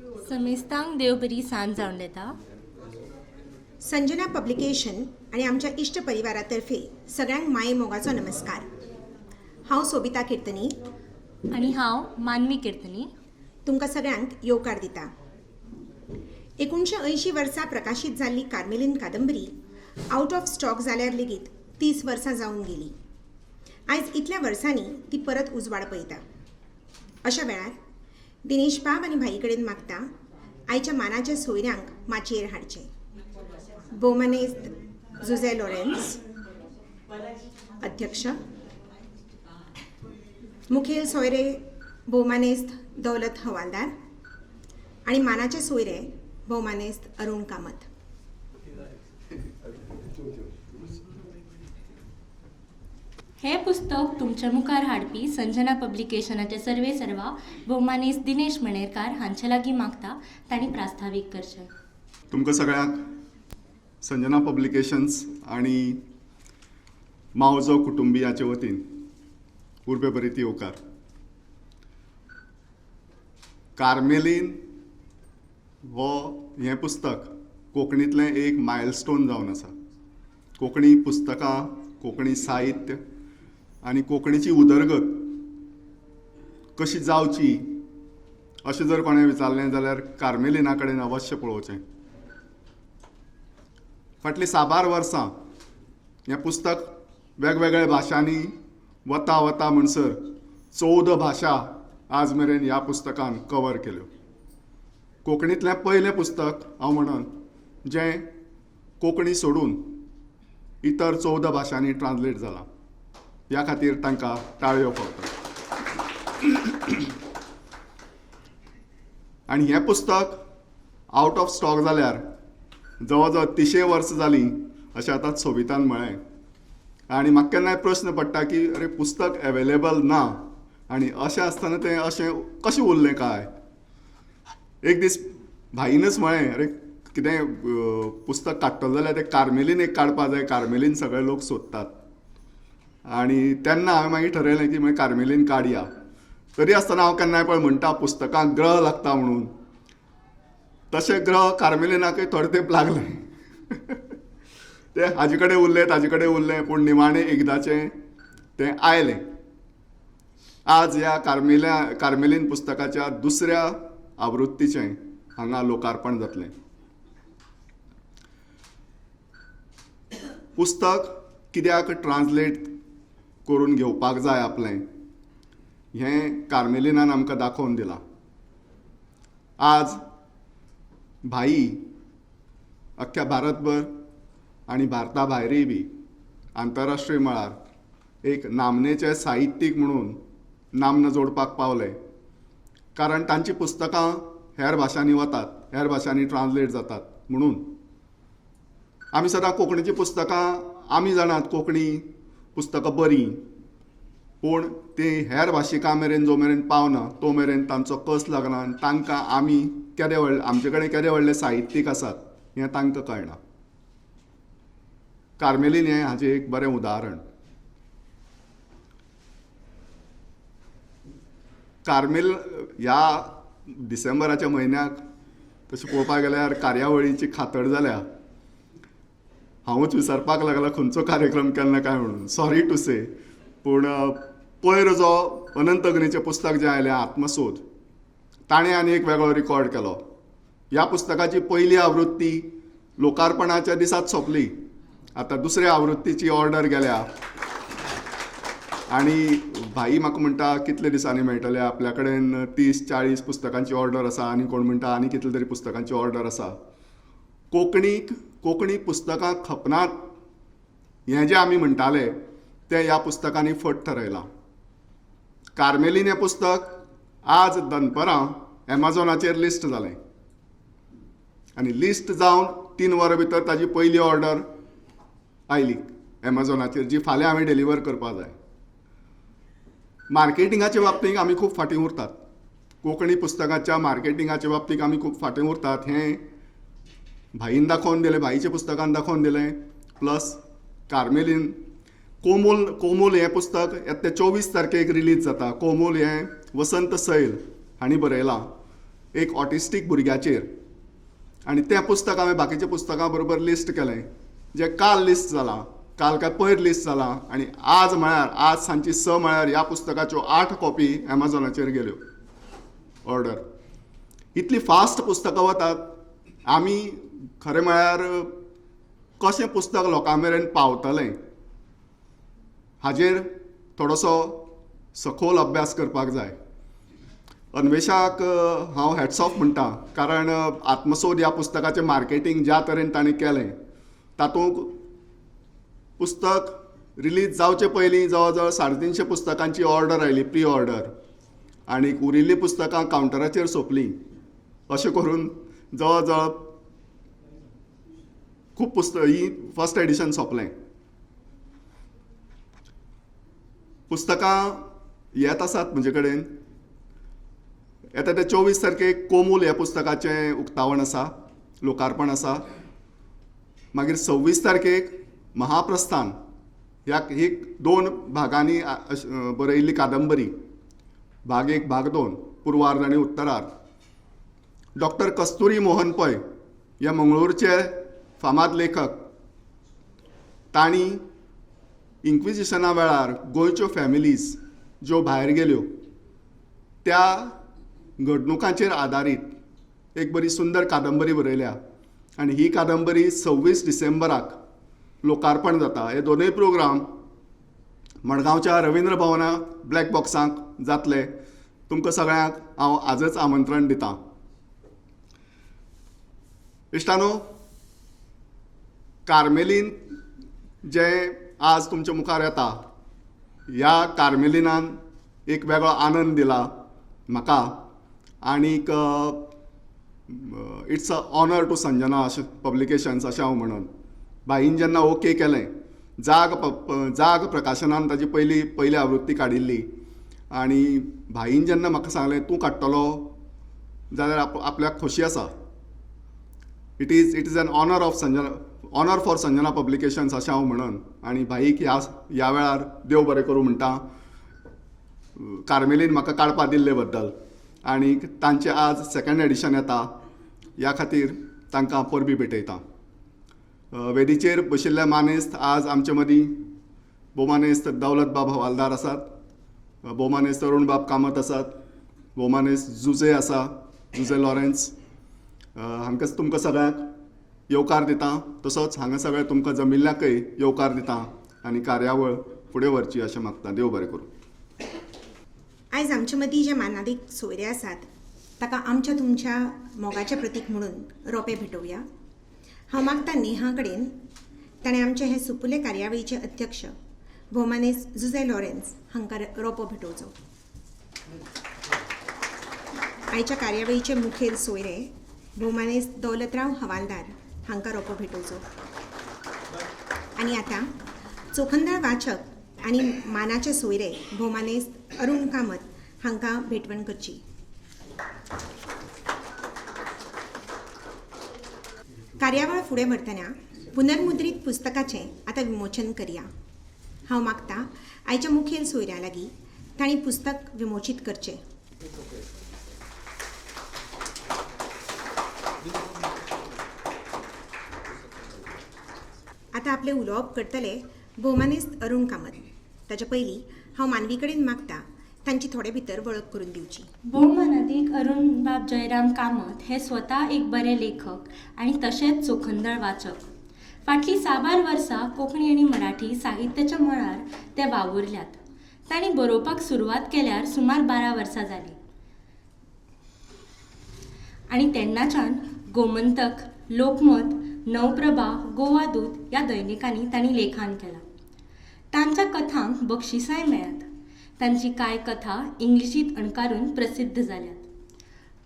समेस्तांक देव बरी सांज जावन येता. संजना पब्लिकेशन आनी आमच्या इश्ट परिवारा तर्फे सगळ्यांक माये मोगाचो नमस्कार. हांव सोबिता किर्तनी आनी हांव मानवी किर्तनी तुमकां सगळ्यांक येवकार दिता. 1980 वर्सा प्रकाशीत जाल्ली कार्मेलीन कादंबरी आउट ऑफ स्टॉक जाल्यार लेगीत 30 वर्सां जावन गेली. आयज इतल्या वर्सांनी ती परत उजवाड पळयता. अशा वेळार दिनेश बाब आनी भाई कडेन मागता आयच्या मानाच्या सोयऱ्यांक माचयेर हाडचें. भोवमानेस्त जुझे लॉरेन्स अध्यक्ष, मुखेल सोयरे भोवमानेस्त दौलत हवालदार आनी मानाचे सोयरे भोवमानेस्त अरुण कामत. हें पुस्तक तुमच्या मुखार हाडपी संजना पब्लिकेशनाचे सर्वे सर्वा भोवमानेस्त दिनेश मणेरकार हांचे लागीं मागता तांणी प्रास्तावीक करचें. तुमकां सगळ्यांक संजना पब्लिकेशन्स आनी मावजो कुटुंबियाचे वतीन उर्बे बरी येवकार. कार्मेलीन हो हें पुस्तक कोंकणींतलें एक मायलस्टोन जावन आसा. कोंकणी पुस्तकां, कोंकणी साहित्य आनी कोंकणीची उदरगत कशी जावची अशें जर कोणें विचारलें जाल्यार कार्मेलिना कडेन अवश्य पळोवचें. फाटलीं साबार वर्सां हें पुस्तक वेगवेगळ्या भाशांनी वता वता म्हणसर 14 भाशा आज मेरेन ह्या पुस्तकान कवर केल्यो. कोंकणींतलें पयलें पुस्तक हांव म्हणन जें कोंकणी सोडून इतर 14 भाशांनी ट्रान्सलेट जालां. ह्या खातीर तांकां टाळयो फावतात. आनी हें पुस्तक आवट ऑफ स्टॉक जाल्यार जवळ जवळ 30 वर्सां जालीं अशें आतां सोबितान म्हळें. आनी म्हाका केन्नाय प्रस्न पडटा की अरे पुस्तक एवेलेबल ना आनी अशें आसतना तें अशें कशें उरलें काय? एक दीस भाईनच म्हळें, अरे कितें पुस्तक काडटलो जाल्यार तें कार्मेलीन एक काडपा जाय, कार्मेलीन सगळे लोक सोदतात. आनी तेन्ना हांवें मागीर ठरयलें की मागीर कार्मेलीन काडया. तरी आसतना हांव केन्नाय पळय म्हणटा पुस्तकांक ग्रह लागता म्हणून, तशें ग्रह कार्मेलिनाकय थोडे तेंप लागले. ते हाजे कडेन उरलें, ताजे कडेन उरलें, पूण निमाणें एकदाचें तें आयलें. आज ह्या कार्मेलीन पुस्तकाच्या दुसऱ्या आवृत्तीचें हांगा लोकार्पण जातलें. पुस्तक कित्याक ट्रान्सलेट करून घेवपाक जाय आपलें हें कार्मेलिनान आमकां दाखोवन दिलां. आज भाई अख्ख्या भारतभर आनी भारता भायरूय बी आंतरराष्ट्रीय मळार एक नामनेचे साहित्यीक म्हणून नामना जोडपाक पावले, कारण तांची पुस्तकां हेर भाशांनी वतात, हेर भाशांनी ट्रान्सलेट जातात. म्हणून आमी सदां कोंकणीचीं पुस्तकां आमी जाणात कोंकणी पुस्तकां बरीं, पूण तीं हेर भाशिकां मेरेन जो मेरेन पावना तो मेरेन तांचो कस लागना आनी तांकां आमी केदे व्हडले, आमचे कडेन केदे व्हडले साहित्यीक आसात हें तांकां कळना. कार्मेलीन हें हाचें एक बरें उदाहरण. कार्मेल ह्या डिसेंबराच्या म्हयन्याक तशें पळोवपाक गेल्यार कार्यावळीची खातड जाल्या. हांवूच विसरपाक लागला खंयचो कार्यक्रम केन्ना काय म्हणून, सॉरी टू से. पूण पयर जो अनंत अग्नीचें पुस्तक जें आयलें आत्मसोद, ताणें आनी एक वेगळो रिकॉर्ड केलो. ह्या पुस्तकाची पयली आवृत्ती लोकार्पणाच्या दिसाच सोंपली. आतां दुसऱ्या आवृत्तीची ऑर्डर गेल्या आनी भाई म्हाका म्हणटा कितले दिसांनी मेळटले, आपल्या कडेन 30-40 पुस्तकांची ऑर्डर आसा आनी कोण म्हणटा आनी कितले तरी पुस्तकांची ऑर्डर आसा. कोंकणी पुस्तकां खपनात हें जें आमी म्हणटाले तें ह्या पुस्तकांनी फट ठरयलां. कार्मेलीन हें पुस्तक आज दनपरां एमेझॉनाचेर लिस्ट जालें आनी लिस्ट जावन 3 वरां भितर ताजी पयली ऑर्डर आयली एमेझॉनाचेर, जी फाल्यां हांवें डिलिव्हर करपा जाय. मार्केटिंगाच्या बाबतींत आमी खूब फाटीं उरतात. कोंकणी पुस्तकाच्या मार्केटिंगाच्या बाबतींत आमी खूब फाटीं उरतात हें भाईन दाखोवन दिलें, भाईच्या पुस्तकान दाखोवन दिलें. प्लस कार्मेलीन कोमूल, कोमूल हें पुस्तक येता 24 तारखेक रिलीज जाता. कोमूल हें वसंत सैल हांणी बरयलां. एक ऑटिस्टीक भुरग्याचेर आनी तें पुस्तक हांवें बाकीच्या पुस्तकां बरोबर लिस्ट केलें, जें काल लिस्ट जालां, काल काय पयर लिस्ट जालां आनी आज म्हळ्यार आज सांजची 6 म्हळ्यार ह्या पुस्तकाच्यो 8 कॉपी एमेझॉनाचेर गेल्यो ऑर्डर. इतली फास्ट पुस्तकां वतात. आमी खरें म्हळ्यार कशें पुस्तक लोकां मेरेन पावतलें हाजेर थोडोसो सखोल अभ्यास करपाक जाय. अन्वेशाक हांव हॅट्स ऑफ म्हणटा, कारण आत्मसोद ह्या पुस्तकाचें मार्केटींग ज्या तरेन ताणें केलें तातूंत पुस्तक रिलीज जावचे पयलीं जवळ जवळ 350 पुस्तकांची ऑर्डर आयली, प्री ऑर्डर, आनी उरिल्लीं पुस्तकां कावंटराचेर सोंपलीं. अशें करून जवळ जवळ खूब पुस्तक ही फर्स्ट एडिशन सोंपलें. पुस्तकां येत आसात म्हजे कडेन. येता ते 24 तारखेक कोमूल ह्या पुस्तकाचें उक्तावण आसा, लोकार्पण आसा. मागीर 26 तारखेक महाप्रस्थान ह्या ही 2 भागांनी बरयिल्ली कादंबरी, भाग 1 भाग 2, पुर्वार्ध आनी उत्तरार्ध. डॉक्टर कस्तुरी मोहन पै ह्या मंगळूरचे फामाद लेखक, तांणी इन्क्विजिशना वेळार गोंयच्यो फॅमिलीज ज्यो भायर गेल्यो त्या घडणुकांचेर आदारीत एक बरी सुंदर कादंबरी बरयल्या आनी ही कादंबरी 26 डिसेंबराक लोकार्पण जाता. हे दोनूय प्रोग्राम मडगांवच्या रविंद्र भवनाक ब्लॅक बॉक्सांक जातले. तुमकां सगळ्यांक हांव आजच आमंत्रण दितां. इश्टानो, कार्मेलीन जें आज तुमच्या मुखार येता ह्या कार्मेलिनान एक वेगळो आनंद दिला म्हाका आनीक it's a honour to Sanjana अशें पब्लिकेशन्स अशें हांव म्हणून. भाईन जेन्ना ओके केलें, जाग प्रकाशनान ताजी पयली आवृत्ती काडिल्ली आनी भाईन जेन्ना म्हाका सांगलें तूं काडटलो जाल्यार आपल्याक खोशी आसा. It is an honour of Sanjana, honour for Sanjana publications अशें हांव म्हणून. आनी भाईक ह्या वेळार देव बरें करूं म्हणटा, कार्मेलीन म्हाका काडपा दिल्ले बद्दल. आनी तांचें आज सेकंड एडिशन येता ह्या खातीर तांकां परबीं भेटयता. वेदीचेर बशिल्ले मानेस्त आज आमचे मदीं भोवमानेस्त दौलतबाब हवालदार आसात, भोवमानेस्त अरुणबाब कामत आसात, भोवमानेस्त जुजे आसा, जुजे लॉरेन्स. हांकां तुमकां सगळ्यांक येवकार दिता, तसोच हांगा सगळें तुमकां जमिल्ल्याकय येवकार दिता आनी कार्यावळ फुडें व्हरची अशें मागता. देव बरें करूं. आयज आमचे मदीं जे मानादीक सोयरे आसात ताका आमच्या तुमच्या मोगाचें प्रतीक म्हणून रोपे भेटोवया. हांव मागता नेहा कडेन, ताणें आमचे हे सुपुल्ले कार्यावळीचे अध्यक्ष भोवमानेस्त जुजे लॉरेन्स हांकां रोपो भेटोवचो. आयच्या कार्यावळीचे मुखेल सोयरे भोवमानेस्त दौलतराव हवालदार हांकां रोपो भेटोवचो. आनी आतां चोखंदळ वाचक आनी मानाचे सोयरे भोवमानेस्त अरुण कामत हांकां भेटवण करची. कार्यावळ फुडें व्हरतना पुनर्मुद्रीत पुस्तकाचें आतां विमोचन करया. हांव मागता आयच्या मुखेल सोयऱ्यां लागीं तांणी पुस्तक विमोचीत करचें. आतां आपलें उलोवप करतले भोवमानेस्त अरुण कामत. ताचे पयलीं हांव मानवी कडेन मागता तांची थोडे भितर वळख करून दिवची. भोवमानादीक अरुणबाब जयराम कामत हे स्वता एक बरे लेखक आनी तशेंच चोखंदळ वाचक. फाटलीं साबार वर्सां कोंकणी आनी मराठी साहित्याच्या मळार ते वावुरल्यात. तांणी बरोवपाक सुरवात केल्यार सुमार 12 वर्सां जालीं आनी तेन्नाच्यान गोमंतक, लोकमत, नवप्रभा, गोवा दूत ह्या दैनिकांनी तांणी लेखन केलां. तांच्या कथांक बक्षिसांय मेळ्ळ्यात. तांची कांय कथा इंग्लिशींत अणकारून प्रसिद्ध जाल्यात.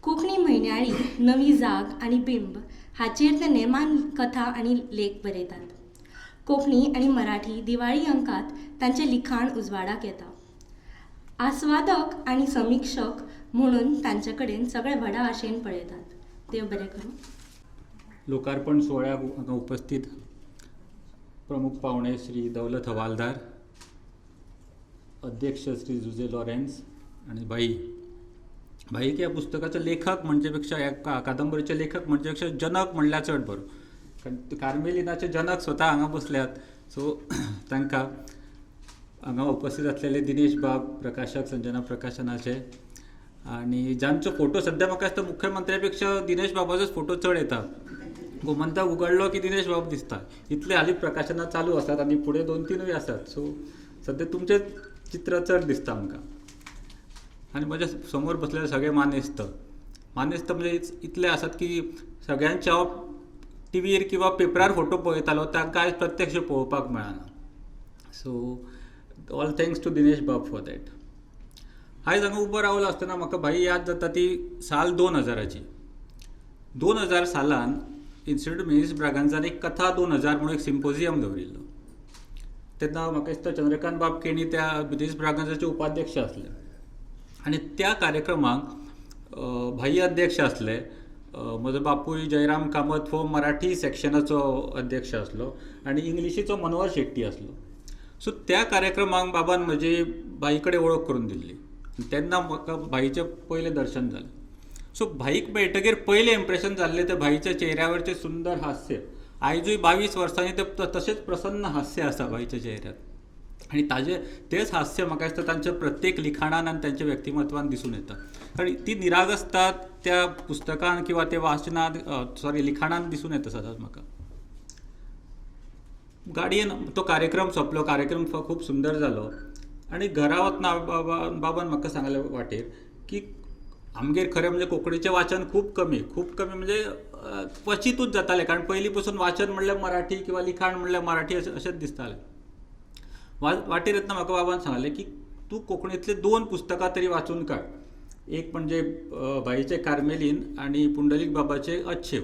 कोंकणी म्हयन्याळी नवी जाग आनी बिंब हाचेर ते नेमान कथा आनी लेख बरयतात. कोंकणी आनी मराठी दिवाळी अंकांत तांचें लिखाण उजवाडाक येता. आस्वादक आनी समिक्षक म्हणून तांचे कडेन सगळे व्हडा आशेन पळयतात. देव बरें करूं. लोकार्पण सुवाळ्याक हांगा उपस्थित प्रमुख पावणे श्री दौलत हवालदार, अध्यक्ष श्री जुजे लॉरेन्स आनी भाई, भाईक ह्या पुस्तकाचो लेखक म्हणचे पेक्षा, ह्या कादंबरीचे लेखक म्हणचे पेक्षा जनक म्हणल्यार चड बरो, कारण कार्मेलिनाचे जनक स्वता हांगा बसल्यात. सो तांकां हांगा उपस्थित आसलेले दिनेश बाब, प्रकाशक संजना प्रकाशनाचे, आनी जांचो फोटो सद्या म्हाका दिसता मुख्यमंत्र्या पेक्षा दिनेश बाबाचोच फोटो चड येता. गोमंतक उगडलो की दिनेश बाब दिसता. इतले हालीं प्रकाशनां चालू आसात आनी फुडें 2-3 आसात. सो सद्या तुमचें चित्र चड दिसता आमकां. आनी म्हज्या समोर बसलेले सगळे मानेस्त, मानेस्त म्हणजे इतले आसात की सगळ्यांचे हांव टिवीर किंवा पेपरार फोटो पळयतालो, तांकां आयज प्रत्यक्ष पळोवपाक मेळना. So all thanks to Dinesh Bab for that. आयज हांगा उबो रावलो आसतना म्हाका भाई याद जाता ती साल 2000ची. 2000 सालान इन्स्टिट्यूट मिनेझीस ब्रागांझान एक कथा 2000 म्हणून एक सिम्पोजियम दवरिल्लो. तेन्ना म्हाका दिसता चंद्रकांत बाब केणी त्या मिनेझीस ब्रागांझाचे उपाध्यक्ष आसले आनी त्या कार्यक्रमाक भाई अध्यक्ष आसले. म्हजो बापूय जयराम कामत हो मराठी सेक्शनाचो अध्यक्ष आसलो आनी इंग्लिशीचो मनोहर शेट्टी आसलो. सो त्या कार्यक्रमाक बाबान म्हजी भाई कडेन वळख करून दिल्ली. तेन्ना म्हाका भाईचें पयलें दर्शन जालें. सो भाईक मेळटकीर पयलें इम्प्रेशन जाल्लें तें भाईच्या चेहऱ्यावरचें सुंदर हास्य. आयजूय 22 वर्सांनी तें तशेंच प्रसन्न हास्य आसा भाईच्या चेहऱ्यार आनी ताजें तेंच हास्य म्हाका दिसता तांच्या प्रत्येक लिखाणान आनी तांच्या व्यक्तिमत्वान दिसून येता. कारण ती निरागसता त्या पुस्तकान किंवा त्या वाचनात सॉरी लिखाणान दिसून येता सदांच म्हाका. गाडयेन तो कार्यक्रम सोंपलो, कार्यक्रम खूब सुंदर जालो आनी घरा वतना बाबान म्हाका सांगलें वाटेर की आमगेर खरें म्हणजे कोंकणीचें वाचन खूब कमी, खूब कमी म्हणजे क्वचितूच जातालें, कारण पयलीं पसून वाचन म्हणल्यार मराठी किंवा लिखाण म्हणल्यार मराठी अशेंच दिसतालें. वाटेर येतना म्हाका बाबान सांगलें की तूं कोंकणींतलीं 2 पुस्तकां तरी वाचून काड, एक म्हणजे भाईचें कार्मेलीन आनी पुंडलीक बाबाचें अच्छेव.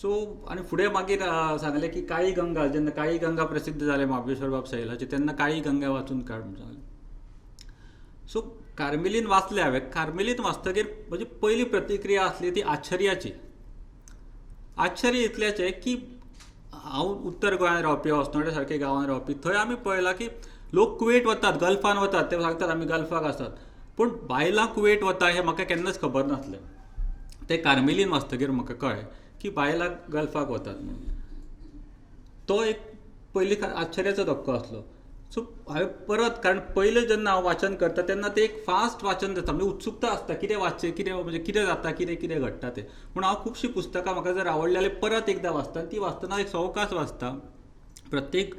सो आनी फुडें मागीर सांगलें की काळी गंगा, जेन्ना काळी गंगा प्रसिद्ध जालें महाबळेश्वर बाब सैलाचें, तेन्ना काळी गंगा वाचून काड म्हूण सांगलें. सो कार्मेलीन वाचलें हांवें. कार्मेलीन वाचतकीर म्हजी पयली प्रतिक्रिया आसली ती आश्चर्याची. आश्चर्य इतल्याचें की हांव उत्तर गोंयांत रावपी, अस्नोडें सारके गांवांत रावपी, थंय आमी पळयलां की लोक कुवेट वतात, गल्फान वतात, ते सांगतात आमी गल्फाक आसात, पूण बायलां कुवेट वता हें म्हाका केन्नाच खबर नासलें. तें कार्मेलीन वाचतकीर म्हाका कळ्ळें की बायलां गल्फाक वतात म्हणून. तो एक पयली आश्चर्याचो धक्को आसलो. सो हांवें परत, कारण पयलें जेन्ना हांव वाचन करता तेन्ना तें एक फास्ट वाचन जाता, म्हणजे उत्सुकता आसता कितें वाचचें, कितें म्हणजे कितें जाता, कितें कितें घडटा तें. पूण हांव खुबशीं पुस्तकां म्हाका जर आवडलीं जाल्यार परत एकदां वाचता, ती वाचतना एक सवकास वाचता, प्रत्येक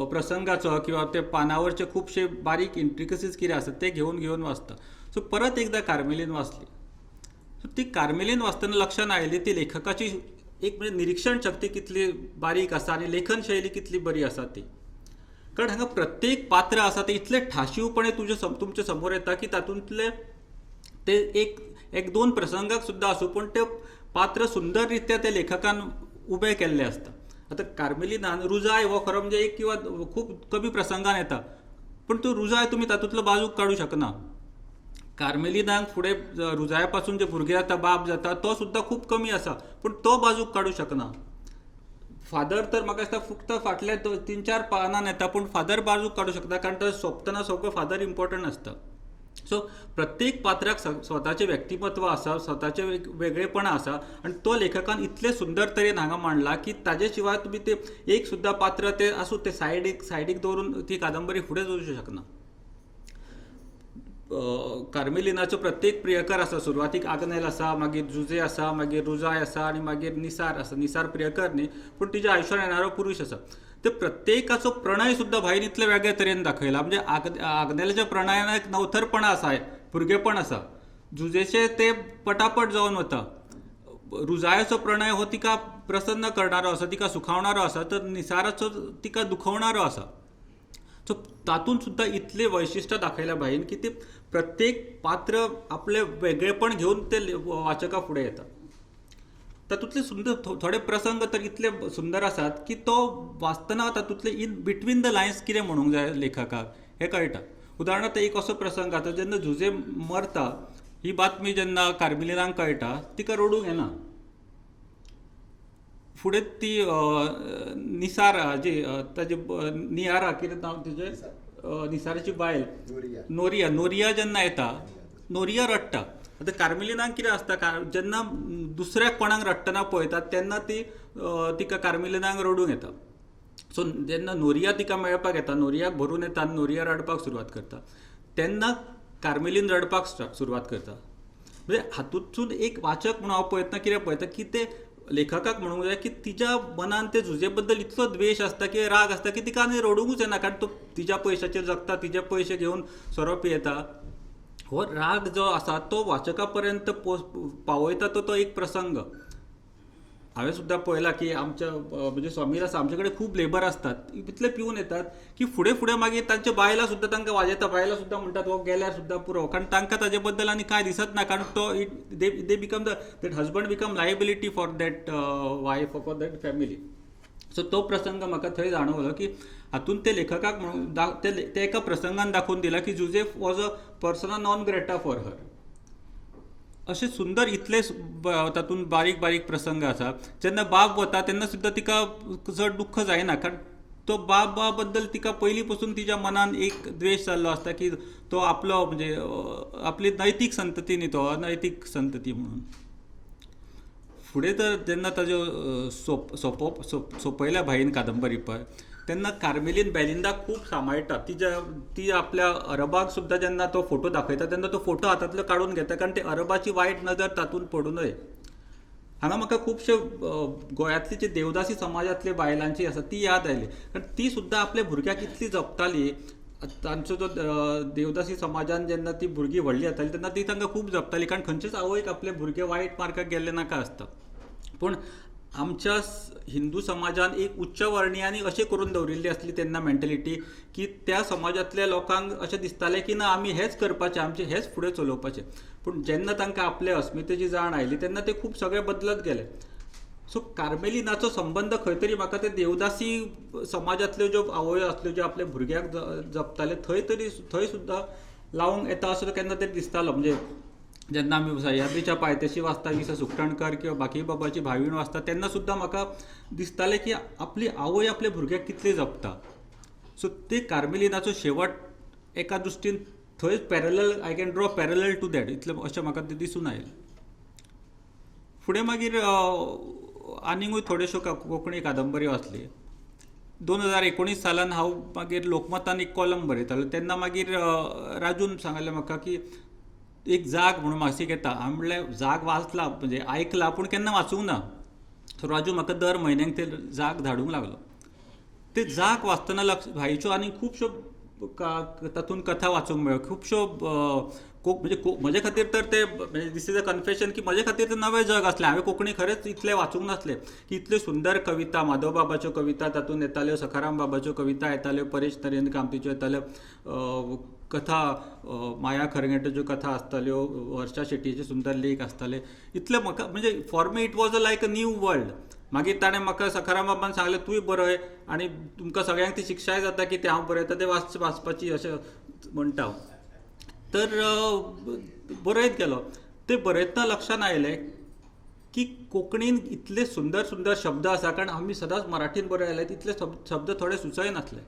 प्रसंगाचो किंवा ते पानावरचे खुबशे बारीक इंट्रिकसीज कितें आसता ते घेवन घेवन वाचता. सो परत एकदां कार्मेलीन वाचली. सो ती कार्मेलीन वाचतना लक्षांत आयली ती लेखकाची एक म्हणजे निरिक्षण शक्ती कितली बारीक आसा आनी लेखन शैली कितली बरी आसा ती. कारण हांगा प्रत्येक पात्र आसा तें इतलें ठाशीवपणे तुमच्या समोर येता की तातूंतले ते एक एक दोन प्रसंगाक सुद्दां आसूं पूण ते पात्र सुंदर रित्या त्या लेखकान उबें केल्लें आसता. आतां कार्मेलिनान रुजाय हो खरो म्हणजे एक किंवा खूब कमी प्रसंगान येता, पूण तो रुजाय तुमी तातूंतलो बाजूक काडूं शकना. कार्मेलिनाक फुडें रुजाया पासून जे भुरगें जाता, बाप जाता, तो सुद्दां खूब कमी आसा, पूण तो बाजूक काडूं शकना. फादर तर म्हाका दिसता फक्त फाटल्या 3-4 पानान येता, पूण फादर बाजूक काडूं शकता कारण तो सोंपतना सगळो फादर इम्पोर्टंट आसता. सो प्रत्येक पात्राक स्वताचें व्यक्तिमत्व आसा, स्वताचें वेगळेपण आसा आनी तो लेखकान इतले सुंदर तरेन हांगा मांडला की ताजे शिवाय तुमी ते एक सुद्दां पात्र ते आसूं ते सायडीक दवरून ती कादंबरी फुडें वचूंक शकना. कार्मेलिनाचो प्रत्येक प्रियकर आसा, सुरवातीक आग्नेल आसा, मागीर जुजे आसा, मागीर रुजाय आसा आनी मागीर निसार आसा. निसार प्रियकर न्ही, पूण तिच्या आयुश्यान येणारो पुरूश आसा. ते प्रत्येकाचो प्रणय सुद्दां भाईन इतले वेगळे तरेन दाखयला. म्हणजे आग्नेलाच्या प्रणयान एक नवथरपणा आसा, भुरगेपण आसा, जुजेचे ते पटापट जावन वता. रुजायाचो प्रणय हो तिका प्रसन्न करणारो आसा, तिका सुखावणारो आसा, तर निसाराचो तिका दुखवणारो आसा. सो तातूंत सुद्दां इतले वैशिश्ट दाखयल्या भाईन की ते प्रत्येक पात्र आपलें वेगळेपण घेवन ते वाचका फुडें येता. तातूंतले सुंदर थोडे प्रसंग तर इतले सुंदर आसात की तो वाचतना तातूंतले इन बिटवीन the lines कितें म्हणूंक जाय लेखकाक हें कळटा. उदाहरणार्थ एक असो प्रसंग आसा जेन्ना जुजे मरता ही बातमी जेन्ना कार्मेलिनाक कळटा तिका रडूंक येना. फुडें ती निसार जी ताजी नियारा कितें नांव तिजें, निसाराची बायल नोरिया, नोरिया जेन्ना येता, नोरिया रडटा. आतां कार्मेलिनाक कितें आसता, जेन्ना दुसऱ्याक कोणाक रडटना पळयतात तेन्ना ती तिका कार्मेलिनाक रडूंक येता. सो जेन्ना नोरिया तिका मेळपाक येता, नोरियाक भरून येता आनी नोरिया रडपाक सुरवात करता तेन्ना कार्मेलीन रडपाक सुरवात करता. म्हणजे हातूंतसून एक वाचक म्हणून हांव पळयतना कितें पळयता की ते लेखकाक म्हणूंक जाय की तिच्या मनान ते जुजे बद्दल इतलो द्वेश आसता की राग आसता की तिका आनी रडुंकूच येना, कारण तो तिच्या पयशाचेर जगता, तिचे पयशे घेवन सोरो पियेता. हो राग जो आसा तो वाचका पर्यंत पावयता तो एक प्रसंग. हांवें सुद्दां पळयलां की आमच्या म्हणजे स्वामीर आसा, आमचे कडेन खूब लेबर आसतात, इतले पिवन येतात की फुडें फुडें मागीर तांच्या बायलां सुद्दां तांकां वाजयता, बायलां सुद्दां म्हणटात हो गेल्यार सुद्दां पुरो, कारण तांकां ताजे बद्दल आनी कांय दिसत ना, कारण तो it they become the that husband become liability for that wife for that family. So तो प्रसंग म्हाका थंय जाणवलो की हातूंत ते लेखकाक म्हणून ते एका प्रसंगान दाखोवन दिला की Joseph was a persona non grata for her. अशें सुंदर इतले तातूंत बारीक बारीक प्रसंग आसा. जेन्ना बाब वता तेन्ना सुद्दां तिका चड दुख्ख जायना, कारण तो बाबा बद्दल तिका पयलीं पसून तिच्या मनान एक द्वेश जाल्लो आसता की तो आपलो म्हणजे आपली नैतीक संतती न्ही, तो अनैतीक संतती म्हणून. फुडें तर जेन्ना ताज्यो सोंपयल्या भाईन कादंबरी पळय तेन्ना कार्मेलीन बेलिंदाक खूब सांबाळटा. ती आपल्या अरबाक सुद्दां जेन्ना तो फोटो दाखयता तेन्ना तो फोटो हातांतलो काडून घेता, कारण ते अरबाची वायट नदर तातूंत पडूं नये. हांगा म्हाका खुबशे गोंयांतली जी देवदासी समाजांतले बायलांची आसा ती याद आयली, कारण ती सुद्दां आपल्या भुरग्याक इतली जपताली. तांचो जो देवदासी समाजान जेन्ना ती भुरगीं व्हडलीं जाताली तेन्ना ती तांकां खूब जपताली, कारण खंयचेच आवयक आपले भुरगे वायट मार्गाक गेल्ले नाका आसता. पूण आमच्या हिंदू समाजान एक उच्च वर्णियांनी अशें करून दवरिल्ली आसली तेन्ना मेंटलिटी की त्या समाजांतल्या लोकांक अशें दिसतालें की ना आमी हेंच करपाचें, आमचें हेंच फुडें चलोवपाचें. पूण जेन्ना तांकां आपले अस्मितेची जाण आयली तेन्ना ते खूब सगळें बदलत गेले. सो कार्मेलिनाचो संबंद खंय तरी म्हाका ते देवदासी समाजांतल्यो ज्यो आवयो आसल्यो ज्यो आपल्या भुरग्याक जपताले थंय तरी थंय सुद्दां लावंक येता असो केन्ना तरी दिसतालो. म्हणजे जेन्ना आमी सह्याद्रीच्या पायथ्याशी वाचता वि स सुखठणकर किंवा बाकीबाबाची भावीण वाचता तेन्ना सुद्दां म्हाका दिसतालें की आपली आवय आपल्या भुरग्याक कितली जपता. सो ते कार्मेलिनाचो शेवट एका दृश्टीन थंय parallel, I can draw parallel to that, इतलें अशें म्हाका तें दिसून आयलें. फुडें मागीर आनीकूय थोड्योश्यो कोंकणी कादंबरी वाचली. 2019 सालान हांव मागीर लोकमतान एक कॉलम बरयतालो तेन्ना मागीर राजून सांगलें म्हाका की एक जाग म्हणून मासिक येता. हांवें म्हणलें जाग वाचला म्हणजे आयकला पूण केन्ना वाचूंक ना. सो राजू म्हाका दर म्हयन्याक ते जाग धाडूंक लागलो. ते जाग वाचतना भाईच्यो आनी खुबश्यो तातूंत कथा वाचूंक मेळ्ळ्यो, खुबश्यो म्हणजे म्हजे खातीर तर ते म्हणजे this is a confession की म्हजे खातीर ते नवें जग आसलें. हांवें कोंकणी खरेंच इतलें वाचूंक नासलें की इतल्यो सुंदर कविता, माधवबाबाच्यो कविता तातूंत येताल्यो, सखाराम बाबाच्यो कविता येताल्यो, परेश नरेंद्र कामतीच्यो येताल्यो कथा, माया खरंगेटाच्यो कथा आसताल्यो, वर्षा शेट्टीचे सुंदर लेख आसताले. इतलें म्हाका म्हणजे for me it was a like a new world. मागीर ताणें म्हाका सखाराम बाबान सांगलें तूंय बरय आनी तुमकां सगळ्यांक ती शिक्षाय जाता की तें हांव बरयता तें वाचपाची अशें म्हणटा हांव. तर बरयत गेलो. ते बरयतना लक्षांत आयलें की कोंकणीन इतले सुंदर सुंदर शब्द आसा, कारण आमी सदांच मराठीन बरयले तितले शब्द थोडे सुचय नासले.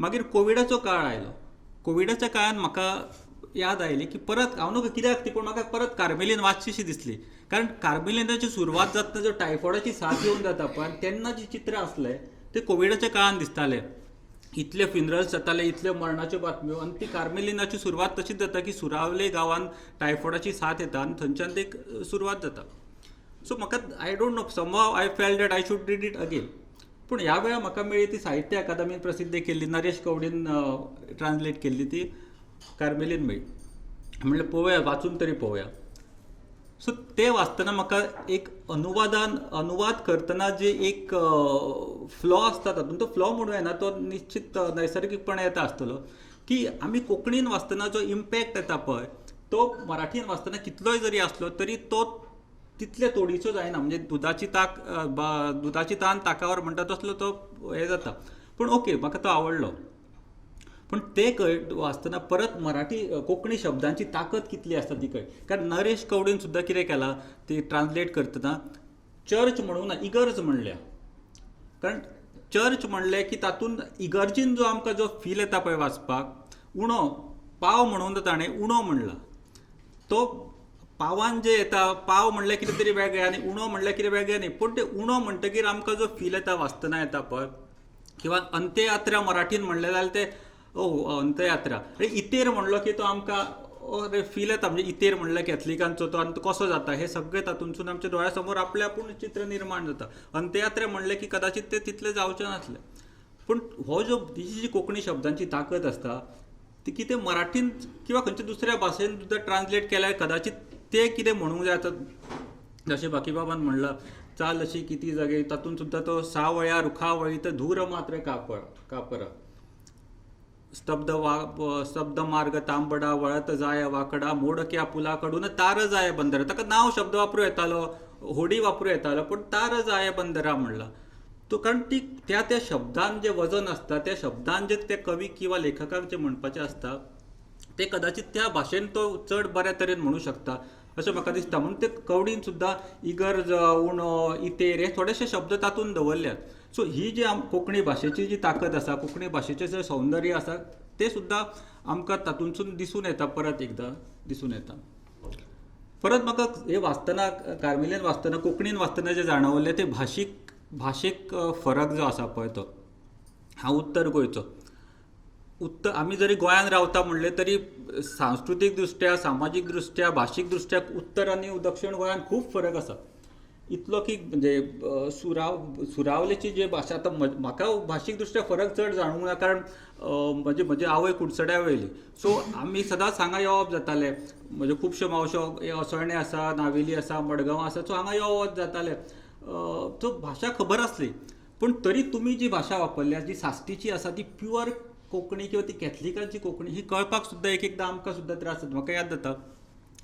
मागीर कोविडाचो काळ आयलो. कोविडाच्या काळान म्हाका याद आयली की परत हांव न्हू कित्याक ती, पूण म्हाका परत कार्मेलीन वाचचीशी दिसली, कारण कार्मेलिनाची सुरवात जातना जो टायफॉयडाची साथ येवन जाता पळय तेन्ना जी चित्र आसलें तें कोविडाच्या काळान दिसतालें. इतले फ्युनरल्स जाताले, इतल्यो मरणाच्यो बातम्यो, आनी ती कार्मेलिनाची सुरवात तशीच जाता की सुरावले गांवांत टायफॉयडाची साथ येता आनी थंयच्यान ते सुरवात जाता. सो म्हाका I don't know, somehow I felt that I should read it again. पूण ह्या वेळार म्हाका मेळ्ळी ती साहित्य अकादमीन प्रसिद्ध केल्ली, नरेश कवडीन ट्रान्सलेट केल्ली ती कार्मेलीन मेळ्ळी. म्हणलें पळोवया, वाचून तरी पळोवया. सो तें वाचतना म्हाका एक अनुवाद करतना जे एक फ्लॉ आसता तातूंत, तो फ्लॉ म्हणूं येना, तो निश्चित नैसर्गीकपणे येता आसतलो की आमी कोंकणीन वाचतना जो इम्पॅक्ट येता पळय तो मराठीन वाचतना कितलोय जरी आसलो तरी तो तितले तोडीचो जायना. म्हणजे दुदाची तान ताकावर म्हणटा तसलो तो हें जाता. पूण ओके, म्हाका तो आवडलो. पूण ते वाचतना परत मराठी कोंकणी शब्दांची ताकद कितली आसता ती कळ्ळी. कारण नरेश कवडीन सुद्दां कितें केलां ती ट्रान्सलेट करतना चर्च म्हणूंक ना, इगर्ज म्हणल्या. कारण चर्च म्हणलें की तातूंत इगर्जीन जो आमकां जो फील येता पळय वाचपाक, उणो पाव म्हणून ताणें उणो म्हणला. तो पावान जे येता, पाव म्हणल्यार कितें तरी वेगळें आनी उणो म्हणल्यार कितें वेगळें न्ही, पूण ते उणो म्हणटकीर आमकां जो फील येता वाचतना येता पळय, किंवा अंत्ययात्रा मराठीन म्हणलें जाल्यार ते ओ अंत्ययात्रा, आनी इतेर म्हणलो की तो आमकां फील येता, म्हणजे इतेर म्हणल्यार कॅथलिकांचो तो आनी तो कसो जाता हें सगळें तातूंतसून आमच्या दोळ्या समोर आपल्या आपूण चित्र निर्माण जाता. अंत्ययात्रा म्हणलें की कदाचित ते तितलें जावचें नासलें, पूण हो जो ही जी कोंकणी शब्दांची ताकद आसता ती कितें मराठीन किंवा खंयच्या दुसऱ्या भाशेन सुद्दां ट्रान्सलेट केल्यार कदाचित ते कितें म्हणूंक जाय. आतां जशें बाकीबाबान म्हणलां चाल अशी किती जागे, तातूंत सुद्दां तो सावळ्या रुखावळी तर धूर मात्र कापर कापरा, स्तब्ध वा स्तब्ध मार्ग तांबडा वळत जाय वाकडा मोडक्या पुलाकडून तार जाय बंदरा. ताका नांव शब्द वापरूं येतालो, होडी वापरूं येतालो, पूण तार जाय बंदरा म्हणला तो, कारण ती त्या त्या शब्दान जें वजन आसता, त्या शब्दान जे त्या कवी किंवा लेखकाक जें म्हणपाचें आसता तें कदाचित त्या भाशेन तो चड बऱ्या तरेन म्हणूं शकता अशें म्हाका दिसता. म्हणून ते कवडीन सुद्दां इगर्ज, उणो, इतेर हे थोडेशे शब्द तातूंत दवरल्यात. सो ही जी कोंकणी भाशेची जी ताकद आसा, कोंकणी भाशेचें जें सौंदर्य आसा तें सुद्दां आमकां तातूंतसून दिसून येता, परत एकदां दिसून येता. परत म्हाका हें वाचतना, कार्मेलीन वाचतना, कोंकणीन वाचतना जें जाणवलें तें भाशेक फरक जो आसा पळय तो. हांव उत्तर गोंयचो, उत्तर आमी जरी गोंयान रावता म्हणलें तरी सांस्कृतीक दृश्ट्या, सामाजीक दृश्ट्या, भाशीक दृश्ट्या उत्तर आनी दक्षिण गोंयान खूब फरक आसा. इतलो की म्हणजे सुरावलेची जी भाशा, आतां म्हाका भाशीक दृश्ट्या फरक चड जाणवूंक ना, कारण म्हणजे म्हजी आवय कुडचड्या वयली, सो आमी सदांच हांगा येवप जातालें. म्हणजे खुबश्यो मावश्यो असोळणें आसा, नावेली आसा, मडगांव आसा, सो हांगा यो वच जातालें. सो भाशा खबर आसली, पूण तरी तुमी जी भाशा वापरल्या जी साश्टीची आसा ती प्युअर कोंकणी किंवा ती कॅथलिकांची कोंकणी ही कळपाक सुद्दां एक एकदां आमकां सुद्दां त्रास जाता. म्हाका याद जाता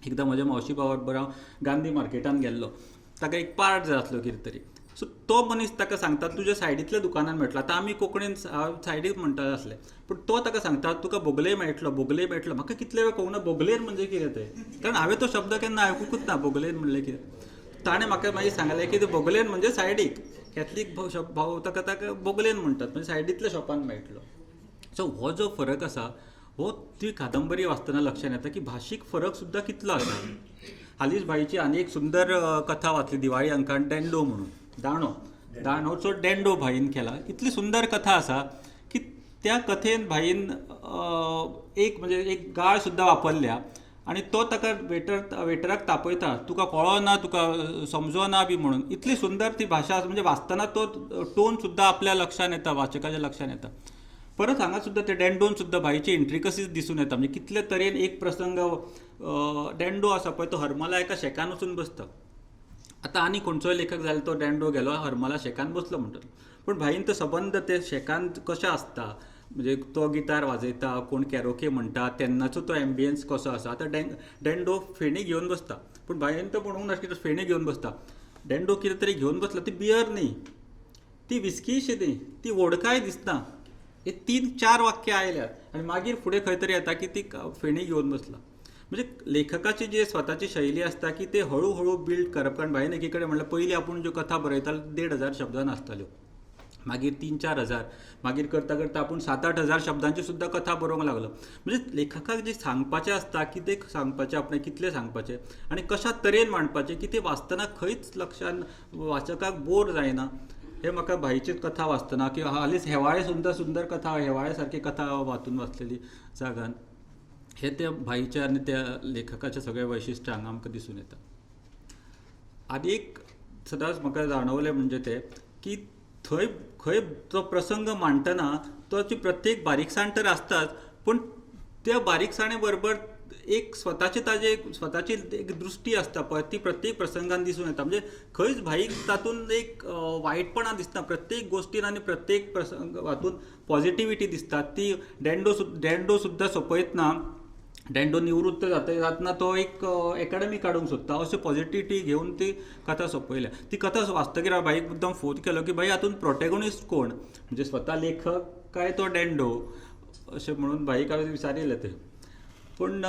एकदां म्हज्या मावशी भावा बरोबर हांव गांधी मार्केटान गेल्लो, ताका एक पार्ट जाय आसलो कितें तरी, सो तो मनीस ताका सांगता तुज्या सायडींतल्या दुकानान मेळटलो. आतां आमी कोंकणीन सायडीक म्हणटा आसले, पूण तो ताका सांगता तुका बोगले मेळटलो, बोगले मेळटलो. म्हाका कितले वेळ कळूंक ना बोगलेन म्हणजे कितें तें, कारण हांवें तो शब्द केन्ना आयकुकूच ना बोगलेन म्हणलें कितें. ताणें म्हाका मागीर सांगलें की ते बोगलेन म्हणजे सायडीक, कॅथलीक भाव ताका ताका बोगलेन म्हणटात, म्हणजे सायडींतल्या शॉपान मेळटलो. सो हो जो फरक आसा हो ती कादंबरी वाचतना लक्षांत येता की भाशीक फरक सुद्दां कितलो आसा. हालींच भाईची आनी एक सुंदर कथा वाचली दिवाळी अंकान, डेंडो म्हणून, दाणो दाणोचो डेंडो भाईन केला. इतली सुंदर कथा आसा की त्या कथेन भाईन एक म्हणजे एक गाळ सुद्दां वापरल्या आनी तो ताका वेटराक तापयता, तुका कळो ना, तुका समजो ना बी म्हणून. इतली सुंदर ती भाशा, म्हणजे वाचतना तो टोन सुद्दां आपल्या लक्षांत येता, वाचकाच्या लक्षांत येता. परत हांगा सुद्दां ते डेंडोन सुद्दां भाईची इंट्रिकसीज दिसून येता, म्हणजे कितले तरेन एक प्रसंग डेंडो आसा पळय तो हरमला एका शेकान वचून बसता. आतां आनी खंयचोय लेखक जाल्यार तो डेंडो गेलो हरमला शेकान बसलो म्हणटलो, पूण भाईन तो सबंद ते शेकान कशें आसता, म्हणजे तो गिटार वाजयता, कोण कॅरोके म्हणटा, तेन्नाचो तो एम्बियन्स कसो आसा. आतां डेंडो फेणी घेवन बसता, पूण भाईन तो म्हणूंक नासली तो फेणी घेवन बसता, डेंडो कितें तरी घेवन बसला, ती बियर न्ही, ती विस्कीशी न्ही, ती वोडकाय दिसना. हे 3-4 वाक्य आयल्यात आनी मागीर फुडें खंय तरी येता की ती फेणी घेवन बसला. म्हणजे लेखकाची जी स्वताची शैली आसता की ते हळू हळू बिल्ड करप. कारण भाईन एकी कडेन म्हणल्यार पयलीं आपूण ज्यो कथा बरयतालो 1500 शब्दान आसताल्यो, मागीर 3-4 हजार, मागीर करता करता आपूण 7-8 हजार शब्दांच्यो सुद्दां कथा बरोवंक लागलो. म्हणजे लेखकाक जें सांगपाचें आसता कितें सांगपाचें, आपणें कितलें सांगपाचें आनी कशा तरेन मांडपाचें की तें वाचतना खंयच लक्षान वाचकाक बोर जायना. हे म्हाका भाईची कथा वाचतना किंवा हालींच हेवाळे सुंदर सुंदर कथा, हेवाळे सारकी कथा वाचून वाचलेली जागान, हे त्या भाईच्या आनी त्या लेखकाचे सगळे वैशिश्ट्य हांगा आमकां दिसून येता. आनी एक सदांच म्हाका जाणवलें म्हणजे तें की थंय खंय तो प्रसंग मांडटना ताची प्रत्येक बारीकसाण तर आसताच, पूण त्या बारीकसाणे बरोबर एक स्वताचे ताजे स्वताची एक दृश्टी आसता पळय ती प्रत्येक प्रसंगान दिसून येता. म्हणजे खंयच भाईक तातूंत एक वायटपणां दिसना, प्रत्येक गोश्टीन आनी प्रत्येक प्रसंग हातूंत पॉजिटिविटी दिसता. ती डेंडो सुद्दां सोंपयतना, डेंडो निवृत्त जातना तो एक एकाडमी काडूंक सोदता, अशें पॉजिटिविटी घेवन ती कथा सोंपयल्या. ती कथा वाचतकीर हांवें भाईक मुद्दम फोन केलो की भाई हातूंत प्रोटेगोनिस्ट कोण, म्हणजे स्वता लेखक काय तो डेंडो, अशें म्हणून भाईक हांवें विचारिल्लें तें. पूण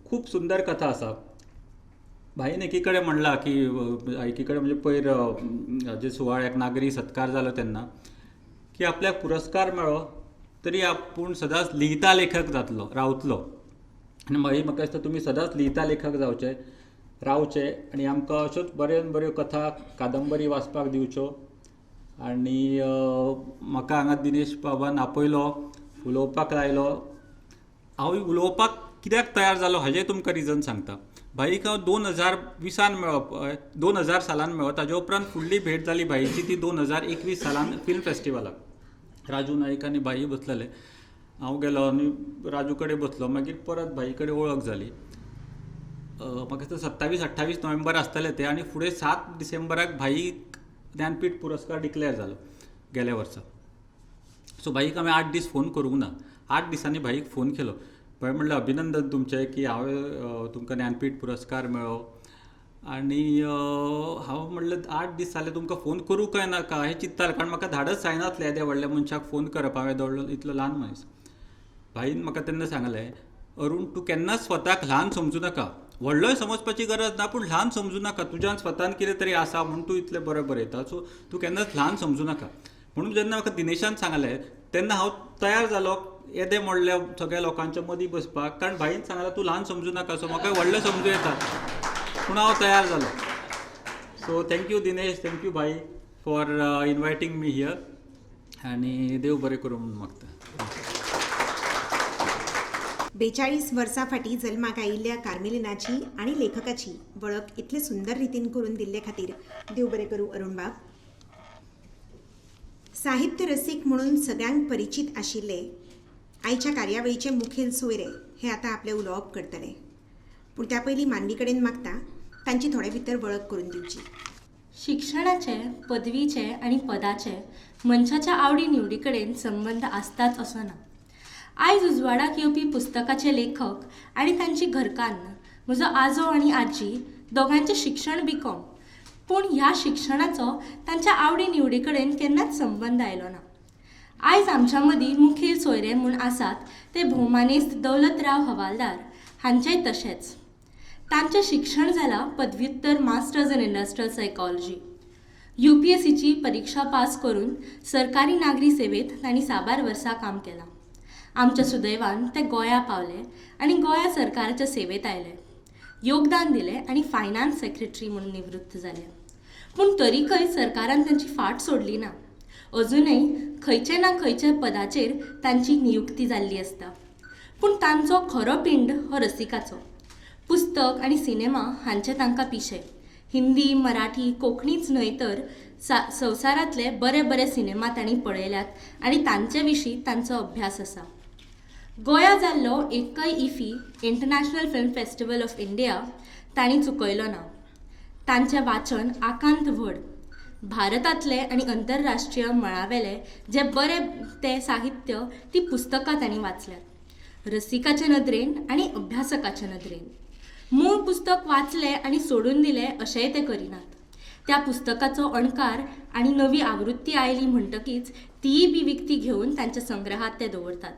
खूब सुंदर कथा आसा. भाईन एकी कडेन म्हणलां की एकी कडेन म्हणजे पयर जे सुवाळ्याक नागरी सत्कार जालो तेन्ना की आपल्याक पुरस्कार मेळ्ळो तरी आपूण सदांच लिहिता लेखक जातलो रावतलो. आनी मागीर म्हाका दिसता तुमी सदांच लिहिता लेखक जावचे रावचे आनी आमकां अश्योच बऱ्यो बऱ्यो कथा कादंबरी वाचपाक दिवच्यो. आनी म्हाका हांगा दिनेश बाबान आपयलो, उलोवपाक लायलो. हांव उलोवपाक कित्याक तयार जालो हाजें तुमकां रिजन सांगता. भाईक हांव 2020 मेळ्ळो पळय, 2000 सालान मेळ्ळो. ताजे उपरांत फुडली भेट जाली भाईची ती 2021 सालान फिल्म फेस्टिवलाक. राजू नाईक आनी भाई बसलेले, हांव गेलो आनी राजू कडेन बसलो. मागीर परत भाई कडेन वळख जाली. म्हाका दिसता 27-28 नोव्हेंबर आसतले ते, आनी फुडें 7 डिसेंबराक भाईक ज्ञानपीठ पुरस्कार डिक्लेर जालो गेल्या वर्सा. सो भाईक हांवें 8 दीस फोन करूंक ना. 8 दिसांनी भाईक फोन केलो. भाई म्हणलें अभिनंदन तुमचें की हांवें तुमकां ज्ञानपीठ पुरस्कार मेळ्ळो. आनी हांव म्हणलें 8 दीस जाले तुमकां फोन करूं काय नाका हें चिंत्तालें, कारण म्हाका धाडस जायनासलें येद्या व्हडल्या मनशाक फोन करप. हांवें येदो इतलो ल्हान मनीस. भाईन म्हाका तेन्ना सांगलें, अरूण तूं केन्नाच स्वताक ल्हान समजूं नाका, व्हडलोय समजपाची गरज ना, पूण ल्हान समजूं नाका. तुज्यान स्वतान कितें तरी आसा म्हूण तूं इतलें बरें बरयता, सो तूं केन्नाच ल्हान समजूं नाका. म्हणून जेन्ना म्हाका दिनेशान सांगलें तेन्ना हांव तयार जालो येदे व्हडल्या सगळ्या लोकांच्या मदीं बसपाक, कारण भाईन सांगलां तूं ल्हान समजूं नाका, सो म्हाका व्हडलें समजूं येता, पूण हांव तयार जालो. So thank you Dinesh, thank you भाई फॉर इनवायटींग मी here, आनी देव बरें करूं म्हूण मागता. 42 वर्सां फाटीं जल्माक आयिल्ल्या कार्मेलिनाची आनी लेखकाची वळख इतले सुंदर रितीन करून दिल्ले खातीर देव बरें करूं अरुणबाब. साहित्य रसीक म्हणून सगळ्यांक परिचीत आशिल्ले आयच्या कार्यावळीचे मुखेल सोयरे हे आतां आपलें उलोवप करतले, पूण त्या पयलीं मानवी कडेन मागता तांची थोडे भितर वळख करून दिवची. शिक्षणाचे, पदवीचे आनी पदाचे मनशाच्या आवडी निवडी कडेन संबंद आसताच असो ना. आयज उजवाडाक येवपी पुस्तकाचे लेखक आनी तांची घरकान्न, म्हजो आजो आनी आजी दोगांचें शिक्षण बी.कॉम, पूण ह्या शिक्षणाचो तांच्या आवडी निवडी कडेन केन्नाच संबंद आयलो ना. आयज आमच्या मदीं मुखेल सोयरे म्हूण आसात ते भोवमानेस्त दौलतराव हवालदार हांचेय तशेंच. तांचें शिक्षण जालां पदव्युत्तर मास्टर्स इन इंडस्ट्रियल सायकॉलॉजी. UPSCची परिक्षा पास करून सरकारी नागरी सेवेंत तांणी साबार वर्सां काम केलां. आमच्या सुदैवान ते गोंया पावले आनी गोंया सरकाराच्या सेवेंत आयले, योगदान दिलें आनी फायनान्स सेक्रेटरी म्हणून निवृत्त जाले. पूण तरीकय सरकारान तांची फाट सोडली ना. अजुनय खंयचे ना खंयच्या पदाचेर तांची नियुक्ती जाल्ली आसता. पूण तांचो खरो पिंड हो रसिकाचो. पुस्तक आनी सिनेमा हांचें तांकां पिशें. हिंदी, मराठी, कोंकणीच न्हय तर संवसारांतले बरे बरे सिनेमा तांणी पळयल्यात आनी तांचे विशीं तांचो अभ्यास आसा. गोंया जाल्लो एकय IFFI, international film festival of India, तांणी चुकयलो ना. तांचें वाचन आकांत व्हड. भारतांतले आनी अंतरराष्ट्रीय मळावेले जे बरे ते साहित्य ती पुस्तकां तांणी वाचल्यात, रसिकाचे नदरेन आनी अभ्यासकाचे नदरेन. मूळ पुस्तक वाचलें आनी सोडून दिलें अशेंय ते करिनात. त्या पुस्तकाचो अणकार आनी नवी आवृत्ती आयली म्हणटकीच तीय बी विकती घेवन तांच्या संग्रहात ते दवरतात.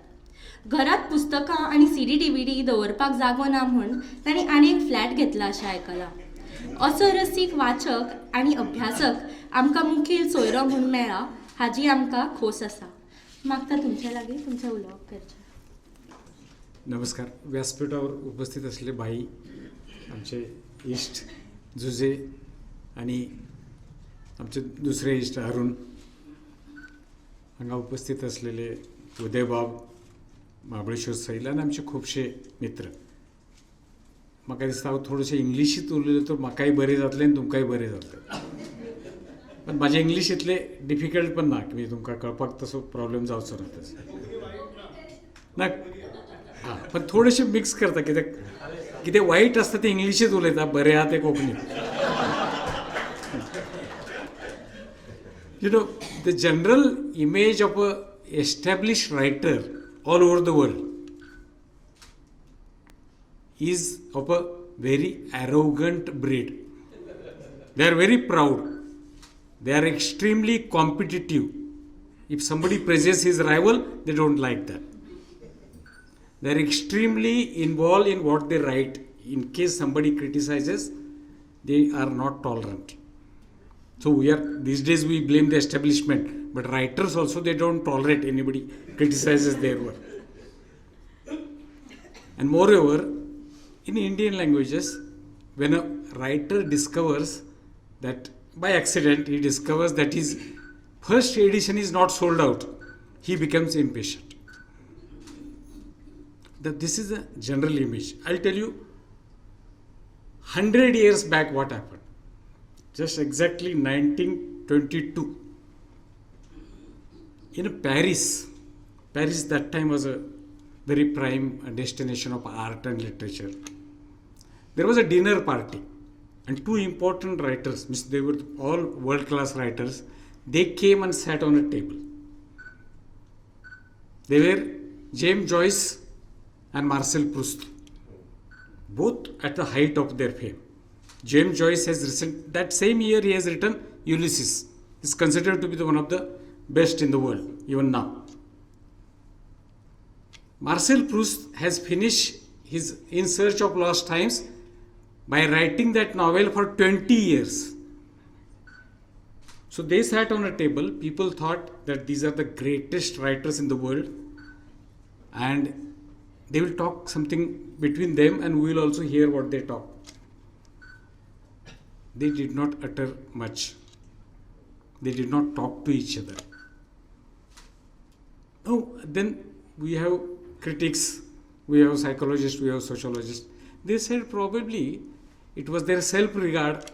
घरांत पुस्तकां आनी CD DVD दवरपाक जागो ना म्हूण तांणी आनी एक फ्लॅट घेतला अशें आयकलां. असो रसीक वाचक आनी अभ्यासक आमकां मुखेल सोयरो म्हूण मेळ्ळा हाजी आमकां खोस आसा. मागता तुमच्या लागीं तुमचें उलोवप करचें. नमस्कार. व्यासपीठावर उपस्थित असलेले भाई, आमचे इश्ट जुजे आणि आमचे दुसरे इश्ट अरुण, हांगा उपस्थित असलेले उदयबाब, महाबळेश्वर सैल आनी आमचे खुबशे मित्र. म्हाका दिसता हांव थोडेशें इंग्लिशींत उलयलें तर म्हाकाय बरें जातलें आनी तुमकांय बरें जातलें. पण म्हाजें इंग्लीश इतलें डिफिकल्ट पण ना की तुमकां कळपाक तसो प्रॉब्लेम जावचो ना तसो ना. हां, पण थोडेशें मिक्स करता, कित्याक कितें वायट आसता तें इंग्लिशींत उलयता, बरें आहा तें कोंकणीत. You know, the general image of a established writer all over the world is of a very arrogant breed. They are very proud. They are extremely competitive. If somebody praises his rival, they don't like that. They are extremely involved in what they write. In case somebody criticizes, they are not tolerant. So we are, these days we blame the establishment, but writers also, they don't tolerate anybody criticizes their work. And moreover, in Indian languages, when a writer discovers that by accident he discovers that his first edition is not sold out, he becomes impatient. This is a general image. I'll tell you 100 years back what happened. Just exactly 1922. In Paris, Paris that time was a very prime destination of art and literature. There was a dinner party, and two important writers, they were all world-class writers, they came and sat on a table. They were James Joyce and Marcel Proust, both at the height of their fame. James Joyce has written, that same year he has written Ulysses. It's considered to be the one of the best in the world, even now. Marcel Proust has finished his In Search of Lost Times by writing that novel for 20 years. So they sat on a table. People thought that these are the greatest writers in the world, and they will talk something between them, and we will also hear what they talk. They did not utter much. They did not talk to each other. Oh, then we have critics, we have psychologists, we have sociologists. They said probably it was their self-regard,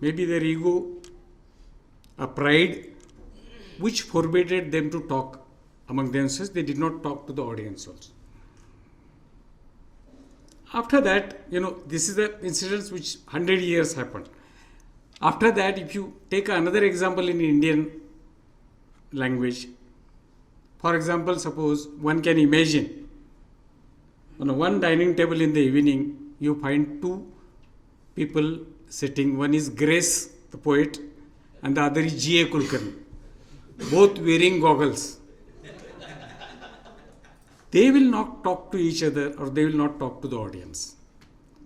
maybe their ego, a pride, which forbade them to talk among themselves. They did not talk to the audience also. After that, this is the incident which 100 years happened. After that, if you take another example in Indian language, for example, suppose one can imagine on one dining table in the evening, you find two people sitting. One is Grace, the poet, and the other is G.A. Kulkarni, both wearing goggles. They will not talk to each other, or they will not talk to the audience.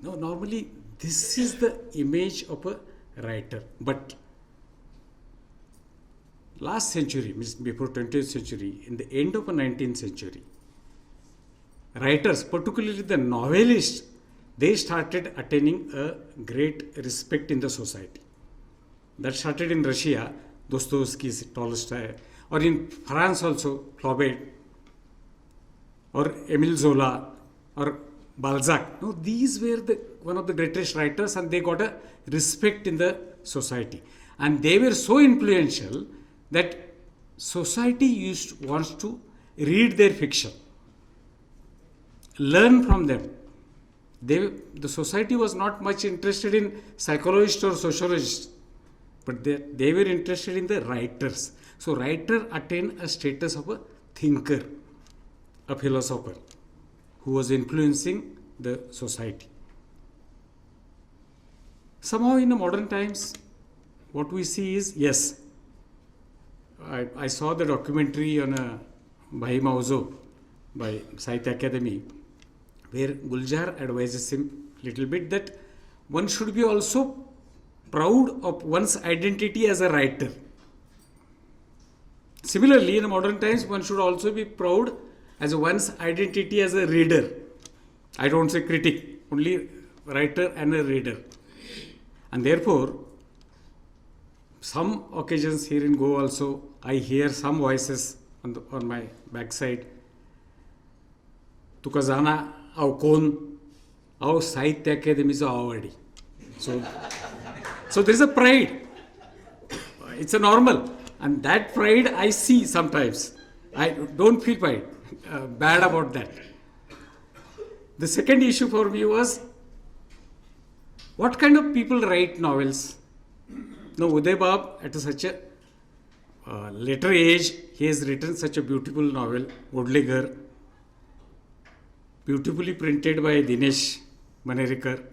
No, normally this is the image of a writer. But last century, means before 20th century, in the end of the 19th century, writers, particularly the novelists, they started attaining a great respect in the society. That started in Russia, Dostoevsky, Tolstoy, or in France also, Flaubert, or Emile Zola, or Balzac. No, these were the one of the greatest writers, and they got a respect in the society. And they were so influential that society wants to read their fiction, learn from them. The society was not much interested in psychologists or sociologists, but they were interested in the writers. So writer attained a status of a thinker, a philosopher who was influencing the society. Somehow in the modern times, what we see is, yes, I saw the documentary on a Bhai Mauzo by Sahitya Academy, where Gulzar advises him a little bit that one should be also proud of one's identity as a writer. Similarly, in the modern times, one should also be proud as one's identity as a reader. I don't say critic, only writer and a reader. And therefore, some occasions here in Goa also, I hear some voices on my backside. Tuka jana aw kon, aw Sahitya Akademi's awardee. So there is a pride. It's a normal. And that pride I see sometimes. I don't feel bad about that. The second issue for me was, what kind of people write novels? Now, Uday Bab, at such a later age, he has written such a beautiful novel, Godlegar, beautifully printed by Dinesh Manerikar.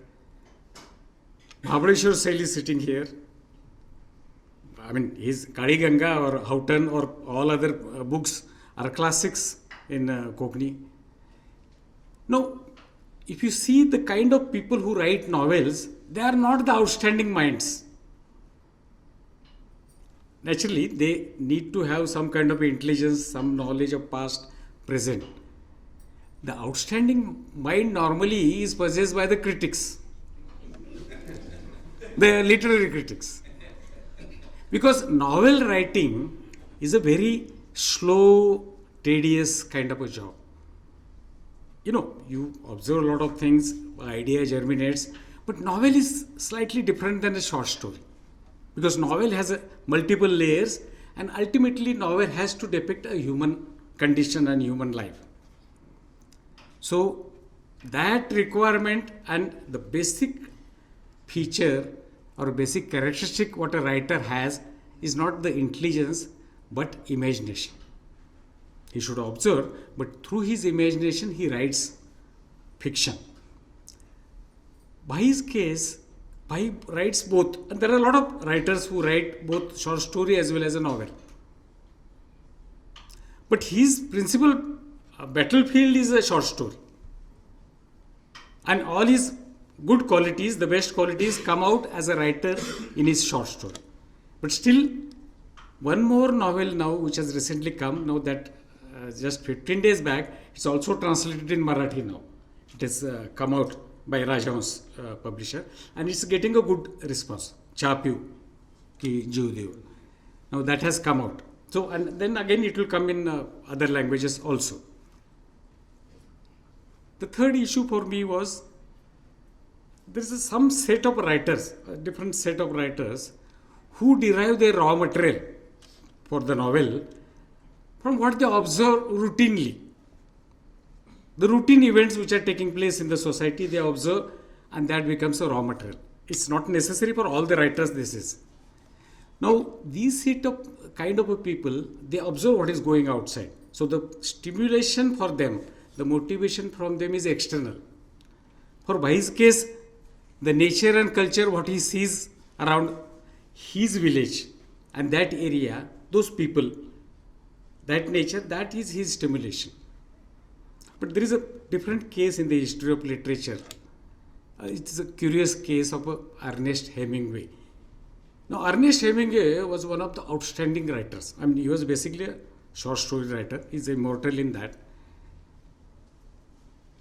Mahabaleshwar Sail is sitting here. I mean, his Kali Ganga or Houghton or all other books are classics in Kokani. Now, if you see the kind of people who write novels, they are not the outstanding minds. Naturally, they need to have some kind of intelligence, some knowledge of past, present. The outstanding mind normally is possessed by the critics, the literary critics. Because novel writing is a very slow, tedious kind of a job. You know, you observe a lot of things, idea germinates, but novel is slightly different than a short story. Because novel has multiple layers, and ultimately novel has to depict a human condition and human life. So that requirement and the basic feature or basic characteristic what a writer has is not the intelligence but imagination. He should observe, but through his imagination he writes fiction. By his case, Bhai writes both, and there are a lot of writers who write both short story as well as a novel. But his principal battlefield is a short story. And all his good qualities, the best qualities, come out as a writer in his short story. But still, one more novel now which has recently come, now that just 15 days back, it's also translated in Marathi now. It has come out by Rajhans publisher, and it's getting a good response. Cha Piu Ki Jeev Deu. Now that has come out. So, and then again it will come in other languages also. The third issue for me was, there is some set of writers, a different set of writers, who derive their raw material for the novel from what they observe routinely. The routine events which are taking place in the society, they observe, and that becomes a raw material. It's not necessary for all the writers, this is. Now, these set of kind of a people, they observe what is going outside. So the stimulation for them, the motivation from them is external. For Bhai's case, the nature and culture, what he sees around his village and that area, those people, that nature, that is his stimulation. But there is a different case in the history of literature. It's a curious case of Ernest Hemingway. Now, Ernest Hemingway was one of the outstanding writers. I mean, he was basically a short story writer. He's immortal in that.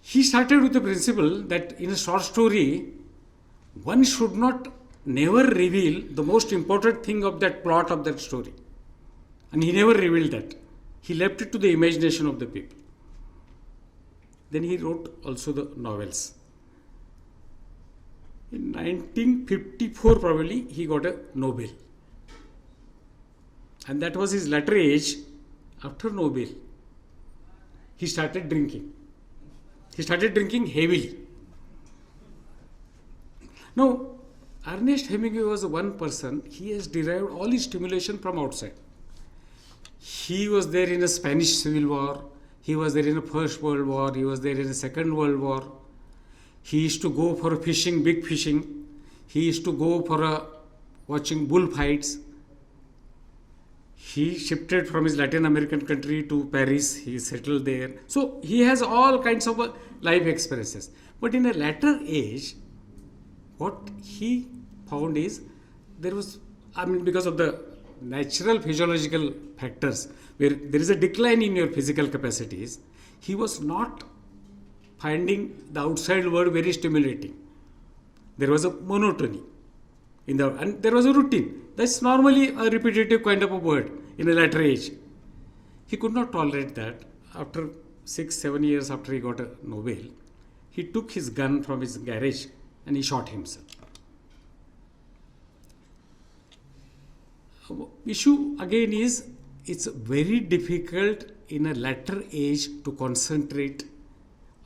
He started with the principle that in a short story, one should not never reveal the most important thing of that plot of that story. And he never revealed that. He left it to the imagination of the people. Then he wrote also the novels. In 1954 probably, he got a Nobel. And that was his latter age. After Nobel, he started drinking. He started drinking heavily. Now, Ernest Hemingway was one person, he has derived all his stimulation from outside. He was there in a Spanish Civil War, he was there in the First World War, he was there in the Second World War. He used to go for fishing, big fishing. He used to go for watching bullfights. He shifted from his Latin American country to Paris. He settled there. So he has all kinds of life experiences. But in a later age, what he found is there was, I mean, because of the natural physiological factors, where there is a decline in your physical capacities, he was not finding the outside world very stimulating. There was a monotony in the, and there was a routine. That's normally a repetitive kind of a word in a later age. He could not tolerate that. After 6-7 years after he got a Nobel, he took his gun from his garage and he shot himself. Issue again is, it's very difficult in a later age to concentrate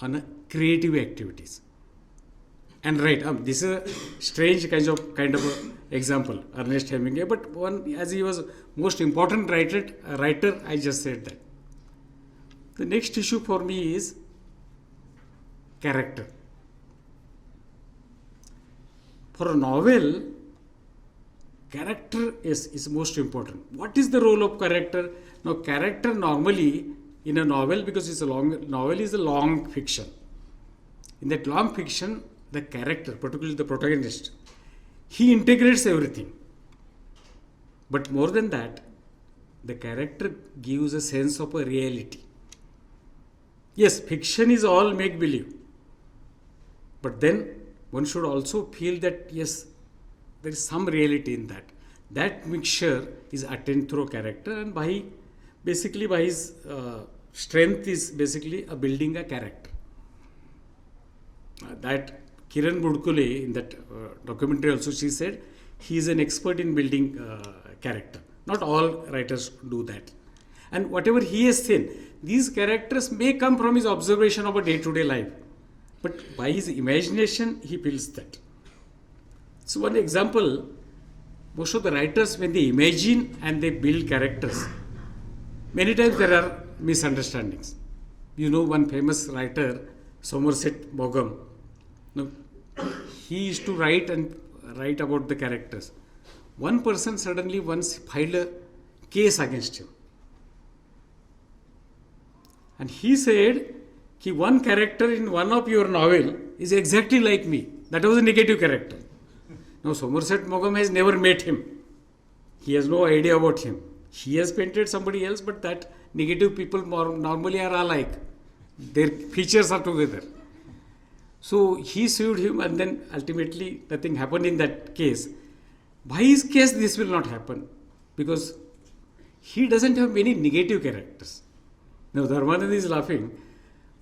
on a creative activities. And right, this is a strange kind of a example, Ernest Hemingway, but one, as he was most important writer, I just said that. The next issue for me is character. For a novel, character is most important. What is the role of character? Now, character normally in a novel, because it's a long novel, is a long fiction. In that long fiction, the character, particularly the protagonist, he integrates everything. But more than that, the character gives a sense of a reality. Yes, fiction is all make believe, but then one should also feel that yes, there is some reality in that. That mixture is attained through character, and Bhai, basically Bhai's strength is basically a building a character. That Kiran Budkuley in that documentary also, she said he is an expert in building character. Not all writers do that. And whatever he has seen, these characters may come from his observation of a day-to-day life, but by his imagination, he feels that. So one example, most of the writers, when they imagine and they build characters, many times there are misunderstandings. You know, one famous writer, Somerset Maugham, no, he used to write and write about the characters. One person suddenly once filed a case against him. And he said, ki one character in one of your novel is exactly like me. That was a negative character. Now Somerset Maugham has never met him. He has no idea about him. He has painted somebody else, but that negative people more normally are alike. Their features are together. So he sued him, and then ultimately nothing happened in that case. By his case, this will not happen because he doesn't have many negative characters. Now Dharmanand is laughing.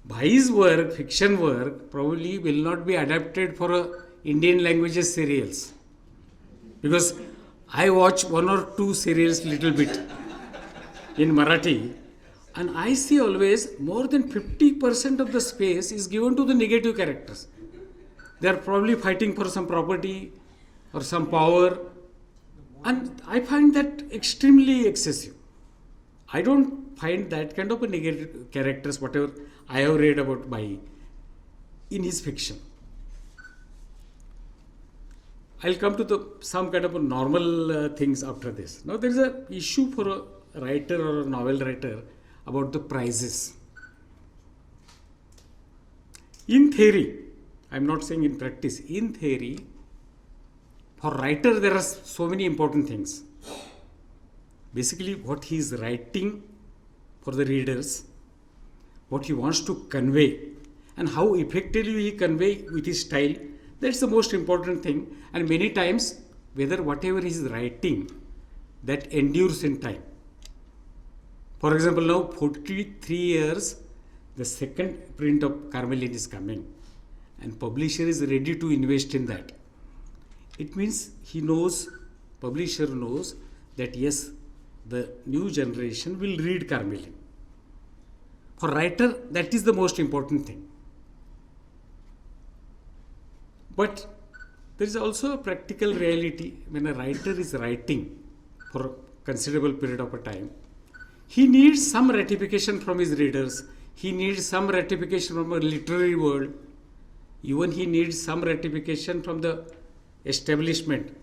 Bhai's work, fiction work, probably will not be adapted for a Indian languages serials, because I watch one or two serials little bit in Marathi, and I see always more than 50% of the space is given to the negative characters. They are probably fighting for some property or some power, and I find that extremely excessive. I don't find that kind of a negative characters, whatever I have read about Bhai in his fiction. I'll come to the some kind of a normal things after this. Now there is an issue for a writer or a novel writer about the prizes. In theory, I'm not saying in practice, in theory, for writer there are so many important things. Basically what he is writing for the readers, what he wants to convey, and how effectively he convey with his style, that's the most important thing. And many times, whether whatever he is writing, that endures in time. For example, now 43 years, the second print of Karmelin is coming, and publisher is ready to invest in that. It means he knows, publisher knows that yes, the new generation will read Karmelin. For writer, that is the most important thing. But there is also a practical reality. When a writer is writing for a considerable period of a time, he needs some ratification from his readers. He needs some ratification from a literary world. Even he needs some ratification from the establishment.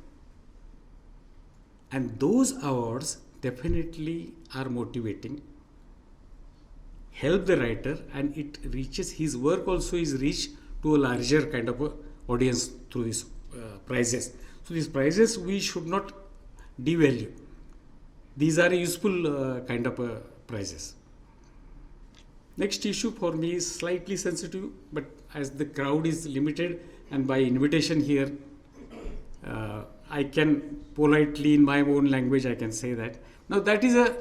And those awards definitely are motivating, help the writer, and it reaches, his work also is reached to a larger kind of a audience through these prizes. So these prizes we should not devalue. These are useful kind of prizes. Next issue for me is slightly sensitive, but as the crowd is limited and by invitation here, I can politely in my own language I can say that. Now that is a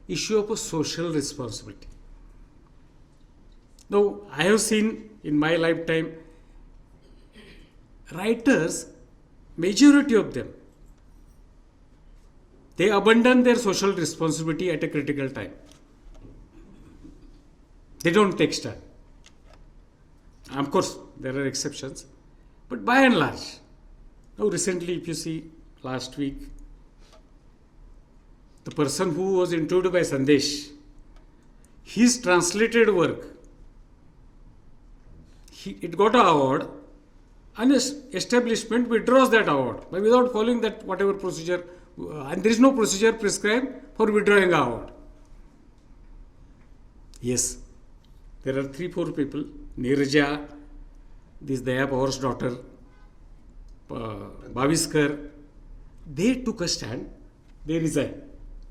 issue of a social responsibility. Now I have seen in my lifetime writers, majority of them, they abandon their social responsibility at a critical time. They don't take stand. Of course, there are exceptions, but by and large. Now recently, if you see, last week, the person who was interviewed by Sandesh, his translated work, it got an award, and establishment withdraws that award by without following that whatever procedure, and there is no procedure prescribed for withdrawing award. Yes, there are 3-4 people, Nirja, this Daya Pawar's daughter, Baviskar, they took a stand, they resigned.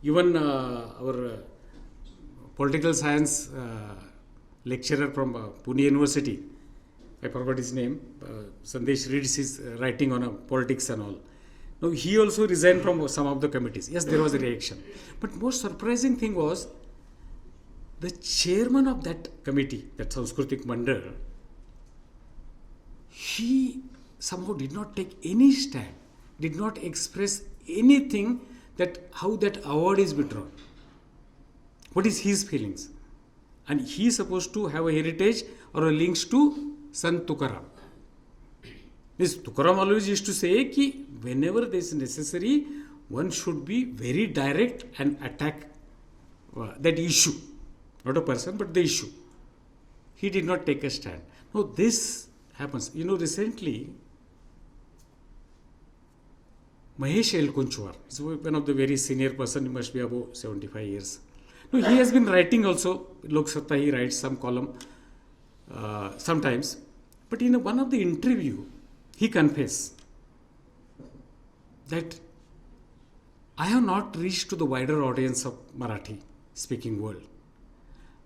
Even our political science lecturer from Pune University. I forgot his name. Sandesh reads his writing on politics and all. Now, he also resigned from some of the committees. Yes, there was a reaction. But most surprising thing was, the chairman of that committee, that Sanskritik Mandal, he somehow did not take any stand, did not express anything that how that award is withdrawn. What is his feelings? And he is supposed to have a heritage or a links to Sant Tukaram. This Tukaram always used to say ki whenever there is necessary, one should be very direct and attack that issue. Not a person, but the issue. He did not take a stand. Now this happens. You know, recently, Mahesh Elkunchwar is one of the very senior person, he must be above 75 years. Now he has been writing also, Lok Satta, he writes some column sometimes. But in one of the interview, he confessed that I have not reached to the wider audience of Marathi speaking world.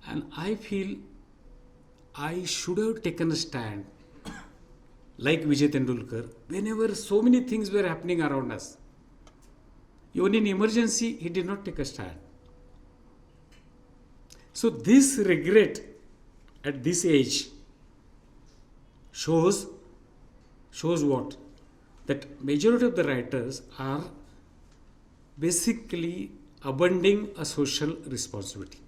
And I feel I should have taken a stand like Vijay Tendulkar whenever so many things were happening around us. Even in emergency, he did not take a stand. So this regret at this age shows what? That majority of the writers are basically abandoning a social responsibility.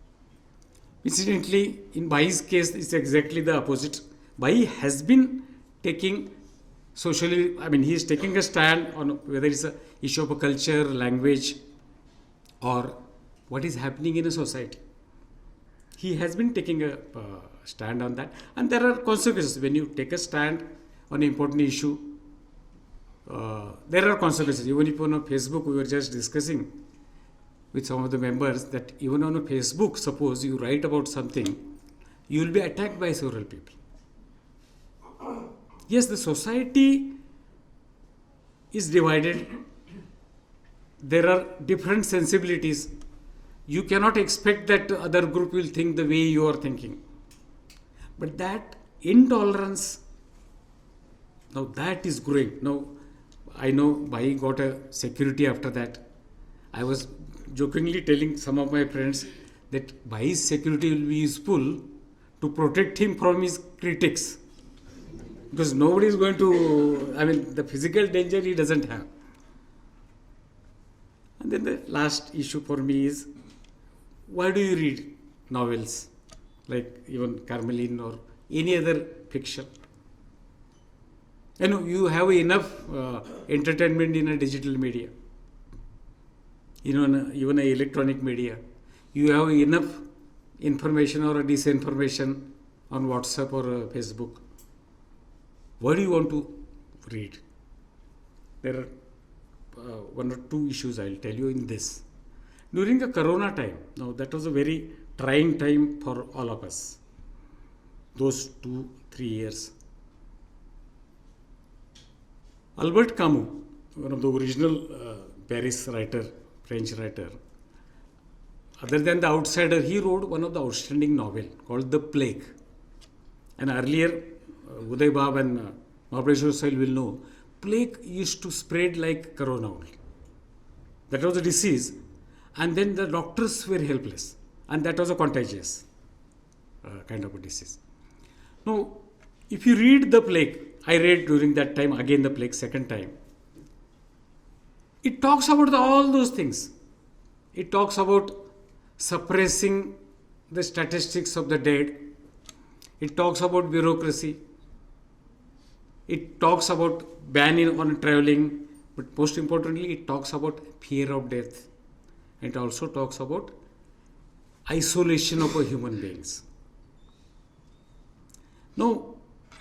Incidentally, in Bhai's case, it's exactly the opposite. Bhai has been taking socially, I mean, he is taking a stand on whether it's an issue of a culture, language, or what is happening in a society. He has been taking a stand on that. And there are consequences. When you take a stand on an important issue, there are consequences. Even if on a Facebook, we were just discussing with some of the members that even on a Facebook, suppose you write about something, you will be attacked by several people. Yes, the society is divided. There are different sensibilities. You cannot expect that other group will think the way you are thinking. But that intolerance, now that is growing. Now, I know Bhai got a security after that. I was jokingly telling some of my friends that Bhai's security will be useful to protect him from his critics. Because nobody is going to, I mean, the physical danger he doesn't have. And then the last issue for me is, why do you read novels like even Karmelin or any other fiction? You know, you have enough entertainment in a digital media, even an electronic media. You have enough information or disinformation on WhatsApp or Facebook. What do you want to read? There are one or two issues I will tell you in this. During the Corona time, now that was a very trying time for all of us, those 2-3 years. Albert Camus, one of the original Paris writer, French writer, other than The Outsider, he wrote one of the outstanding novel called The Plague. And earlier, Uday Bab and Mahabaleshwar Sail will know, plague used to spread like corona only. That was a disease, and then the doctors were helpless, and that was a contagious kind of a disease. Now, if you read The Plague, I read during that time again The Plague second time. It talks about all those things. It talks about suppressing the statistics of the dead. It talks about bureaucracy. It talks about ban on traveling, but most importantly, it talks about fear of death. It also talks about isolation of human beings. Now,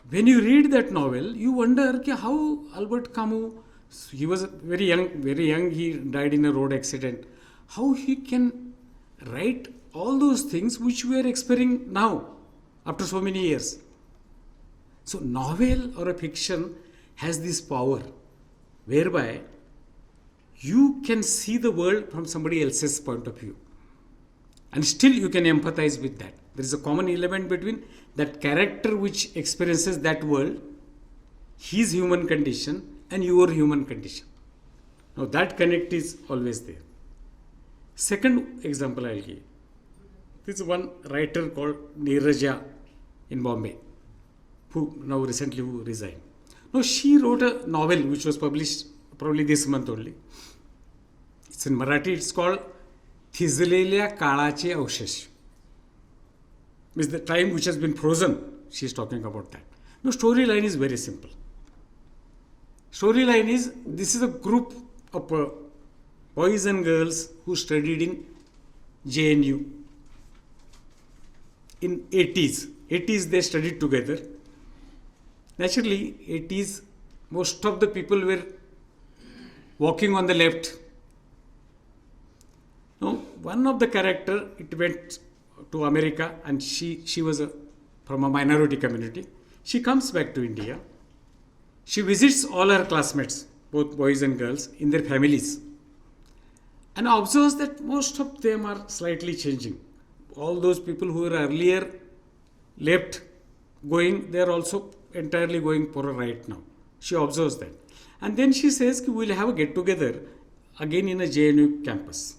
when you read that novel, you wonder how Albert Camus, he was very young, he died in a road accident. How he can write all those things which we are experiencing now, after so many years. So novel or a fiction has this power whereby you can see the world from somebody else's point of view. And still you can empathize with that. There is a common element between that character which experiences that world, his human condition and your human condition. Now that connect is always there. Second example I will give. This is one writer called Neeraja in Bombay, who now recently who resigned. Now she wrote a novel which was published probably this month only. It's in Marathi, it's called Thijlelya Kalache Avshesh. Means the time which has been frozen, she is talking about that. Now storyline is very simple. Storyline is, this is a group of boys and girls who studied in JNU in 80s. 80s they studied together. Naturally, 80s, most of the people were walking on the left. Now, one of the character, it went to America, and she was from a minority community. She comes back to India. She visits all her classmates, both boys and girls, in their families, and observes that most of them are slightly changing. All those people who were earlier left going, they are also entirely going for a right now. She observes that. And then she says, we will have a get-together again in a JNU campus.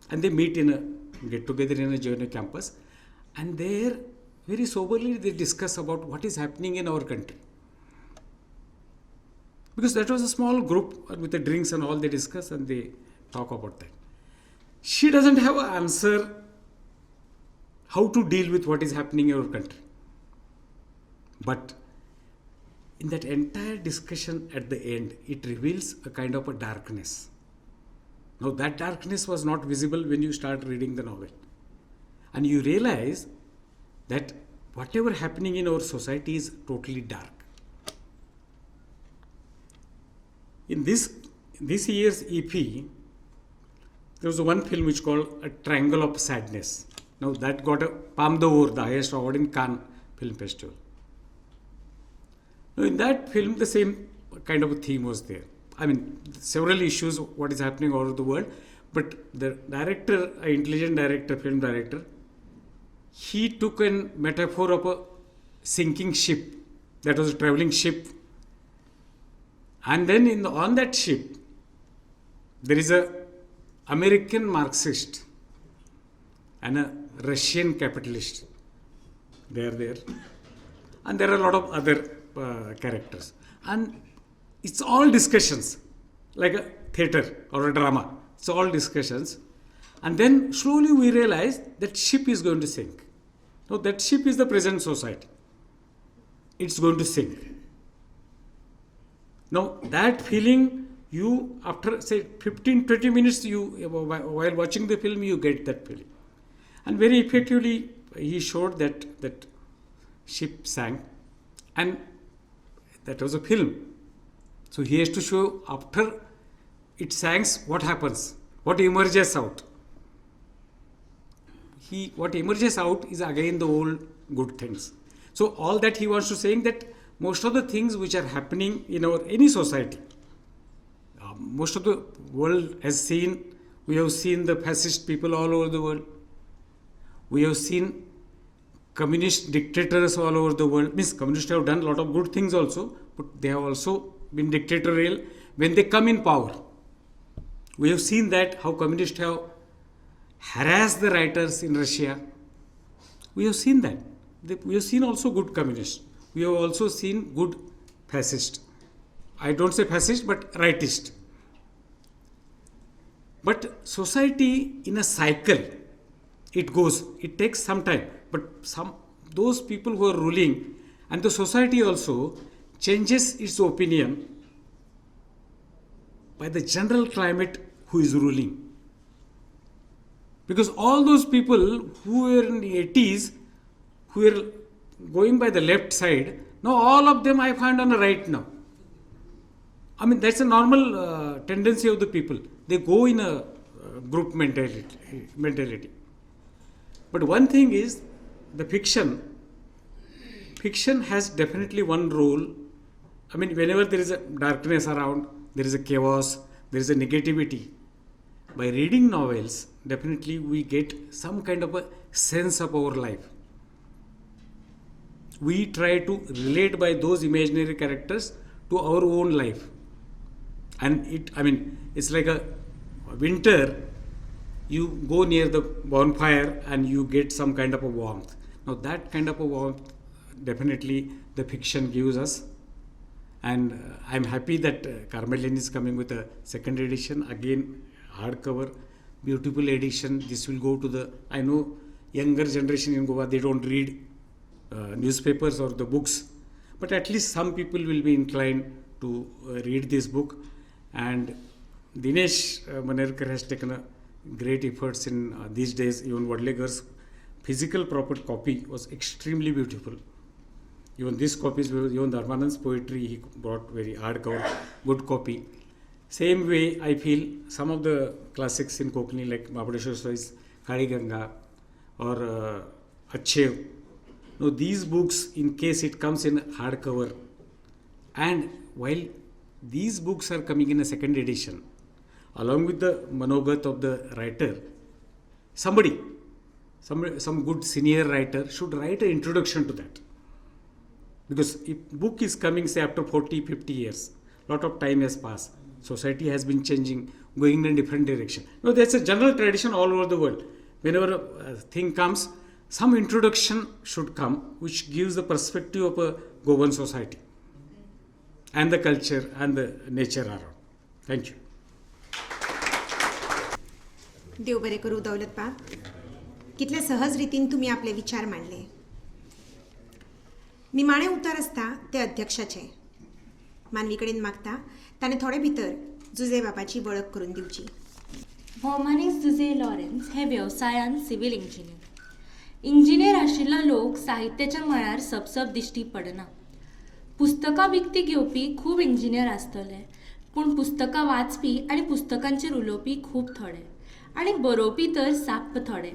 And they meet in a get-together in a JNU campus. And there, very soberly, they discuss about what is happening in our country. Because that was a small group with the drinks and all, they discuss and they talk about that. She doesn't have an answer how to deal with what is happening in our country. But in that entire discussion at the end, it reveals a kind of a darkness. Now that darkness was not visible when you start reading the novel. And you realize that whatever happening in our society is totally dark. In this year's EP, there was one film which called A Triangle of Sadness. Now that got a Palme d'Or, the highest award in Cannes Film Festival. Now in that film, the same kind of a theme was there. I mean, several issues, what is happening all over the world, but the director, an intelligent director, film director, he took a metaphor of a sinking ship, that was a traveling ship. And then on that ship, there is a American Marxist and a Russian capitalist. They are there. And there are a lot of other characters. And it's all discussions, like a theater or a drama. It's all discussions. And then slowly we realize that ship is going to sink. Now that ship is the present society. It's going to sink. Now that feeling, you after say 15-20 minutes, you while watching the film, you get that feeling. And very effectively, he showed that that ship sank, and that was a film. So he has to show after it sinks, what happens, what emerges out. What emerges out is again the old good things. So all that he wants to saying that most of the things which are happening in our any society, most of the world has seen, we have seen the fascist people all over the world. We have seen communist dictators all over the world. Means communists have done a lot of good things also, but they have also been dictatorial when they come in power. We have seen that how communists have harassed the writers in Russia. We have seen that. We have seen also good communists. We have also seen good fascists. I don't say fascist, but rightist. But society in a cycle, it goes, it takes some time. But those people who are ruling, and the society also changes its opinion by the general climate who is ruling. Because all those people who were in the 80s, who were going by the left side, now all of them I find on the right now. I mean, that's a normal tendency of the people. They go in a group mentality. But one thing is, the fiction has definitely one role. I mean, whenever there is a darkness around, there is a chaos, there is a negativity. By reading novels, definitely we get some kind of a sense of our life. We try to relate by those imaginary characters to our own life. And it, I mean, it's like a winter, you go near the bonfire and you get some kind of a warmth. Now that kind of a warmth, definitely the fiction gives us. And I'm happy that Carmelin is coming with a second edition, again hardcover, beautiful edition. This will go to the, I know younger generation in Goa, they don't read newspapers or the books, but at least some people will be inclined to read this book. And Dinesh Manerkar has taken a great efforts in these days. Even Wadlekar's physical proper copy was extremely beautiful. Even this copy, even Dharmanand's poetry, he brought very hardcover, good copy. Same way, I feel some of the classics in Konkani like Mahabaleshwar Swai's Kali Ganga or Achev. Now these books, in case it comes in hardcover, and while these books are coming in a second edition, along with the manogat of the writer, somebody, some good senior writer should write an introduction to that. Because if book is coming, say, after 40, 50 years, lot of time has passed. Society has been changing, going in a different direction. Now, there's a general tradition all over the world. Whenever a thing comes, some introduction should come, which gives the perspective of a Goan society and the culture and the nature around. Thank you. देव बरें करूं दौलत बाब, कितले सहज रितीन तुमी आपले विचार मांडले. निमाणें उतर आसता तें अध्यक्षाचें. मानवी कडेन मागता ताणें थोडे भितर जुजे बाबाची वळख करून दिवची. भोवमानीक जुजे लॉरेन्स हे वेवसायान सिव्हील इंजिनियर. इंजिनियर आशिल्लो लोक साहित्याच्या मळार सपसप दिश्टी पडना. पुस्तकां विकती घेवपी खूब इंजिनियर आसतले, पूण पुस्तकां वाचपी आनी पुस्तकांचेर उलोवपी खूब थोडे आनी बरोवपी तर साप्प थोडे.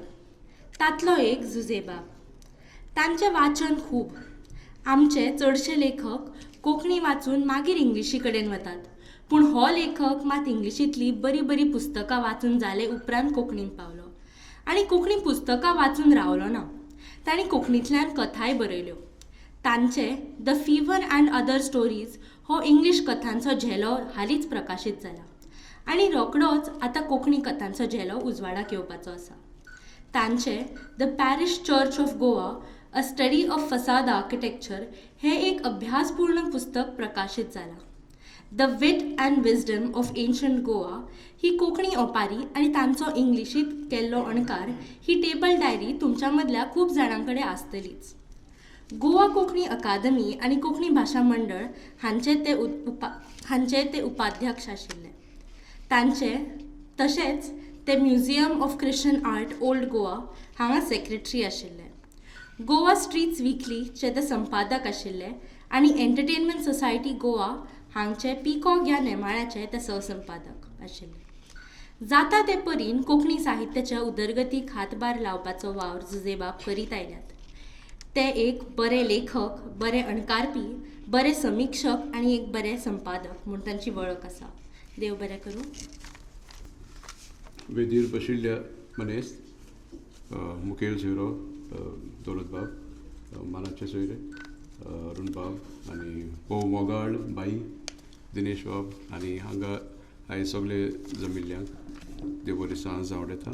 तांतलो एक जुजेबाब. तांचें वाचन खूब. आमचे चडशे लेखक कोंकणी वाचून मागीर इंग्लिशी कडेन वतात, पूण हो लेखक मात इंग्लिशींतलीं बरीं बरीं पुस्तकां वाचून जाले उपरांत कोंकणींत पावलो आनी कोंकणी पुस्तकां वाचून रावलो ना. तांणी कोंकणींतल्यान कथाय बरयल्यो. तांचे the fever and other stories हो इंग्लीश कथांचो झेलो हालींच प्रकाशीत जाला आनी रोखडोच आतां कोंकणी कथांचो झेलो उजवाडाक येवपाचो आसा. तांचे the parish church of Goa a study of facade architecture हें एक अभ्यासपूर्ण पुस्तक प्रकाशीत जालां. The wit and wisdom of ancient Goa ही कोंकणी ओपारी आनी तांचो इंग्लिशींत केल्लो अणकार ही टेबल डायरी तुमच्या मदल्या खूब जाणां कडेन आसतलीच. गोवा कोंकणी अकादमी आनी कोंकणी भाशा मंडळ हांचे ते उपाध्यक्ष आशिल्ले. तांचे तशेंच ते museum of Christian art old Goa हांगा सेक्रेटरी आशिल्ले. गोवा स्ट्रीट्स विकलीचे ते संपादक आशिल्ले आनी एंटरटेनमेंट सोसायटी गोवा हांगचे पिकॉक ह्या नेमाळ्याचे ते सहसंपादक आशिल्ले. जाता ते परीन कोंकणी साहित्याच्या उदरगतीक हातभार लावपाचो वावर जुजेबाब करीत आयल्यात. ते एक बरे लेखक, बरे अणकारपी, बरे समिक्षक आनी एक बरे संपादक म्हूण तांची वळख आसा. देव बरें करूं. वेदीर बशिल्ल्या मनेस्त, मुखेल सोयरो दौलतबाब, मानाचे सोयरे अरुणबाब आनी भोव मोगाळ बाई दिनेश बाब आनी हांगा हांवें सगळे जमिल्ल्यांक देव बरी सांज आवडटा.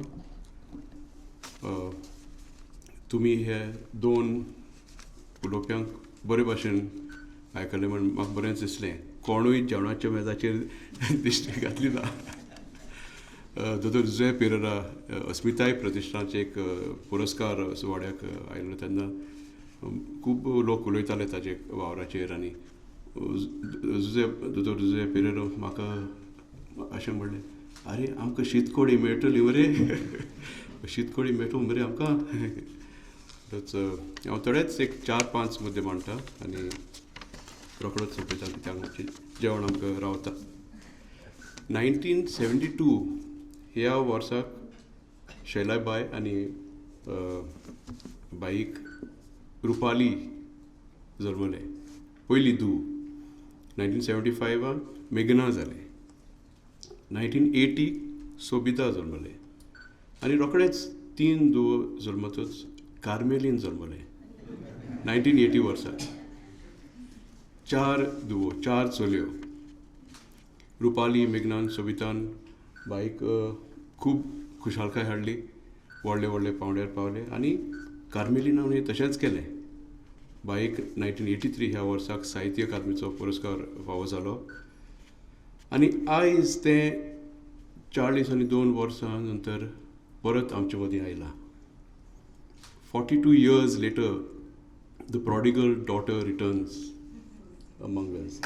तुमी हे दोन उलोवप्यांक बरे भाशेन आयकलें म्हण म्हाका बरेंच दिसलें. कोणूय जेवणाच्या मेजाचेर दिश्टी घातली ना. दोतोर जुझे पेरेरा अस्मिताय प्रतिश्ठानाचे एक पुरस्कार सुवाळ्याक आयलो तेन्ना खूब लोक उलयताले ताजे वावराचेर आनी जुझे दोतोर जुझे पेरेरा म्हाका अशें म्हणलें, आरे आमकां शीतकोडी मेळटली मरे, शीतकोडी मेळटली मरे आमकां. हांव थोडेच एक 4-5 मुद्दे मांडटा आनी रोखडोच सोंपयता कित्याक आमचें जेवण आमकां रावता. 1972 ह्या वर्साक शैलाबाय आनी बाईक रुपाली जल्मलें, पयली धूव. 1975 मेघना जालें. 1980 सोबिता जल्मलें आनी रोखडेच 3 धुवो जल्मतच कार्मेलीन जल्मलें. 1980 वर्सा. 4 धुवो, 4 चलयो, रुपाली, मेघनान, सोबितान बाईक खूब खुशालकाय हाडली, व्हडले व्हडले पांवड्यार पावले आनी कार्मेलिनानूय तशेंच केलें. बाईक 1983 ह्या वर्साक साहित्य अकादमीचो पुरस्कार फावो जालो आनी आयज तें 42 वर्सां नंतर परत आमचे मदीं आयलां. 42 years later, the prodigal daughter returns among us.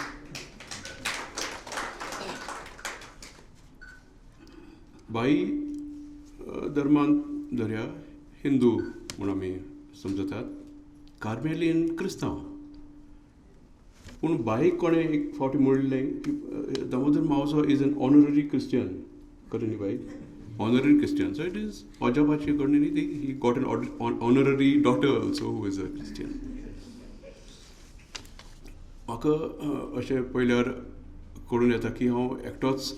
बाई धर्मान धरया हिंदू म्हूण आमी समजतात, कार्मेलीन क्रिस्तांव. पूण बाईक कोणें एक फावटी म्हणलें की Damodar Mauzo is an honorary Christian, खरें न्ही बाई? Honorary Christian. So it is अजापाची घडणी न्ही ती, he got an honorary daughter also who is a Christian. म्हाका अशें पळयल्यार कळून येता की हांव एकटोच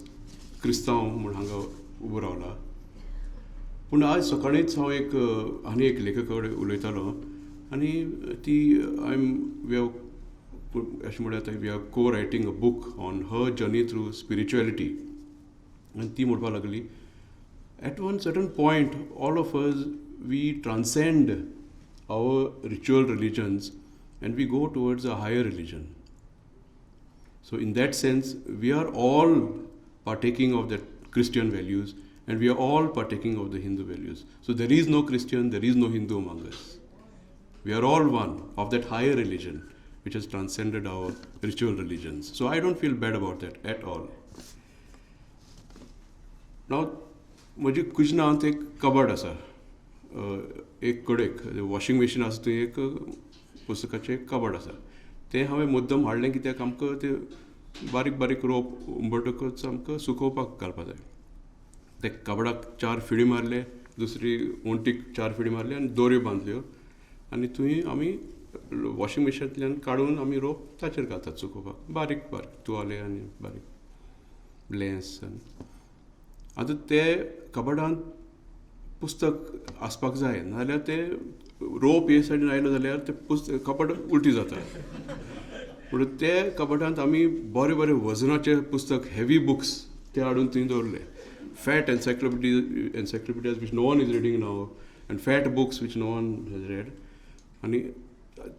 क्रिस्तांव म्हूण हांगा उबो रावला. पूण आज सकाळींच हांव एक आनी एक लेखका कडेन उलयतालो आनी ती I am we have अशें म्हणल्यार आतां we are co writing a book on her journey through spirituality. आनी ती म्हणपाक लागली, at one certain point all of us we transcend our ritual religions and we go towards a higher religion. So in that sense we are all partaking of that Christian values and we are all partaking of the Hindu values. So there is no Christian, there is no Hindu among us. We are all one of that higher religion which has transcended our ritual religions. So I don't feel bad about that at all. Now, म्हजी कुजनांत एक cupboard आसा, एक कडेक washing machine आसा थंय एक पुस्तकाचें एक कबड आसा. तें हांवें मुद्दम हाडलें कित्याक आमकां तें बारीक बारीक रोप उंबटकच आमकां सुकोवपाक घालपा जाय. ते कबडाक 4 फिडी मारले, दुसरी वण्टीक 4 फिडी मारले आनी दोऱ्यो बांदल्यो आनी थंय आमी वॉशिंग मशिनांतल्यान काडून आमी रोप ताचेर घालतात सुकोवपाक, बारीक बारीक तुवाले आनी बारीक लेंस. आनी आतां ते कबडांत पुस्तक आसपाक जाय, नाजाल्यार ते रोप हे सायडीन आयलो जाल्यार ते पुस्तक कबड उलटी जाता. पूण ते कबडांत आमी बरे बरे वजनाचे पुस्तक, हेवी बुक्स ते हाडून थंय दवरले. Fat encyclopedias which no one is reading now and fat books which no one has read. आनी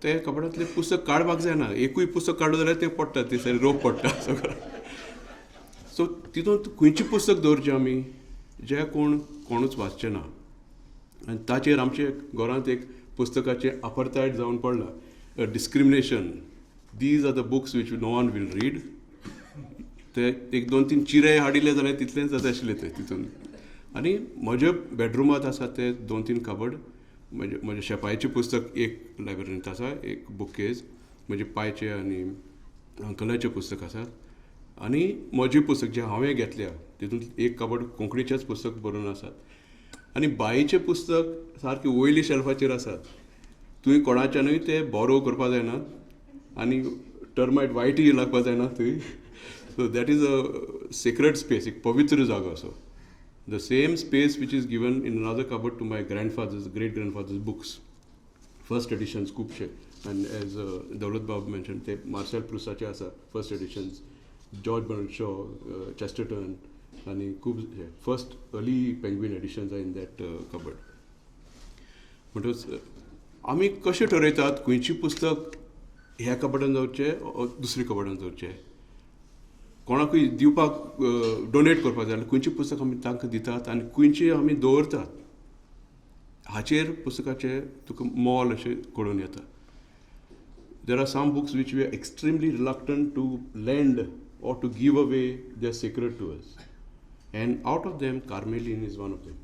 ते कबडांतलें पुस्तक काडपाक जायना, एकूय पुस्तक काडलो जाल्यार तें पडटा, ते सारकें रोप पडटा सगळें. सो तितूंत खंयचें पुस्तक दवरचें आमी जें कोणूच वाचचें ना. आनी ताचेर आमचे घरांत एक पुस्तकाचें अपार्थायड जावन पडलां, discrimination. These are the books which no one will read. ते 1 2 3 चिरे हाडिल्ले जाल्यार तितलेंच जाता आशिल्लें तें तितून. आनी म्हज्या बेडरुमांत आसा ते 2 3 कबड, म्हजें शेपायचें पुस्तक एक लायब्ररींत आसा, एक बुक केज, म्हजे पायचें आनी अंकलाचें पुस्तक आसा आनी म्हजें पुस्तक जें हांवें घेतल्या तितूंत एक कबड कोंकणीचेंच पुस्तक बरोवन आसात. आनी बाईचें पुस्तक सारकें वयल्या शेल्फाचेर आसात, तुवें कोणाच्यानूय तें बोरो करपाक जायना आनी टर्मायट वायटय लागपाक जायना थंय. So that is a sacred space, एक पवित्र जागो असो. The same space which is given in another cupboard to my grandfather's, great grandfather's books, first editions खुबशे. आनी एज दौलत बाब मेन्शन, ते मार्सेल प्रुसाचे आसा first editions, George Bernard Shaw, Chesterton आनी खूब first early Penguin editions are in that cupboard. म्हणटकच आमी कशें ठरयतात खंयचें पुस्तक ह्या कबडान दवरचें दुसऱ्या कबडान दवरचें, कोणाकूय दिवपाक डोनेट करपाक जाय जाल्यार खंयचें पुस्तक आमी तांकां दितात आनी खंयचें आमी दवरतात हाचेर पुस्तकाचें तुका मोल अशें कळून येता. There are some books which we are extremely reluctant to lend or to give away, they are sacred to us. And out of them, Carmelin is one of them.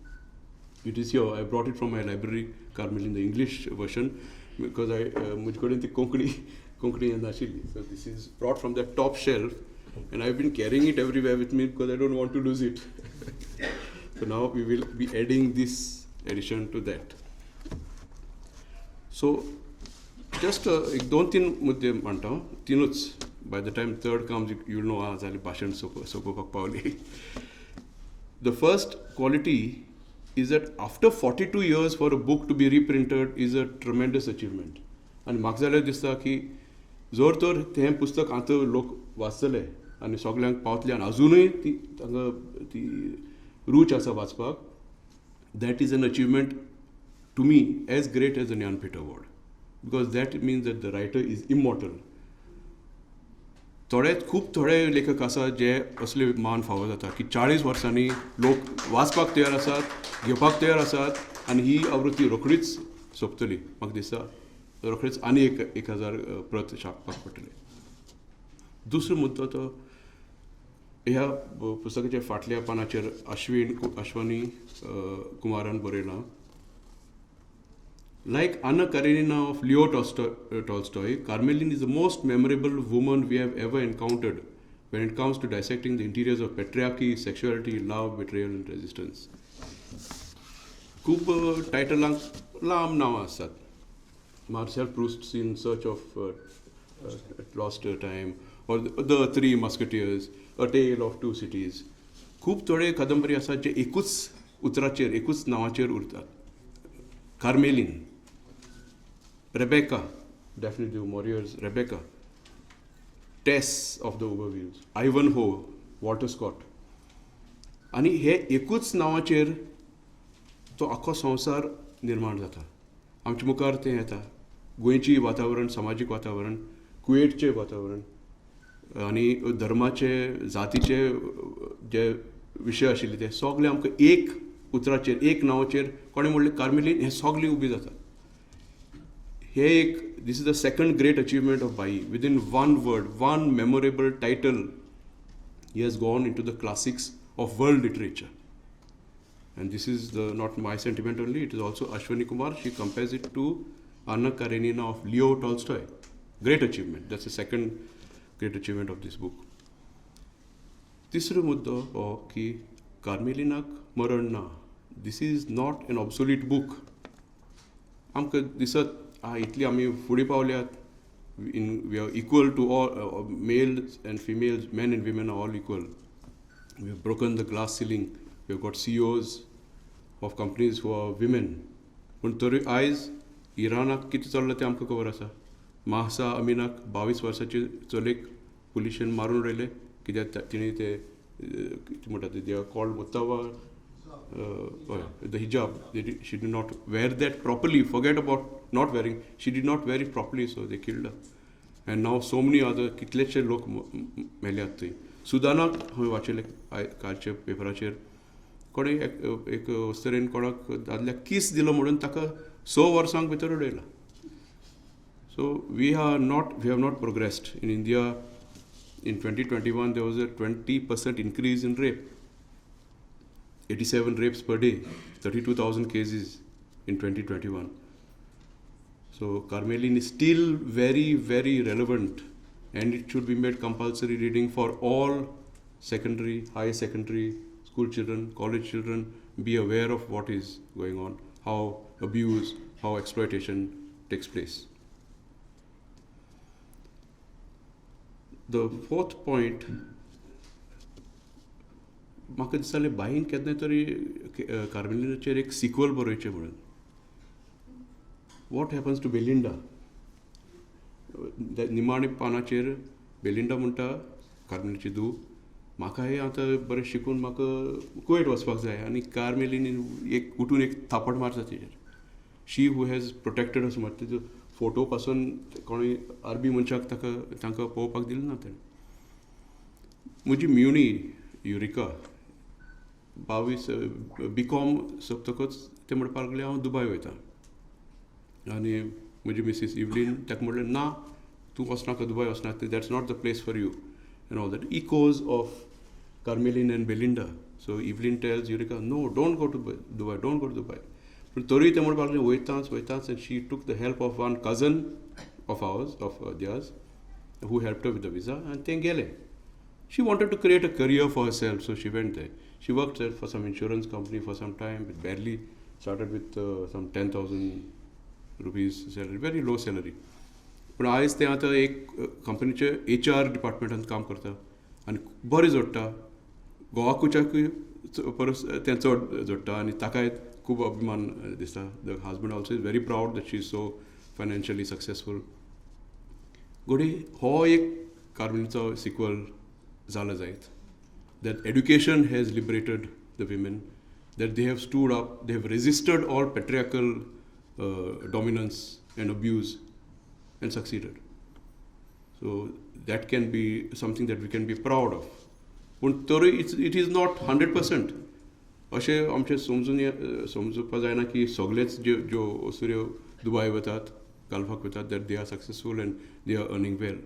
It is here, I brought it from my library, Carmelin, the English version, because I म्हजे कडेन ती कोंकणी नाशिल्ली. So this is brought from the top shelf and I've been carrying it everywhere with me because I don't want to lose it. So now we will be adding this edition to that. So just एक 2-3 मुद्दे म्हणटा, तिनूच. By the time third comes, you will know जालें भाशण सोंपोवपाक पावली. The first quality is that after 42 years for a book to be reprinted is a tremendous achievement. आनी म्हाका जाल्यार दिसता की जर तर तें पुस्तक आतां लोक वाचतले आनी सगल्यांक पावतले आनी अजुनूय ती तांकां ती रूच आसा वाचपाक, that is an achievement to me as great as a Jnanpith award, because that means that the writer is immortal. थोडे खूब थोडे लेखक आसात जे असले मान फावो जाता की 40 वर्सांनी लोक वाचपाक तयार आसात, घेवपाक तयार आसात आनी ही आवृत्ती रोखडीच सोंपतली. म्हाका दिसता रोखडीच आनी 1000 प्रत छापपाक पडटली. दुसरो मुद्दो तो ह्या पुस्तकाच्या फाटल्या पानाचेर अश्वनी कुमारान बरयलां, Like Anna Karenina of Leo Tolstoy, Carmelin is the most memorable woman we have ever encountered when it comes to dissecting the interiors of patriarchy, sexuality, love, betrayal and resistance. खूब टायटलांक लांब नांवां आसतात. Marcel Proust's In Search of Lost Time, or The Three Musketeers, A Tale of Two Cities. खूब थोडे कादंबरी आसात जे एकूच उतराचेर, एकूच नांवाचेर उरतात. Carmelin, Rebecca, Daphne du Maurier's Rebecca, Tess of the D'Urbervilles, Ivanhoe, Walter Scott. आनी हे एकूच नांवाचेर तो आख्खो संवसार निर्माण जाता. आमच्या मुखार तें येता. गोंयची वातावरण, समाजीक वातावरण, कुवेटचें वातावरण आनी धर्माचे, जातीचे जे विशय आशिल्ले ते सगळे आमकां एक उतराचेर, एक नांवाचेर, कोणें म्हणलें कार्मेलीन, हें सगळें उबी जाता. हे एक, this is the second great achievement of Bhai. Within one word, one memorable title, he has gone into the classics of world literature. And this is the not my sentiment only, it is also Ashwani Kumar. She compares it to Anna Karenina of Leo Tolstoy. Great achievement. That's the second great achievement of this book. तिसरो मुद्दो हो की कार्मेलिनाक मरण ना. This is not an obsolete book. आमकां दिसत इतली आमी फुडें पावल्यात, in we are equal to all males and females, men and women are all equal. We have broken the glass ceiling. We have got CEOs of companies who are women. पूण तरी आयज इराणाक कितें चल्लां तें आमकां खबर आसा. माहसा अमिनाक 22 वर्साचे चलयेक पुलिशेन मारून उडयलें कित्याक तिणें ते कितें म्हणटा ते they are called मुत्तावा, the hijab. She did not wear that properly. Forget about not wearing, she did not wear it properly, so they killed her. And now so many other कितलेशे लोक मेल्यात थंय. सुदानाक हांवें वाचिल्लें कालच्या पेपराचेर, कोणें एक अस्तरेन कोणाक दादल्याक कीस दिलो म्हणून ताका 6 वर्सांक भितर उडयला. So we have not progressed. In India in 2021 there was a 20% increase in rape, 87 rapes per day, 32,000 cases in 2021. So Carmelin is still very, very relevant, and it should be made compulsory reading for all secondary, high secondary school children, college children. Be aware of what is going on, how abuse, how exploitation takes place. The fourth point, म्हाका दिसतालें बाईन केन्ना तरी कार्मेलिनाचेर एक sequel बरोवचें म्हणून. What happens to Belinda? निमाणे पानाचेर Belinda म्हणटा, कार्मेलिनाची धूव, म्हाका हें आतां बरें शिकून म्हाका कुवेट वचपाक जाय. आनी कार्मेलीन एक उठून एक थापट मारता तेजेर. She who has protected us, म्हटल्यार तेजो फोटो पासून कोणूय अरबी मनशाक ताका तांकां पळोवपाक दिलें ना तेणें. म्हजी म्युनी युरिका 22 बी.कॉम सोंपतकच तें म्हणपाक लागलें हांव दुबाय वयता. आनी म्हजी मिसीस इवलीन ताका म्हणलें ना, तूं वचनाका, दुबाय वचनाका, that's not the place for you and all that. Echoes of Carmelin and Belinda. So Evelyn tells Eureka, no, don't go to Dubai, don't go to Dubai. पूण तरूय तें म्हणपाक लागलें वयताच वयताच. And she took the help of one cousin of ours, of theirs, who helped with the visa, आनी तें गेलें. She wanted to create a career for herself, so she went there. She worked there for some insurance company for some time, but barely started with some 10,000 rupees salary, very low salary. पूण आयज तें आतां एक कंपनीचे HR डिपार्टमेंटांत काम करता आनी बरें जोडटा. गोवाकूच्याकूय परस तें चड जोडटा आनी ताकाय खूब अभिमान दिसता. The husband also is very proud that she is so financially successful. घडये हो एक कार्मेलीनचो सिक्वल जाला जायत, that education has liberated the women, that they have stood up, they have resisted all patriarchal dominance and abuse and succeeded. So that can be something that we can be proud of. पूण तरूय it is not 100%. अशें आमचें समजून समजुपाक जायना की सगलेच ज्यो ज्यो अस्तुऱ्यो दुबाय वतात, गल्फाक वतात, that they are successful and they are earning well.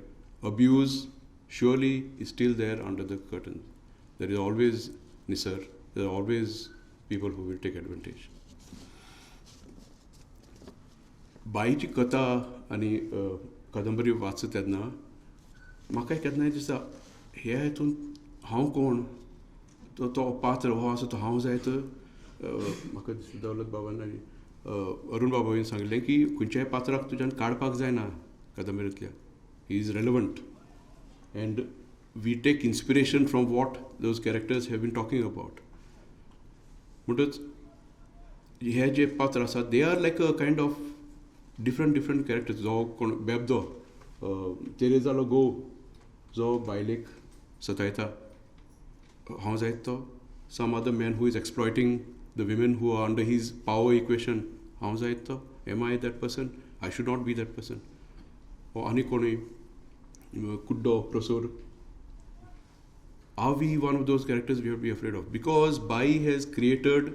Abuse surely is still there under the curtain. There is always निसर, there are always people who will take advantage. बाईची कथा आनी कादंबरी वाचता तेन्ना म्हाका केन्नाय दिसता, हे हितून हांव कोण, तो तो पात्र हो आसा तो हांव जायत. म्हाका दिसता दौलत बाबान आनी अरुण बाबान सांगिल्लें की खंयच्याय पात्राक तुज्यान काडपाक जायना कादंबरींतल्या. He is relevant and we take inspiration from what those characters have been talking about. म्हणटच हे जे पात्र आसा they are like a kind of different different characters. जो कोण बेबदो, तेरेजालो घोव जो बायलेक सतायता, हांव जायत तो. Some other man who is exploiting the women who are under his power equation, हांव जायत तो. Am I that person? I should not be that person. आनी कोणूय कुड्डो प्रोसोर. Are we one of those characters we have to be afraid of? Because Bai has created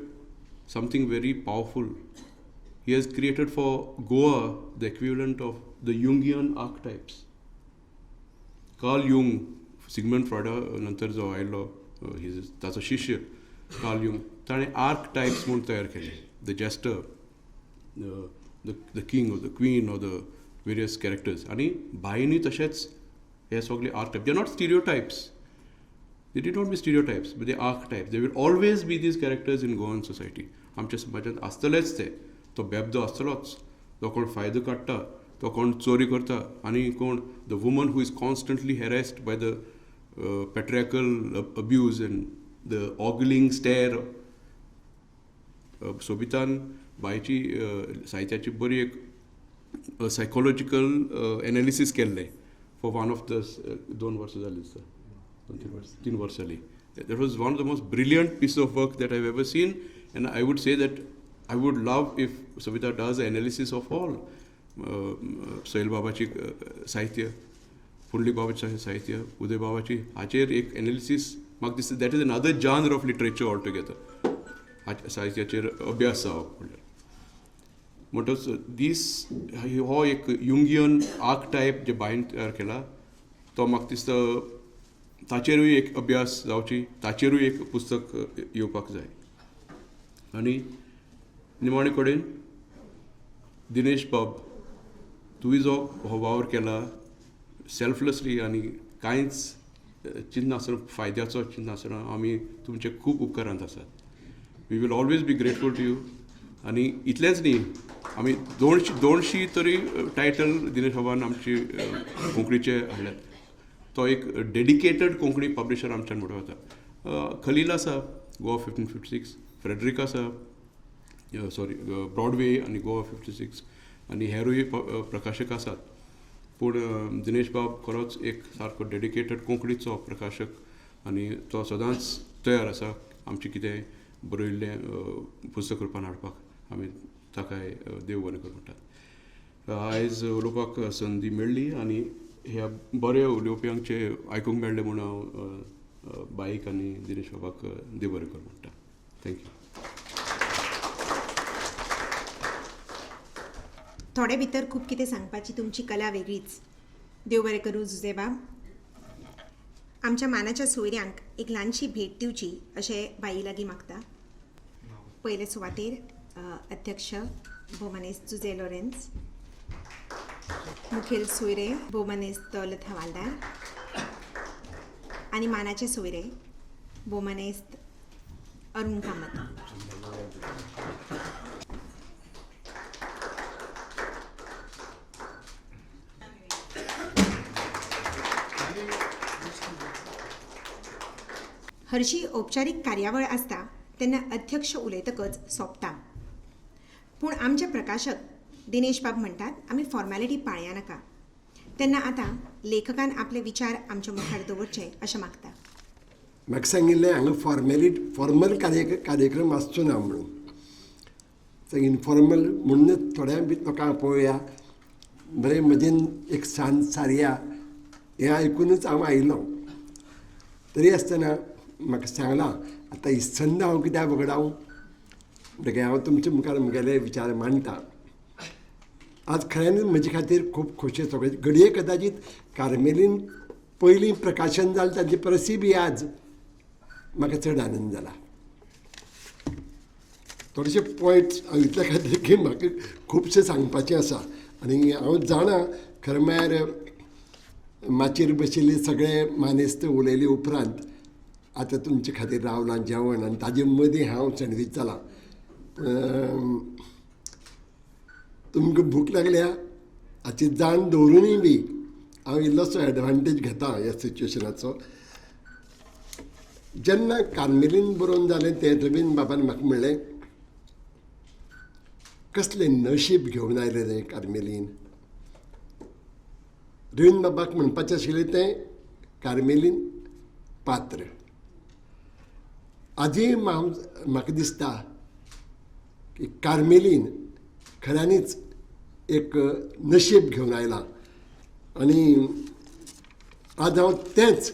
something very powerful. He has created for Goa the equivalent of the Jungian archetypes. Carl Jung, Sigmund Freud नंतर जो आयलो ताचो शिष्य Karl Jung, ताणें आर्कटायप्स म्हूण तयार केले. The jester, the king or the queen or the various characters. आनी बाईनूय तशेंच हे सगळे archetype. They are not stereotypes. They did not be stereotypes, but they archetypes. There will always be these characters in Goan society. आमच्या समाजांत आसतलेच ते. तो बेबदो आसतलोच, तो कोण फायदो काडटा, तो कोण चोरी करता, आनी कोण the woman who is constantly harassed by the patriarchal abuse and the ogling stare. सोबितान बायची साहित्याची बरी एक सायकोलॉजिकल एनालिसीस केल्लें फॉर वन ऑफ the 2 वर्सां जालीं दिसता, 2-3 वर्सां जालीं. That was one of the most brilliant piece of work that I have ever seen, and I would say that I would love if Sobhita does analysis of all Sohail बाबाची साहित्य, पुंडलीक बाबाचें साहित्य, उदय बाबाची, हाचेर एक एनालिसीस म्हाका दिसता. That is another genre of literature all together. साहित्याचेर अभ्यास जावप म्हणल्यार म्हणटच दीस हो एक युंगियन आर्कटायप जे बायन तयार केला तो म्हाका दिसता ताचेरूय एक अभ्यास जावची, ताचेरूय एक पुस्तक येवपाक जाय. आनी निमाणे कडेन दिनेश बाब, तुवें जो हो वावर केला सेल्फलेसली आनी कांयच चिंतनासतना, फायद्याचो चिंतनासतना, आमी तुमचे खूब उपकारांत आसात. We will always be grateful to you. आनी इतलेंच न्ही, आमी 200 तरी टायटल दिनेश बाबान आमची कोंकणीचे हाडल्यात. तो एक डेडिकेटेड कोंकणी पब्लिशर आमच्यान म्हणूं येता. खलील आसा गोवा 1556, फ्रेडरीक आसा सॉरी ब्रॉडवे आनी गोवा 56 आनी हेरूय प्रकाशक आसात. पूण दिनेश बाब खरोच एक सारको डेडिकेटेड कोंकणीचो प्रकाशक आनी तो सदांच तयार आसा आमचें कितें बरयल्लें पुस्तक रुपान हाडपाक. आमी ताकाय देव बरें करूं म्हणटात. आयज उलोवपाक संदी मेळ्ळी आनी ह्या बऱ्या उलोवप्यांचे आयकूंक मेळ्ळें म्हूण हांव बाईक आनी दिनेश बाबाक देव बरें करूं म्हणटा. Thank you. थोडे भितर खूब कितें सांगपाची तुमची कला वेगळीच. देव बरें करूं जुजेबाब. आमच्या मानाच्या सोयऱ्यांक एक ल्हानशी भेट दिवची अशें बाई लागीं मागता. पयले सुवातेर अध्यक्ष भोवमानेस्त जुजे लॉरेन्स, मुखेल सोयरे भोवमानेस्त दौलत हवालदार आनी मानाचे सोयरे भोवमानेस्त अरुण कामत. हरशी औपचारीक कार्यावळ आसता तेन्ना अध्यक्ष उलयतकच सोंपता, पूण आमचे प्रकाशक दिनेश बाब म्हणटात आमी फॉर्मेलिटी पाळया नाका. तेन्ना आतां लेखकान आपले विचार आमच्या मुखार दवरचे अशें मागता. म्हाका सांगिल्लें हांगा फॉर्मल कार्यक्रम आसचो ना म्हणून, इनफॉर्मल म्हणूनच थोड्या भितर लोकांक पळोवया, बरें मजेन एक सांज सारया हें आयकुनूच हांव आयलो. तरी आसतना म्हाका सांगलां आतां ही संद हांव कित्याक वगडावं, म्हणटकीर हांव तुमचे मुखार म्हगेले विचार मांडटा. आज खऱ्यांनीच म्हजे खातीर खूब खोशयेचो, घडये कदाचीत कार्मेलीन पयलीं प्रकाशन जालें ताजे परसूय बी आज म्हाका चड आनंद जाला. थोडेशे पॉयंट्स हांव इतल्या खातीर की म्हाका खुबशें सांगपाचें आसा आनी हांव जाणा खरें म्हळ्यार माचयेर बशिल्ले सगळे मानेस्त उलयले उपरांत आतां तुमचे खातीर रावलां जेवण आनी ताजे मदीं हांव सँडवीच जालां. तुमकां भूक लागल्या हाची जाण दवरुनूय बी हांव इल्लोसो एडवांटेज घेता ह्या सिच्युएशनाचो. जेन्ना कार्मेलीन बरोवन जालें तें रवीन्द्र बाबान म्हाका म्हणलें, कसलें नशीब घेवन आयलें रे कार्मेलीन. रवीन्द्र बाबाक म्हणपाचें आशिल्लें तें कार्मेलीन पात्र. आजूय म्हाका दिसता की कार्मेलीन खऱ्यांनीच एक नशीब घेवन आयलां आनी आज हांव तेंच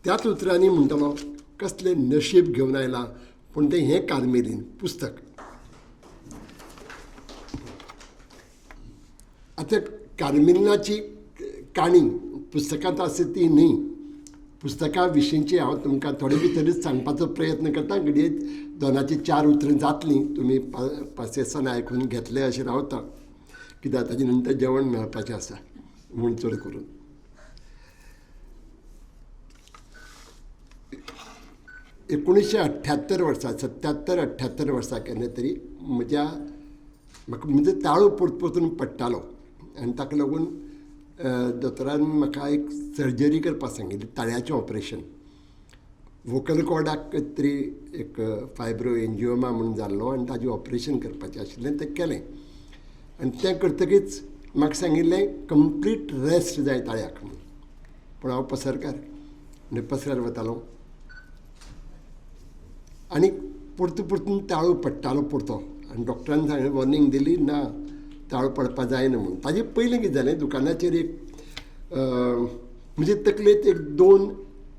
त्याच उतरांनी म्हणटलो, कसलें नशीब घेवन आयलां, पूण तें हें कार्मेलीन पुस्तक. आतां कार्मेलिनाची काणी पुस्तकांत आसा ती न्ही, पुस्तका विशींची हांव तुमकां थोडे भितरूच सांगपाचो प्रयत्न करता. घडये दोनाची चार उतरां जातलीं, तुमी पासियेसान आयकून घेतले अशें रावता, कित्याक ताजे नंतर जेवण मेळपाचें आसा म्हूण चड करून. 1978 वर्सा, 77-78 वर्सा केन्ना तरी म्हज्या म्हाका म्हणजे ताळो परतून पडटालो आनी ताका लागून दोतोरान म्हाका एक सर्जरी करपाक सांगिल्ली, ताळ्याचें ऑपरेशन. वोकल कॉर्डाक तरी एक फायब्रो एन्जिओमा म्हूण जाल्लो आनी ताजें ऑपरेशन करपाचें आशिल्लें, तें केलें. आनी तें करतकीच म्हाका सांगिल्लें कंप्लीट रेस्ट जाय ताळ्याक म्हणून. पूण हांव पसरकार आनी पसऱ्यार वतालो आनी परतून परतून ताळो पडटालो परतो. आनी डॉक्टरान सांगलें, वॉर्निंग दिली ना ताळो पडपा जायना म्हणून. ताजे पयलीं कितें जालें, दुकानाचेर एक म्हजे तकलेंत एक दोन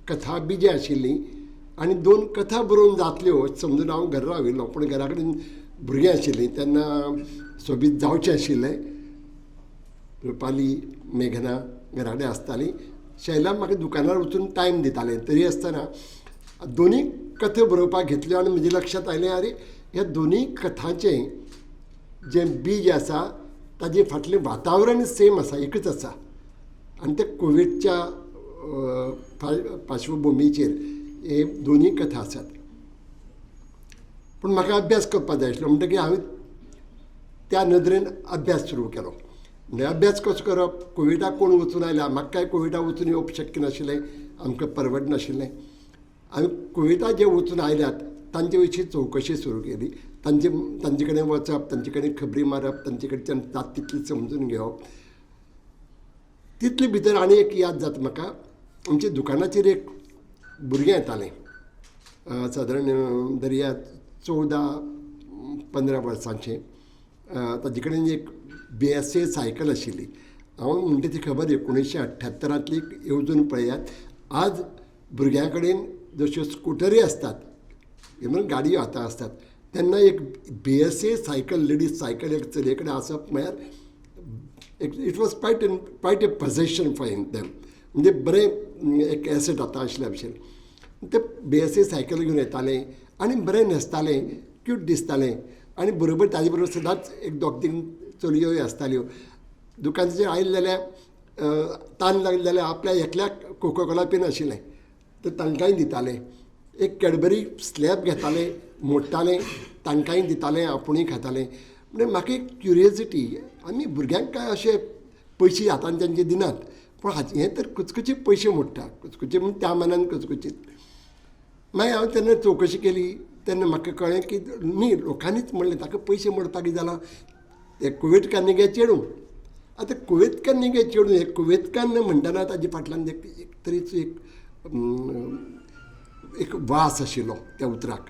कथा बिजां आशिल्लीं आनी दोन कथा बरोवन जातल्यो समजून हांव घरा राविल्लो. पूण घरा कडेन भुरगीं आशिल्लीं तेन्ना सोबीत जावचें आशिल्लें. रुपाली, मेघना घरा कडेन आसतालीं. शैला म्हाका दुकानार वचून टायम दितालें. तरी आसतना दोनूय कथा बरोवपाक घेतल्यो आनी म्हज्या लक्षांत आयलें, आरे ह्या दोनूय कथांचें जें बीज आसा ताजें फाटलें वातावरण सेम आसा, एकच आसा. आनी तें कोविडच्या पार्श्वभुमीचेर हे दोनूय कथा आसात. पूण म्हाका अभ्यास करपाक जाय आशिल्लो, म्हणटकीर हांवें त्या नदरेन अभ्यास सुरू केलो. म्हणजे अभ्यास कसो करप, कोविडाक कोण वचून आयला, म्हाका काय कोविडाक वचून येवप शक्य नाशिल्लें, आमकां परवडनाशिल्लें. हांवें कोविडा जे वचून आयल्यात तांचे विशीं चवकशी सुरू केली. तांचे कडेन वचप, तांचे कडेन खबरी मारप, तांचे कडच्यान जाता तितली समजून घेवप. तितले भितर आनी एक याद जाता म्हाका, आमच्या दुकानाचेर एक भुरगें येतालें, सादारण दर्या 14-15 वर्सांचें. ताजे कडेन एक BSA cycle आशिल्ली. हांव म्हणटा ती खबर 1978 येवजून पळयात, आज भुरग्यां कडेन जश्यो स्कुटरी आसतात, इवन गाडयो आतां आसतात, तेन्ना एक BSA cycle, ladies cycle एक चलये कडेन आसप म्हळ्यार एक it was quite a possession for them. म्हणजे बरें एक एसेट आतां आशिल्ल्या भशेन. ते BSA cycle घेवन येतालें आनी बरें न्हेसतालें, क्यूट दिसतालें. आनी बरोबर ताजे बरोबर सदांच एक दोग तीन चलयोय आसताल्यो. दुकानाचेर आयलें जाल्यार तान लागली जाल्यार आपल्या एकल्याक कोकोकोला पिनाशिल्लें, तर तांकांय दितालें. एक कॅडबरी स्लॅब घेतालें, मोडटालें, तांकांय दितालें, आपुणूय खातालें. म्हणजे म्हाका एक क्युरियोसिटी, आमी भुरग्यांक काय अशे पयशे हातान तांचे दिनात, पूण हाचे हें तर कुचकुचीत पयशे मोडटा, कुचकुचीत म्हूण त्या मानान कुचकुचीत. मागीर हांवें तेन्ना चवकशी केली, तेन्ना म्हाका कळ्ळें की न्ही, लोकांनीच म्हणलें ताका पयशे मोडपाक कितें जालां, तें कुवेतकान्नी गे चेडूं. आतां कुवेतकान्नी गे चेडूं हें कुवेतकान्न म्हणटना ताजे फाटल्यान एक तरेचो एक एक वास आशिल्लो त्या उतराक,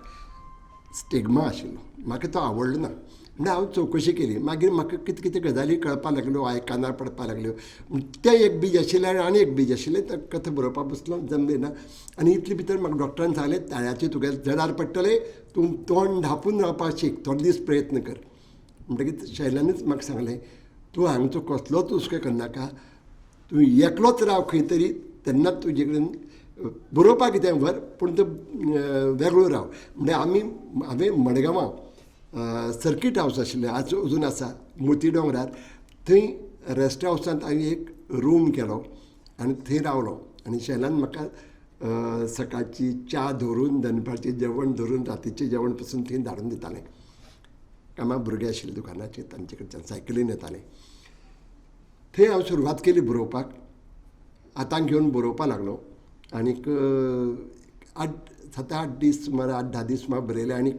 स्टिग्मा आशिल्लो. म्हाका तो आवडलो ना. म्हणल्यार हांव चवकशी केली. मागीर म्हाका कितें कितें गजाली कळपाक लागल्यो, कानार पडपाक लागल्यो. तें एक बीज आशिल्लें आनी आनी एक बीज आशिल्लें. तें कथा बरोवपाक बसलो, जमलें ना. आनी इतले भितर म्हाका डॉक्टरान सांगलें, ताळ्याचें तुगे जडार पडटलें, तूं तोंड धांपून रावपाक शीक, थोडे दीस प्रयत्न कर. म्हणटकीच शैलानूच म्हाका सांगलें, तूं हांगचो कसलोच हुस्को करनाका, तूं एकलोच राव खंय तरी, तेन्नाच तुजे कडेन बरोवपाक कितें व्हर, पूण तूं वेगळो राव. म्हणल्यार आमी हांवें मडगांवां सर्कीट हावस आशिल्लें, आज अजून आसा मोती दोंगरार, थंय रेस्ट हावसांत हांवें एक रूम केलो आनी थंय रावलो. आनी शैलान म्हाका सकाळची च्या धरून, दनपारचें जेवण धरून, रातीचें जेवण पसून थंय धाडून दितालें. कामा भुरगे आशिल्ले दुकानाचेर, तांचे कडच्यान सायकलीन येतालें. थंय हांव सुरवात केली बरोवपाक, हातान घेवन बरोवपाक लागलो. आनीक 8 7 8 दीस सुमार 8 10 दीस सुमार बरयले. आनी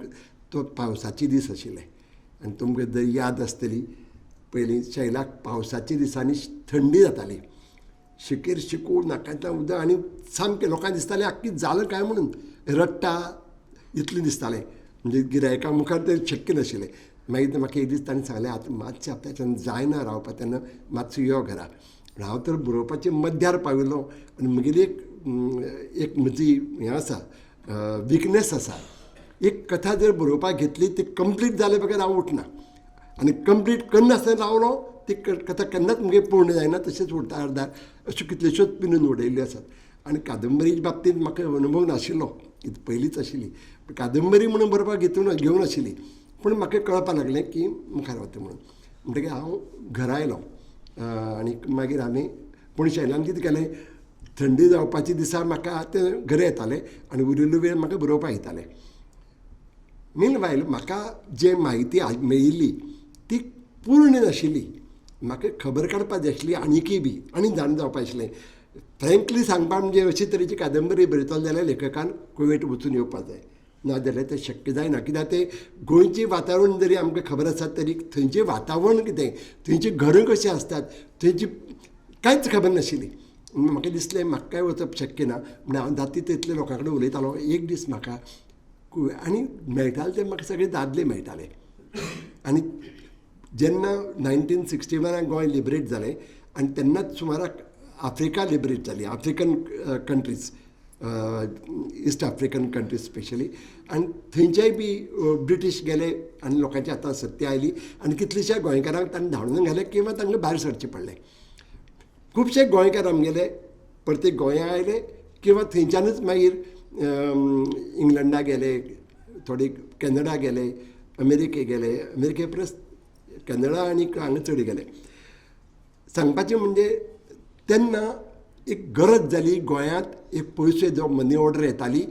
तो पावसाचे दीस आशिल्ले आनी तुमकां जर याद आसतली, पयलीं शैलाक पावसाच्या दिसांनी थंडी जाताली, शिकेर शिकून नाकांतल्यान उदक, आनी सामकें लोकांक दिसतालें आख्खी जालें काय म्हणून, रडटा इतलें दिसतालें. म्हणजे गिरायकां मुखार तें शक्य नाशिल्लें. मागीर म्हाका एक दीस ताणें सांगलें, आतां मातशें आपल्याच्यान जायना रावपाक, तेन्ना मातसो यो घरा. हांव तर बरोवपाचे मध्यार पाविल्लो आनी म्हगेली एक एक म्हजी हें आसा, विकनेस आसा, एक कथा जर बरोवपाक घेतली ती कंप्लीट जाले बगर हांव उठना, आनी कंप्लीट करनासतना रावलो ती कथा केन्नाच म्हगे पूर्ण जायना, तशेंच उरता अर्दार. अश्यो कितल्योश्योच पिनून उडयल्ल्यो आसात. आनी कादंबरीच्या बाबतींत म्हाका अनुभव नाशिल्लो, पयलींच आशिल्ली कादंबरी म्हणून बरोवपाक घेवन आशिल्ली, पूण म्हाका कळपाक लागलें की मुखार वता म्हणून. म्हणटकीर हांव घरा आयलो आनी मागीर आमी पूण शैलान कितें केलें, थंडी जावपाच्या दिसा म्हाका तें घरा येतालें आनी उरिल्लो वेळ म्हाका बरोवपाक येतालें. मेन वायल म्हाका जे म्हायती मेळिल्ली ती पूर्ण नाशिल्ली, म्हाका खबर काडपाक जाय आशिल्ली आनीकय बी आनी जाणा जावपाक आशिल्लें. फ्रेंकली सांगपाक म्हणजे अशे तरेची कादंबरी बरयतलो जाल्यार लेखकान कुवेट वचून येवपाक जाय, नाजाल्यार तें शक्य जायना. कित्याक तें गोंयचें वातावरण जरी आमकां खबर आसा तरी थंयचें वातावरण कितें, थंयचीं घरां कशीं आसतात, थंयची कांयच खबर नाशिल्ली. म्हाका दिसलें म्हाका काय वचप शक्य ना, म्हण हांव जाता तितले लोकां कडेन उलयतालो. एक दीस म्हाका आनी मेळटाले ते म्हाका सगळे दादले मेळटाले. आनी जेन्ना 1961 गोंय लिबरेट जालें आनी तेन्नाच सुमाराक आफ्रिका लिबरेट जाली, African countries, east African countries specially. आनी थंयच्याय बी ब्रिटीश गेले आनी लोकांच्या हातांत सत्या आयली आनी कितलेश्या गोंयकारांक तांणी धाडून घाले किंवा तांकां भायर सरचें पडलें. खुबशे गोंयकार आमगेले परते गोंया आयले किंवा थंयच्यानूच मागीर इंग्लंडा गेले, थोडे कॅनडा गेले, अमेरिके गेले, अमेरिके परस कॅनडा आनी हांगा चड गेले. सांगपाचें म्हणजे तेन्ना एक गरज जाली गोंयांत एक पयशे जो मनी ऑर्डर येताली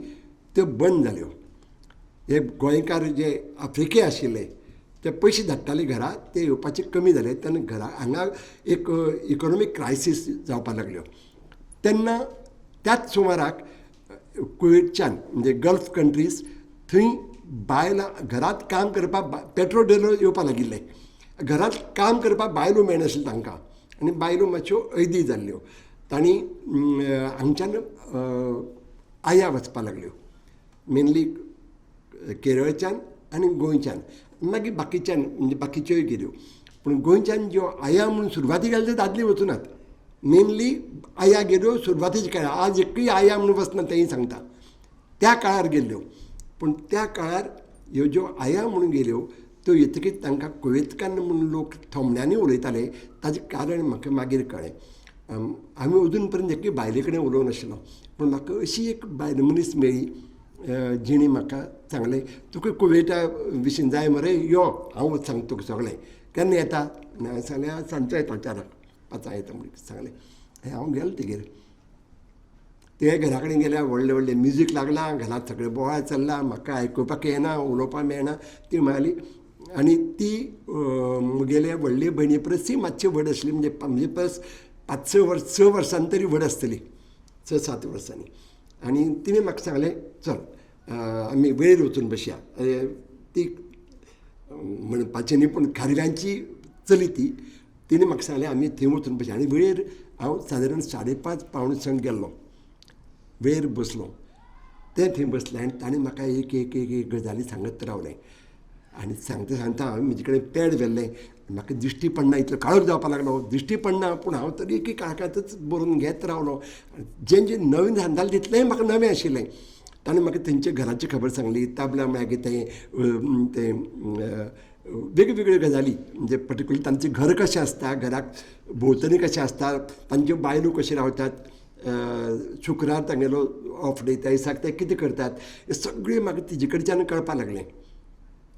त्यो बंद जाल्यो. हे गोंयकार जे आफ्रिके आशिल्ले ते पयशे धाडटाले घरा, ते येवपाचे कमी जाले. तेन्ना घरा हांगा एक इकोनॉमीक क्रायसीस जावपाक लागल्यो. तेन्ना त्याच सुमाराक कुवेटच्यान म्हणजे गल्फ कंट्रीज थंय बायलां घरांत काम करपाक पेट्रोल डिलर येवपाक लागिल्ले. घरांत काम करपाक बायलो मेळनाशिल्ल्यो तांकां आनी बायलो मातश्यो ऐदी जाल्ल्यो. तांणी हांगच्यान आया वचपाक लागल्यो, मेनली केरळच्यान आनी गोंयच्यान, मागीर बाकीच्यान म्हणजे बाकीच्योय गेल्यो. पूण गोंयच्यान ज्यो आया म्हणून सुरवाती गेले ते दादले वचुनात, मेनली आया गेल्यो सुरवातीच्या काळार. आज एकूय आया म्हणून वचना तेंय सांगता, त्या काळार गेल्ल्यो. पूण त्या काळार ह्यो ज्यो आया म्हणून गेल्यो त्यो येतकीच तांकां कुवेतकान्न म्हणून लोक थोमण्यांनी उलयताले. ताचें कारण म्हाका मागीर कळ्ळें. आमी अजून पर्यंत एकूय बायले कडेन उलोवंक नाशिल्लो, पूण म्हाका अशी एक बायल मनीस मेळ्ळी जिणी म्हाका सांगलें, तुका कुवेटा विशीं जाय मरे, यो हांव सांगता तुका सगळें, केन्ना येता? हांवें सांगलें सांजचो येता, 4 5 येता म्हणून सांगलें. हांव गेलो तेगेर, ते घरा कडेन गेल्यार व्हडलें व्हडलें म्युजीक लागलां, घरांत सगळें बोवाळ चल्ला, म्हाका आयकुपाक येना, उलोवपाक मेळना. ती म्हणाली, आनी ती म्हगेले व्हडले भयणी परस ती मातशी व्हड आसली, म्हणजे म्हजे परस 5 6 वर्स 6 वर्सांनी तरी व्हड आसतली, 6 7 वर्सांनी. आनी तिणें म्हाका सांगलें, चल आमी वेळेर वचून बसया. ती म्हणपाचें न्ही, पूण खारव्यांची चली ती, तिणें म्हाका सांगलें आमी थंय वचून बसया. आनी वेळेर हांव सादारण 5:30 5:45 गेल्लो, वेळेर बसलो, तें थंय बसलें आनी ताणें म्हाका एक एक एक एक गजाली सांगत रावलें. आनी सांगता सांगता हांवें म्हजे कडेन पॅड व्हेल्लें, म्हाका दिश्टी पडना, इतलो काळोख जावपाक लागलो, दिश्टी पडना, पूण हांव तरी एक काळखांतच बरोवन घेत रावलो. जें जें नवीन सांगतालें तितलेंय म्हाका नवें आशिल्लें. ताणें म्हाका थंयच्या घराची खबर सांगली, ताबला मागीर तें तें वेगवेगळ्यो गजाली, म्हणजे पर्टिकुलर तांचें घर कशें आसता, घराक भोंवतणी कशें आसता, तांच्यो बायलो कश्यो रावतात, शुक्रार तांगेलो ऑफ डे, त्या दिसाक ते कितें करतात, हें सगळें म्हाका तिजे कडच्यान कळपाक लागलें.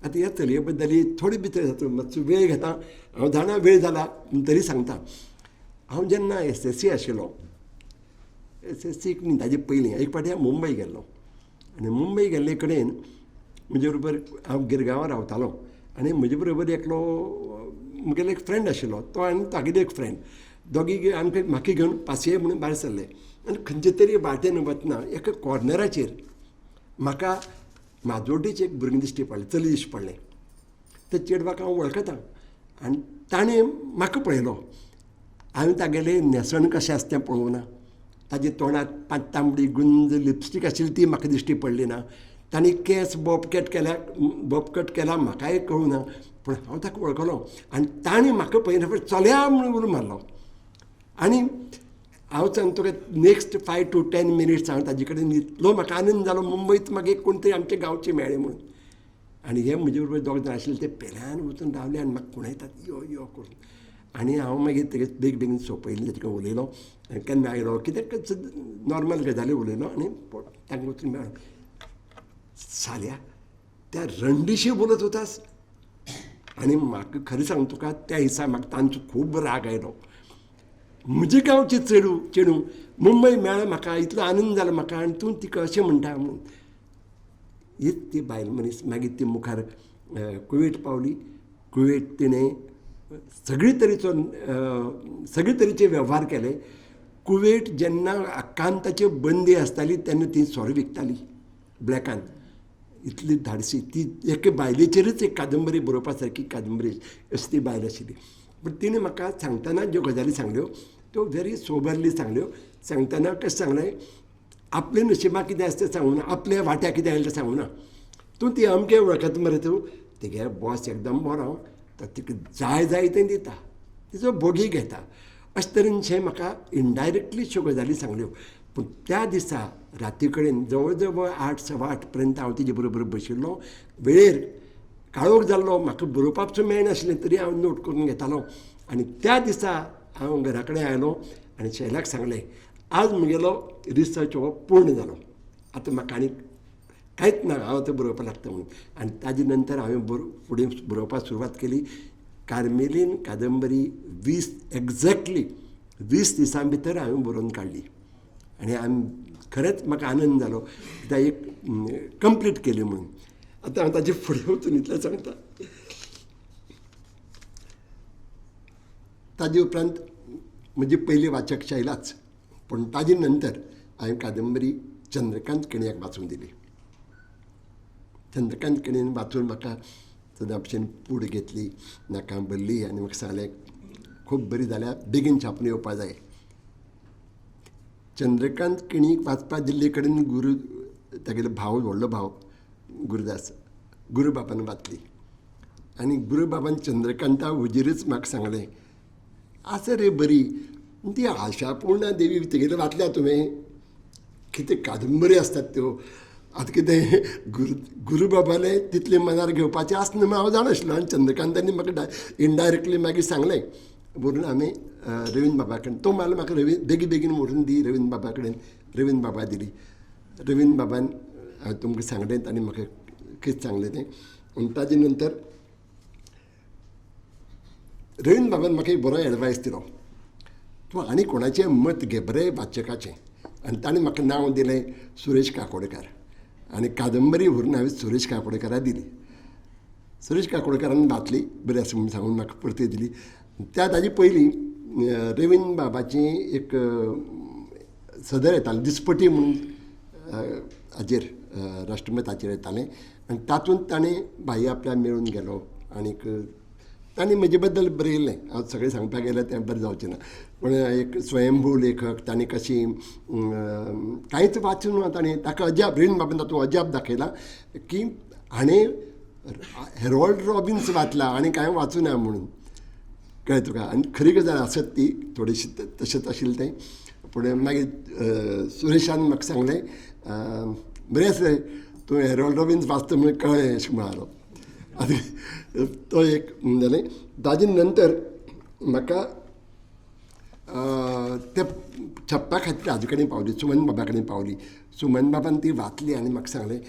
आतां ह्या चलये बद्दल थोडी भितर जाता, मातसो वेळ घेता, हांव जाणा वेळ जाला तरी सांगता. हांव जेन्ना SSC आशिल्लो, SSC न्ही ताजे पयलीं एक फावटी हांव मुंबय गेल्लो. आनी मुंबय गेल्ले कडेन म्हजे बरोबर हांव गिरगांवां रावतालो आनी म्हजे बरोबर एकलो म्हगेलो एक फ्रेंड आशिल्लो, तो आनी तागेलो एक फ्रेंड, दोगी आमकां म्हाका घेवन पासये म्हणून भायर सरले. आनी खंयचे तरी वाटेन वतना एका कॉर्नराचेर म्हाका माजोड्डेचें एक भुरगें दिश्टी पडलें, चली दिश्टी पडलें. त्या चेडवाक हांव वळखता आनी ताणें म्हाका पळयलो. हांवें तागेलें न्हेसण कशें आसा तें पळोवंक ना, ताजे तोंडाक तांबडी गुंज लिपस्टीक आशिल्ली ती म्हाका दिश्टी पडली ना, ताणें केंस बॉबकट केला म्हाकाय कळूं ना, पूण हांव ताका वळखलो. आनी ताणें म्हाका पळयना फुडें चलया म्हणून उलो मारलो. आनी हांव सांगता तुका नेक्स्ट 5 to 10 minutes हांव ताजे कडेन इतलो म्हाका आनंद जालो, मुंबयत म्हाका एक कोण तरी आमच्या गांवचे मेळ्ळे म्हणून. आनी हे म्हजे बरोबर दोग जाण आशिल्ले ते पेल्यान वचून रावले आनी म्हाका खुणायतात यो यो करून. आनी हांव मागीर तेगे बेग बेगीन सोंपयलें, ताजे कडेन उलयलो, केन्ना आयलो कितें नॉर्मल गजाली उलयलो आनी तांकां वचून मेळ्ळो. साल्या त्या रणडीशी बोलत होतास. आनी म्हाका खरें सांगू तुका त्या दिसा म्हाका तांचो खूब राग आयलो. म्हजे गांवचे चेडूं मुंबय मेळ्ळें म्हाका, इतलो आनंद जालो म्हाका, आनी तूं तिका अशें म्हणटा म्हणून. हीच ती बायल मनीस मागीर ती मुखार कुवेट पावली. कुवेट तिणें सगळे तरेचो सगळे तरेचे वेव्हार केले. कुवेट जेन्ना आकांताच्यो बंदी आसताली तेन्ना ती सोरो विकताली ब्लॅकान. इतली धाडसी ती, एके बायलेचेरच एक कादंबरी बरोवपा सारकी कादंबरी अशी ती बायल आशिल्ली. पूण तिणें म्हाका सांगतना ज्यो गजाली सांगल्यो त्यो व्हेरी सोबरली सांगल्यो. सांगतना कशें सांगलें, आपले नशिबाक कितें आसता तें सांगूना, आपल्या वाट्याक कितें आयलें तें सांगूना. तूं ती अमके वळखता मरे तूं, तिगे बॉस एकदम बरो, तो तिका जाय जाय तें दिता, तिचो भोगी घेता. अशें तरेन शें म्हाका इनडायरेक्टली श्यो गजाली सांगल्यो. पूण त्या दिसा राती कडेन जवळ जवळ 8 सवा 8 पर्यंत हांव तिजे बरोबर बशिल्लो. वेळेर काळोख जाल्लो, म्हाका बरोवपाक सुद्दां मेळनाशिल्लें, तरी हांव नोट करून घेतालो. आनी त्या दिसा हांव घरा कडेन आयलो आनी शैलाक सांगलें, आज म्हगेलो रिसर्च हो पूर्ण जालो, आतां म्हाका आनी कांयच ना, हांव आतां बरोवपाक लागता म्हणून. आनी ताजे नंतर हांवें फुडें बरोवपाक सुरवात केली. कार्मेलीन कादंबरी 20 एक्झॅक्टली 20 दिसां भितर हांवें बरोवन काडली. आनी आमी खरेंच म्हाका आनंद जालो कित्याक एक कंप्लीट केली म्हणून. आतां हांव ताजे फुडें वचून इतलें सांगता. ताजे उपरांत म्हजी पयली वाचक शैलाच, पूण ताजे नंतर हांवें कादंबरी चंद्रकांत केणयाक वाचूंक दिली. चंद्रकांत केणीन वाचून म्हाका सदां भशेन पूड घेतली, नाकां भरली आनी म्हाका सांगलें खूब बरी जाल्या, बेगीन छापून येवपा जाय. चंद्रकांत केणीक वाचपाक दिल्ले कडेन गुरू तागेलो भाव, व्हडलो भाव गुरुदास, गुरुबाबान वाचली आनी गुरुबाबान चंद्रकांता हुजीरच म्हाका सांगलें, आसा रे बरी ती आशापूर्णा देवी तिगेली वाचल्या तुवें, कितें कादंबरी आसतात त्यो. आतां कितें गुरुबाबालें तितलें मनार घेवपाचें आसना म्हूण हांव जाणा आशिल्लो. आनी चंद्रकांतांनी म्हाका इनडायरेक्टली मागीर सांगलें म्हणून आमी रवीन्द्र बाबा कडेन, तो मारलो म्हाका बेगीन बेगीन व्हरून दी रवीन्द्र बाबा कडेन. रवीन्द्र बाबा दिली. रवीन्द्र बाबान हांवें तुमकां सांगलें, ताणें म्हाका कितें सांगलें तें. आनी ताजे नंतर रवीन्द्र बाबान म्हाका एक बरो एडवायस दिलो, तूं आनी कोणाचें मत घे, बरें वाचकाचें. आनी ताणें म्हाका नांव दिलें सुरेश काकोडकार. आनी कादंबरी व्हरून हांवें सुरेश काकोडकाराक दिली. सुरेश काकोडकारान वाचली, बरें आसा म्हूण सांगून म्हाका परती दिली. त्या ताजे पयलीं रवीन्द्र बाबाची एक सदर येतालें, दिसपटी म्हणून हाजेर राष्ट्रमताचेर येतालें. आनी तातूंत ताणें भाई आपल्या मेळून गेलो आनीक तांणी म्हजे बद्दल बरयल्लें. हांव सगळें सांगपाक गेल्यार तें बरें जावचें ना, पूण एक स्वयंभू लेखक, तांणी कशी कांयच वाचूंक ना, ताणें ताका अजाप, रवीन्द्र बाबान तातूंत अजाप दाखयलां की हाणें हेरोल्ड रॉबिन्स वाचला आनी कांय वाचूं ना म्हणून. कळ्ळें तुका? आनी खरी गजाल आसत ती थोडीशी तशेंच आशिल्लें तें. पूण मागीर सुरेशान म्हाका सांगलें, बरें आसलें तूं हेरोल्ड रॉबिन्स वाचता म्हणून कळ्ळें अशें म्हणालो. आनी तो एक जालें. ताजे नंतर म्हाका ते छापपा खातीर हाजे कडेन पावली, सुमन बाबा कडेन पावली. सुमन बाबान ती वाचली आनी म्हाका सांगलें,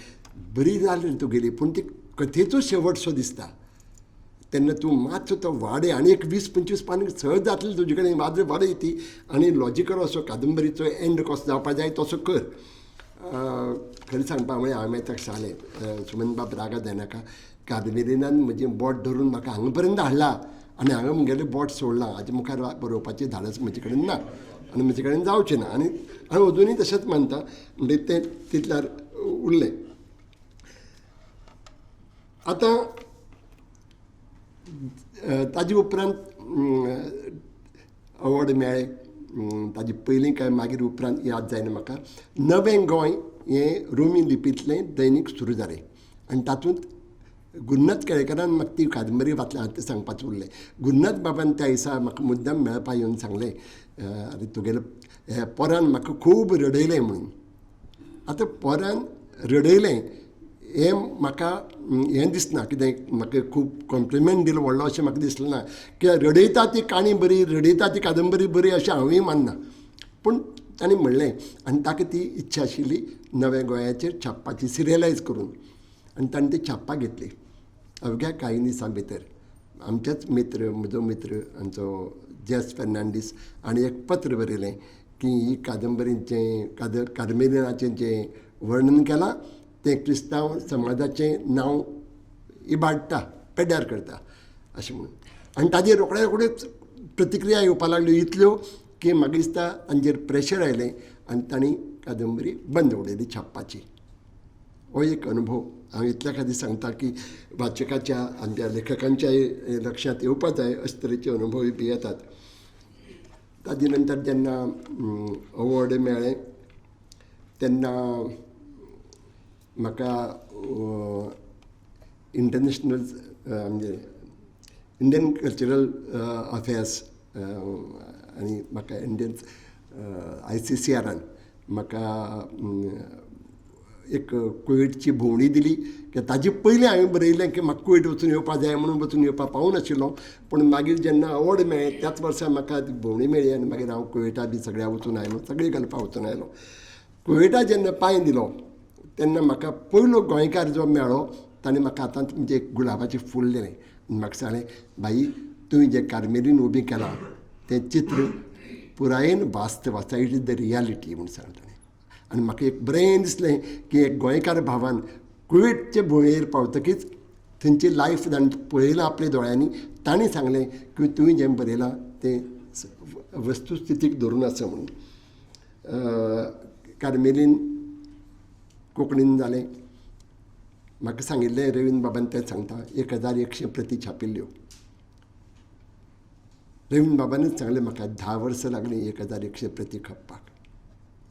बरी जाली तुगेली, पूण ती कथेचो शेवट सो दिसता, तेन्ना तूं मातसो तो वाडय आनी एक 20-25 पानां सहज जातली तुजे कडेन, वाजय वाडय ती आनी लॉजिकल असो कादंबरीचो एंड कसो जावपा जाय तसो कर. खरें सांगपा म्हळ्यार हांवें ताका सांगलें, सुमन बाब रागा जायनाका, कादंबरीनान म्हजें बोट धरून म्हाका हांगा पर्यंत हाडला आनी हांवें म्हगेलें बोट सोडलां, हाजे मुखार बरोवपाचें धाडस म्हजे कडेन ना आनी म्हजे कडेन जावचें ना, आनी हांव अजुनूय तशेंच मानता. म्हणजे तें तितल्यार उरलें. आतां ताजे उपरांत अवॉर्ड मेळ्ळें. ताजे पयलीं काय मागीर उपरांत याद जायना म्हाका. नवें गोंय हें रोमी लिपींतलें दैनीक सुरू जालें आनी तातूंत गुरुनाथ केळेकारान म्हाका ती कादंबरी वाचल्या, तें सांगपाचें उरलें. गुरुनाथ बाबान त्या दिसा म्हाका मुद्दम मेळपा येवन सांगलें, अरे तुगेले हे पोरान म्हाका खूब रडयलें म्हणून. आतां पोरान रडयलें हें म्हाका हें दिसना, कितें म्हाका खूब कॉम्प्लिमेंट दिलो व्हडलो अशें म्हाका दिसलें ना. कित्याक रडयता ती काणी बरी, रडयता ती कादंबरी बरी अशें हांवूय मानना. पूण ताणें म्हणलें आनी ताका ती इच्छा आशिल्ली नव्या गोंयाचेर छापपाची, सिरियलायज करून, आनी ताणें ती छापपाक घेतली. अवघ्या कांय दिसां भितर आमचेच मित्र, म्हजो मित्र आमचो जेस फेर्नांडीस आनी एक पत्र बरयलें की ही कादंबरीचें कादंबरीचें जें वर्णन केलां तें क्रिस्तांव समाजाचें नांव इबाडटा, पेड्ड्यार करता अशें म्हणून. आनी ताजेर रोखड्या रोखड्योच प्रतिक्रिया येवपाक लागल्यो इतल्यो की म्हाका दिसता तांचेर प्रेशर आयलें आनी तांणी कादंबरी बंद उडयली छापपाची. हो एक अनुभव हांव इतल्या खातीर सांगता की वाचकाच्या आमच्या लेखकांच्याय लक्षांत येवपा जाय अशे तरेचे अनुभवय बी येतात. ताजे नंतर जेन्ना अवॉर्ड मेळ्ळें तेन्ना म्हाका इंटरनॅशनल म्हणजे इंडियन कल्चरल अफेर्स आनी म्हाका इंडियन ICCRान म्हाका एक कुवेटची भोंवडी दिली. की ताजे पयलीं हांवें बरयलें की म्हाका कुवेट वचून येवपा जाय म्हणून, वचून येवपा पावूनाशिल्लो. पूण मागीर जेन्ना अवॉर्ड मेळ्ळें त्याच वर्सा म्हाका भोंवडी मेळ्ळी आनी मागीर हांव कुवेटा बी सगळ्या वचून आयलो, सगळे गल्फा वचून आयलो. कुवेटा जेन्ना पांय दिलो तेन्ना म्हाका पयलो गोंयकार जो मेळ्ळो ताणें म्हाका हातांत म्हणजे एक गुलाबाचें फूल दिलें आनी म्हाका सांगलें, भाई तुवें जें कार्मेलीन उबें केलां तें चित्र पुरायेन वास्तव आसा, it is the reality म्हूण सांगलें ताणें. आनी म्हाका एक बरें दिसलें की एक गोंयकार भावान कुवेटचे भुंयेर पावतकीच थंयची लायफ ताणें पळयलां आपल्या दोळ्यांनी, ताणें सांगलें की तुवें जें बरयलां तें वस्तुस्थितीक धरून आसा म्हणून. कार्मेलीन कोंकणीन जालें. म्हाका सांगिल्लें रवीन्द्र बाबान तें सांगता, 1100 प्रती छापिल्ल्यो. रवीन्द्र बाबानूच सांगलें म्हाका 10 वर्सां लागलीं 1100 प्रती खपपाक.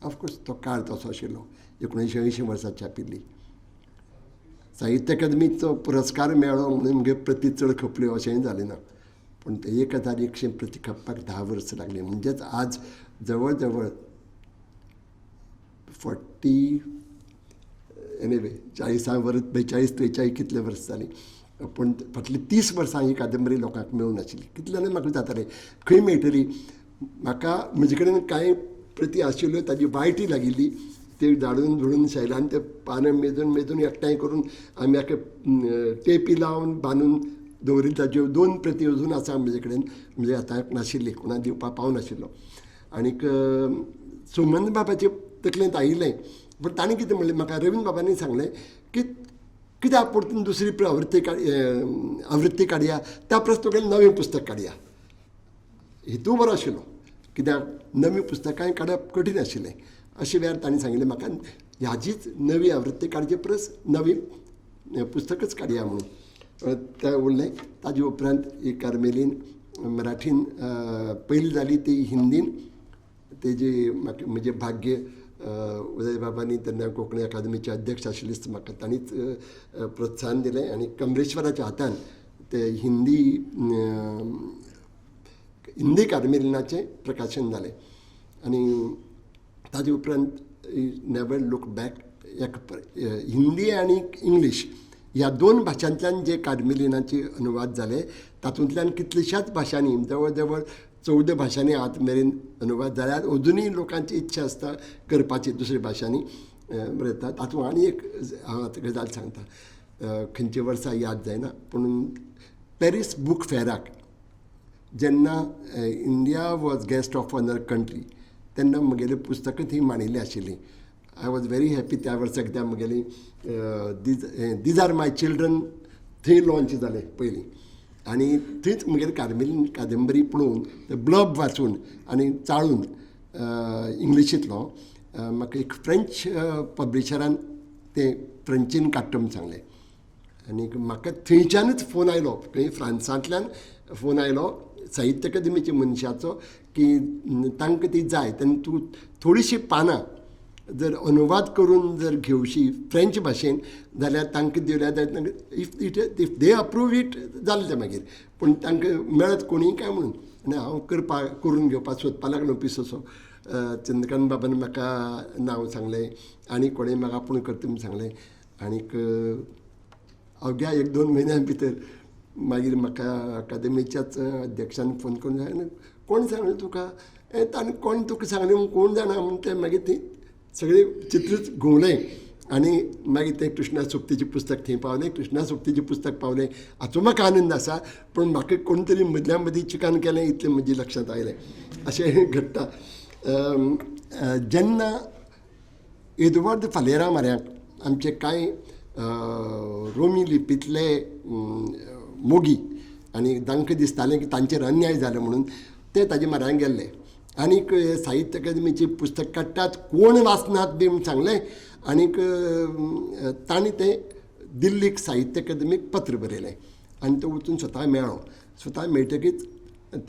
ऑफकोर्स तो काळ तसो आशिल्लो, 1980 वर्सां छापिल्ली. साहित्य अकादमीचो पुरस्कार मेळ्ळो म्हणून म्हगे प्रती चड खपल्यो अशेंय जालें ना, पूण ते 1100 प्रती खपपाक 10 वर्सां लागलीं. म्हणजेच आज जवळ जवळ 40 एनिवे 40 वर्स, 42 43 कितले वर्स जालीं. पूण फाटलीं 30 वर्सां ही कादंबरी लोकांक मेळूंक नाशिल्ली. कितले जाणां म्हाका जातालें खंय मेळटली, म्हाका म्हजे कडेन कांय प्रती आशिल्ल्यो, ताजी वायटी लागिल्ली, ती झाडून झुडून शैलान ते पानां मेजून मेजून एकठांय करून आमी एका टेपी लावन बांदून दवरिल्ली. ताज्यो 2 प्रती अजून आसा म्हजे कडेन, म्हणजे आतां नाशिल्ली, कोणाक दिवपाक पावनाशिल्लो. आनीक सुमन बाबाचे तकलेंत आयिल्लें, पूण ताणें कितें म्हणलें म्हाका, रवीन्द्र बाबांनी सांगलें की कित्याक परतून दुसरी आवृत्ती काडया, त्या परस तुगेलें नवें पुस्तक काडया. हेतू बरो आशिल्लो, कित्याक नवीं पुस्तकांय काडप कठीण आशिल्लें. अशें वेळार ताणें सांगिल्लें म्हाका ह्याजीच नवी आवृत्ती काडचे परस नवी पुस्तकच काडया म्हणून. तें उरलें. ताजे उपरांत ही कार्मेलीन मराठीन पयली जाली ती हिंदीन. तेजी म्हाका म्हजें भाग्य उदय बाबांनी तेन्ना कोंकणी अकादमीचे अध्यक्ष आशिल्लेच, म्हाका तांणीच प्रोत्साहन दिलें आनी कमलेश्वराच्या हातान ते हिंदी हिंदी कार्मेलिनाचें प्रकाशन जालें. आनी ताजे उपरांत नेवर लूक बॅक एक हिंदी आनी इंग्लीश ह्या दोन भाशांतल्यान जे कार्मेलिनाचे अनुवाद जाले तातूंतल्यान कितलेश्याच भाशांनी जवळ जवळ 14 भाशांनी आतां मेरेन अनुवाद जाल्यार अजुनूय लोकांची इच्छा आसता करपाची दुसऱ्या भाशांनी बरयता. तातूंत आनी एक हांव आतां गजाल सांगता, खंयच्या वर्सा याद जायना, पूण पॅरीस बूक फेराक जेन्ना India was guest of honour country तेन्ना म्हगेलीं पुस्तकां थंय मांडिल्लीं आशिल्लीं. I was very happy त्या वर्सा कित्याक म्हगेली these are my children थंय लॉन्च जालें पयलीं आनी थंयच म्हगेली कार्मेलीन कादंबरी पळोवन ते ब्लब वाचून आनी चाळून इंग्लिशींतलो म्हाका एक फ्रेंच पब्लिशरान तें फ्रेंचीन काडटा म्हूण सांगलें. आनी म्हाका थंयच्यानूच फोन आयलो, थंय फ्रांसांतल्यान फोन आयलो साहित्य अकादमीच्या मनशाचो की तांकां ती जाय तेन्ना तूं थोडीशीं पानां जर अनुवाद करून जर घेवशी फ्रेंच भाशेन जाल्यार तांकां दिल्यार जाल्यार if they approve it जालें तें मागीर, पूण तांकां मेळत कोणीय काय म्हणून. आनी हांव करून घेवपाक सोदपाक लागलो पिसोसो. चंद्रकांत बाबान म्हाका नांव सांगलें आनी कोणें म्हाका आपूण करता म्हूण सांगलें. आनीक अवघ्या 1-2 म्हयन्या भितर मागीर म्हाका अकादमीच्याच अध्यक्षान फोन करून सांगलें, कोण सांगलें तुका, ताणें कोण तुका सांगलें म्हूण कोण जाणा म्हूण तें मागीर ती सगळें चित्रच घुंवलें. आनी मागीर तें कृष्णा सोबतीचें पुस्तक थंय पावलें, कृष्णा सोबतीचें पुस्तक पावलें हाचो म्हाका आनंद आसा, पूण म्हाका कोण तरी मदल्या मदीं चिकान केलें इतलें म्हज्या लक्षांत आयलें. अशें घडटा. जेन्ना एदुआर्द फालेरा म्हऱ्यांत आमचे कांय रोमी लिपींतले मोगी आनी तांकां दिसतालें की तांचेर अन्याय जालो म्हणून ते ताजे म्हऱ्यांत गेल्ले आनीक साहित्य अकादमीचें पुस्तक काडटात कोण वाचनात बी म्हूण सांगलें. आनीक तांणी तें दिल्लीक साहित्य अकादमीक पत्र बरयलें आनी तो वचून स्वता मेळ्ळो. स्वता मेळटकीच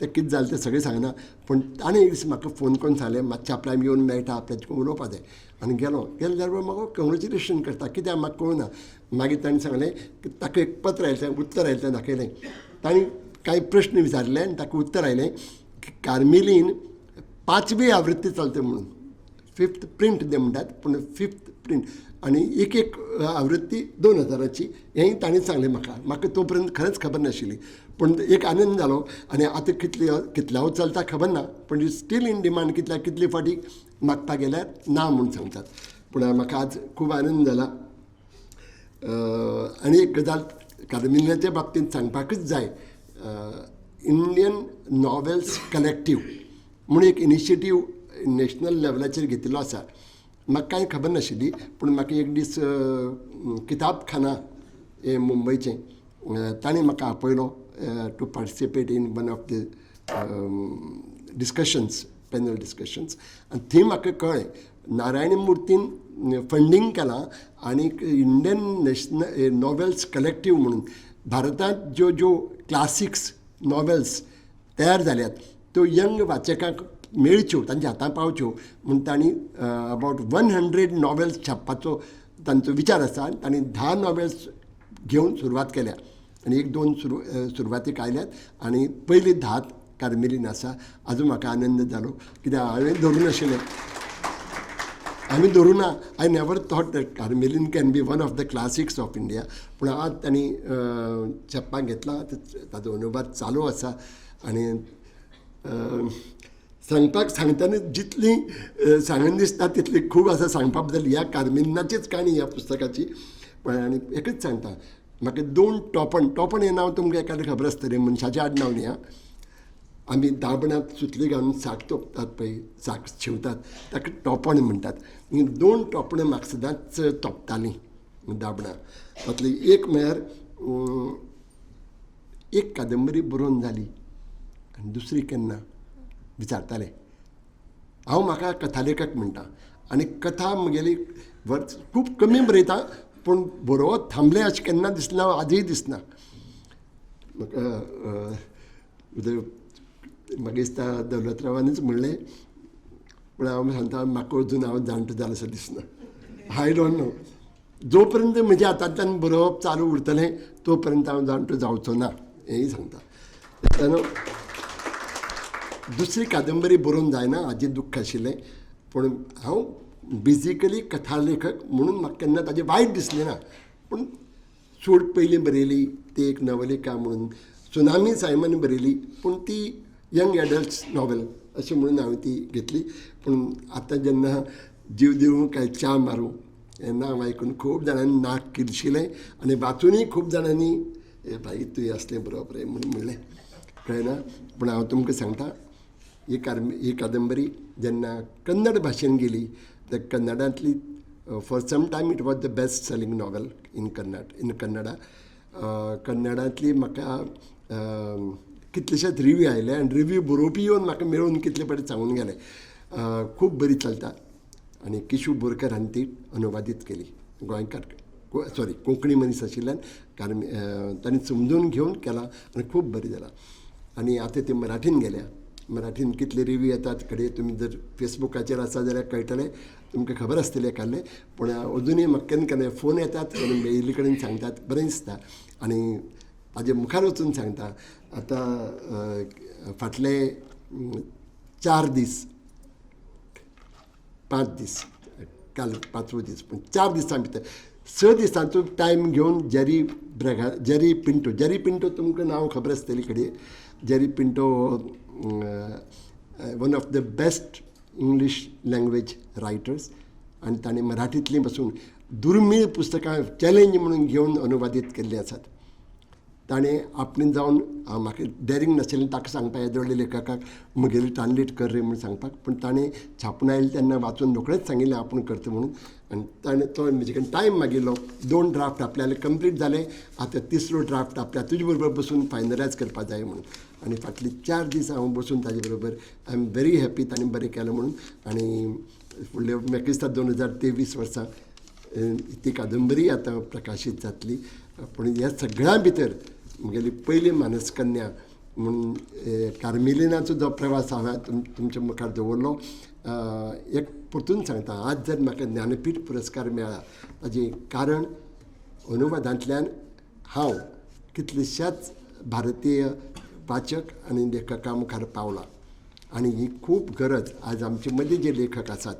तें कितें जालें तें सगळें सांगना, पूण ताणें एक दीस म्हाका फोन करून सांगलें मातशें आपल्याक येवन मेळटा, आपल्याक उलोवपा जाय. आनी गेलो, गेलो जाल्यार म्हाका कंग्रेच्युलेशन करता कित्याक म्हाका कळना. मागीर ताणें सांगलें की ताका एक पत्र आयलें, उत्तर आयलें तें दाखयलें. ताणें कांय प्रश्न विचारले आनी ताका उत्तर आयलें की कार्मेलीन 5वी आवृत्ती चलता म्हणून, 5th print ते म्हणटात, पूण 5th print आनी एक एक आवृत्ती 2000ची हेंय ताणें सांगलें म्हाका. म्हाका तो पर्यंत खरेंच खबर नाशिल्ली, पूण एक आनंद जालो. आनी आतां कितल्याव चलता खबर ना, पूण स्टील इन डिमांड, कितल्या कितले फावटी मागपाक गेल्यार ना म्हूण सांगतात. पूण म्हाका आज खूब आनंद जाला. आनी एक गजाल कार्मेलिनाच्या बाबतींत सांगपाकच जाय, इंडियन नॉवेल्स कलेक्टीव म्हूण एक इनिशिएटीव नॅशनल लेवलाचेर घेतिल्लो आसा. म्हाका कांय खबर नाशिल्ली, पूण म्हाका एक दीस किताबखाना हें मुंबयचें ताणें म्हाका आपयलो to participate in one of the discussions, panel discussions. आनी थंय म्हाका कळ्ळें नारायण मुर्तीन फंडींग केलां आनीक इंडियन नॅशनल नॉवेल्स कलेक्टीव म्हणून भारतांत ज्यो ज्यो क्लासिक्स नॉवेल्स तयार जाल्यात त्यो यंग वाचकांक मेळच्यो, तांच्या हातांत पावच्यो म्हूण तांणी अबावट 100 नॉवेल्स छापपाचो तांचो विचार आसा. तांणी 10 नॉवेल्स घेवन सुरवात केल्या आनी 1-2 सुरवातीक आयल्यात आनी पयली 10 कार्मेलीन आसा. आजून म्हाका आनंद जालो कित्याक हांवें धरूं नाशिल्लें, आमी धरूं ना. I never thought that Karmelin can be one of the classics of India, पूण आज तांणी छापपाक घेतला, ताचो अनुवाद चालू आसा. आनी सांगपाक सांगतना जितली सांगन दिसता तितली खूब आसा सांगपा बद्दल ह्या कार्मेलिनाचीच काणी ह्या पुस्तकाची. पण आनी एकच सांगता, म्हाका 2 टोपण, टोपण हें नांव तुमकां एकादें खबर आसतलें, मनशाचें आडनांव न्ही. आमी दाबणांत सुतली घालून साक तोपतात पळय, साक शिंवतात, ताका टोपण म्हणटात. 2 टोपणां म्हाका सदांच तोपतालीं दाबणां. तातूंतली एक म्हळ्यार एक कादंबरी बरोवन जाली आनी दुसरी केन्ना विचारताले. हांव म्हाका कथालेखक म्हणटा आनी कथा म्हगेली वर्स खूब कमी बरयता, पूण बरोवप थांबलें अशें केन्ना दिसना, आजूय दिसना. म्हाका म्हाका दिसता दौलतरावानूच म्हणलें, पूण हांव सांगता म्हाका अजून हांव जाणटो जालो असो दिसना. I don't know, जो पर्यंत म्हज्या हातांतल्यान बरोवप चालू उरतलें तो पर्यंत हांव जाणटो जावचो ना हेंय सांगता. तेन्ना दुसरी कादंबरी बरोवन जायना हाजें दुख्ख आशिल्लें, पूण हांव बेजिकली कथालेखक म्हणून म्हाका केन्ना ताजें वायट दिसलें ना. पूण चूड पयलीं बरयली ती एक नवलिका म्हणून, सुनामी सायमन बरयली पूण ती यंग एडल्ट्स नॉवेल अशें म्हणून हांवें ती घेतली. पूण आतां जेन्ना जीव दिवं काय च्या मारूं हें नांव आयकून खूब जाणांनी नाक किरशिलें आनी वाचुनूय खूब जाणांनी ए भाई तुवें असलें बरोवप रे म्हणून म्हणलें, कळ्ळें ना. पूण हांव तुमकां सांगता ही कादंबरी जेन्ना कन्नड भाशेन गेली तर कन्नडांतली for some time it was the best selling novel in Kannada. कन्नडांतली म्हाका कितलेशेच रिव्यू आयले आनी रिव्यू बरोवपी येवन म्हाका मेळून कितले फावटी सांगून गेले खूब बरी चलता. आनी किशू बोरकर हांणी ती अनुवादीत केली, गोंयकार सॉरी कोंकणी मनीस आशिल्ल्यान कारण तांणी समजून घेवन केला आनी खूब बरी जाला. आनी आतां ती मराठीन गेल्या, मराठीन कितले रिव्यू येतात घडये तुमी जर फेसबुकाचेर आसा जाल्यार कळटलें, तुमकां खबर आसतलें एकादलें. पूण अजुनूय म्हाका केन्ना केन्ना फोन येतात आनी मेळिल्ले कडेन सांगतात, बरें दिसता आनी ताजे मुखार वचून सांगता. आतां फाटले 4 दीस 5 दीस, काल 5वो दीस, पूण 4 दिसां भितर 6 दिसांचो टायम घेवन जेरी ब्रेगा जेरी पिंटो, जेरी पिंटो तुमकां नांव खबर आसतली घडये. Jerry Pinto one of the best English language writers आनी ताणें मराठींतलीं पसून दुर्मीळ पुस्तकां चॅलेंज म्हणून घेवन अनुवादीत केल्लीं आसात. ताणें आपणें जावन हांव म्हाका डॅरींग नाशिल्लें ताका सांगपाक येदो व्हडल्या लेखकाक म्हगेली ट्रान्सलेट कर रे म्हूण सांगपाक, पूण ताणें छापून आयलें तेन्ना वाचून रोखडेंच सांगिल्लें आपूण करता म्हणून. आनी ताणें तो म्हजे कडेन टायम मागिल्लो, 2 ड्राफ्ट आपल्याले कंप्लीट जाले, आतां 3रो ड्राफ्ट आपल्या तुजे बरोबर बसून फायनलायज करपाक जाय म्हणून. आनी फाटले 4 दीस हांव बसून ताजे बरोबर I am very happy ताणें बरें केलें म्हणून. आनी फुडले म्हाका दिसता 2023 वर्सां ती कादंबरी आतां प्रकाशीत जातली. पूण ह्या सगळ्यां भितर म्हगेली पयली मानसकन्या म्हूण कार्मेलिनाचो जो प्रवास हांवें तुमच्या मुखार दवरलो, एक परतून सांगता, आज जर म्हाका ज्ञानपीठ पुरस्कार मेळ्ळा ताजें कारण अनुवादांतल्यान हांव कितलेश्याच भारतीय वाचक आनी लेखकां मुखार पावलां. आनी ही खूब गरज आज आमचे मदीं जे लेखक आसात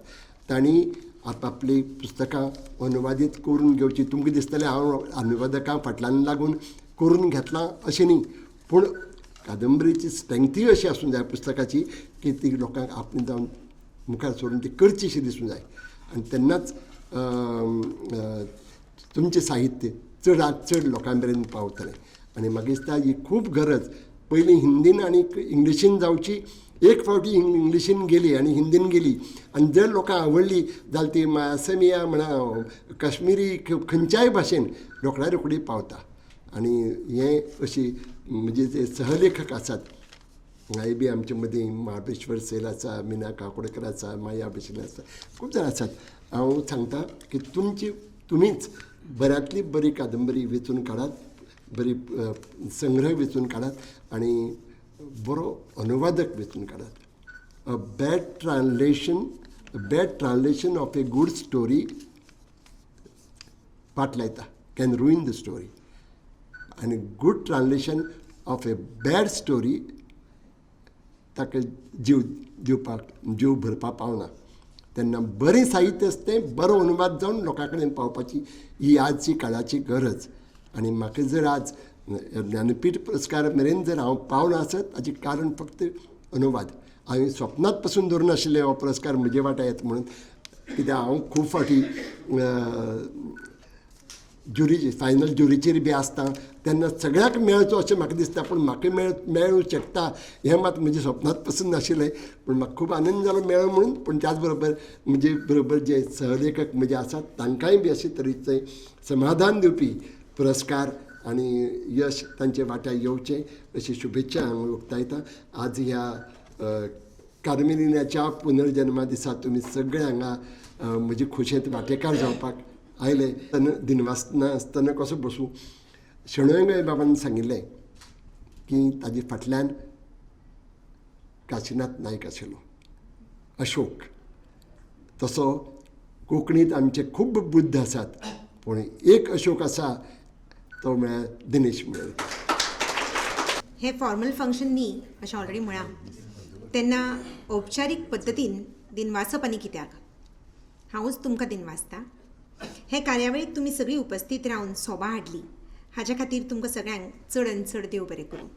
तांणी आपापलीं पुस्तकां अनुवादीत करून घेवची. तुमकां दिसतलें हांव अनुवादकां फाटल्यान लागून करून घेतलां अशें न्ही, पूण कादंबरीची स्ट्रेंथूय अशी आसूंक जाय पुस्तकाची की ती लोकांक आपणे जावन मुखार सरून ती करची अशी दिसूंक जाय. आनी तेन्नाच तुमचें साहित्य चडांत चड लोकां मेरेन पावतलें. आनी म्हाका दिसता ही खूब गरज पयलीं हिंदीन आनी इंग्लिशीन जावची. एक फावटी इंग्लिशीन गेली आनी हिंदीन गेली आनी जर लोकांक आवडली जाल्यार ती असमिया म्हणा काश्मिरी खंयच्याय भाशेन रोखड्या रोखडी पावता. आनी हें अशी म्हणजे जे सहलेखक आसात हांगाय बी आमचे मदीं महाबळेश्वर सैल आसा, मिना काकोडकर आसा, माया बशील आसा, खूब जाण आसात. हांव सांगता की तुमची तुमीच बऱ्यांतली बरी कादंबरी वेंचून काडात, बरी संग्रह वेंचून काडात आनी बरो अनुवादक वेंचून काडात. A bad translation, a bad translation of a good story फाट लायता, can ruin the story. आनी good translation of a bad story ताका जीव दिवपाक, जीव भरपाक पावना. तेन्ना बरें साहित्य आसता तें बरो अनुवाद जावन लोकां कडेन पावपाची ही आजची काळाची गरज. आनी म्हाका जर आज ज्ञानपीठ पुरस्कार मेरेन जर हांव पावलां आसत ताचें कारण फक्त अनुवाद. हांवें स्वप्नांत पसून धरून आशिल्लें हो पुरस्कार म्हजे वांट्या येता म्हणून, कित्याक हांव खूब फावटी ज्युरी फायनल ज्युरीचेर बी आसता तेन्ना सगळ्यांक मेळचो अशें म्हाका दिसता, पूण म्हाका मेळूं शकता हें मात म्हज्या स्वप्नांत पसून नाशिल्लें. पूण म्हाका खूब आनंद जालो मेळ्ळो म्हणून. पूण त्याच बरोबर म्हजे बरोबर जे सहलेखक म्हजे आसात तांकांय बी अशे तरेचें समाधान दिवपी पुरस्कार आनी यश तांचे वांट्याक येवचें अशी शुभेच्छा हांव उक्तायतां. आज ह्या कार्मेलिनाच्या पुनर्जन्मा दिसा तुमी सगळे हांगा म्हजे खोशयेंत वांटेकार जावपाक आयले तेन्ना दिनवासना आसतना कसो बसूं. शणै गोंयबाबान सांगिल्लें, की ताजे फाटल्यान काशिनाथ नायक आशिल्लो, अशोक. तसो कोंकणींत आमचे खूब बुद्ध आसात, पूण एक अशोक आसा तो म्हळ्यार दिनेश मयेकर. हें फॉर्मल फंक्शन न्ही अशें ऑलरेडी म्हळां, तेन्ना औपचारीक पद्दतीन दिनवासप आनी कित्याक, हांवूच तुमकां दिनवासता. हे कार्यावळीक तुमी सगळीं उपस्थीत रावन सोबा हाडली, हाज्या खातीर तुमकां सगळ्यांक चड आनी चड देव बरें करूं.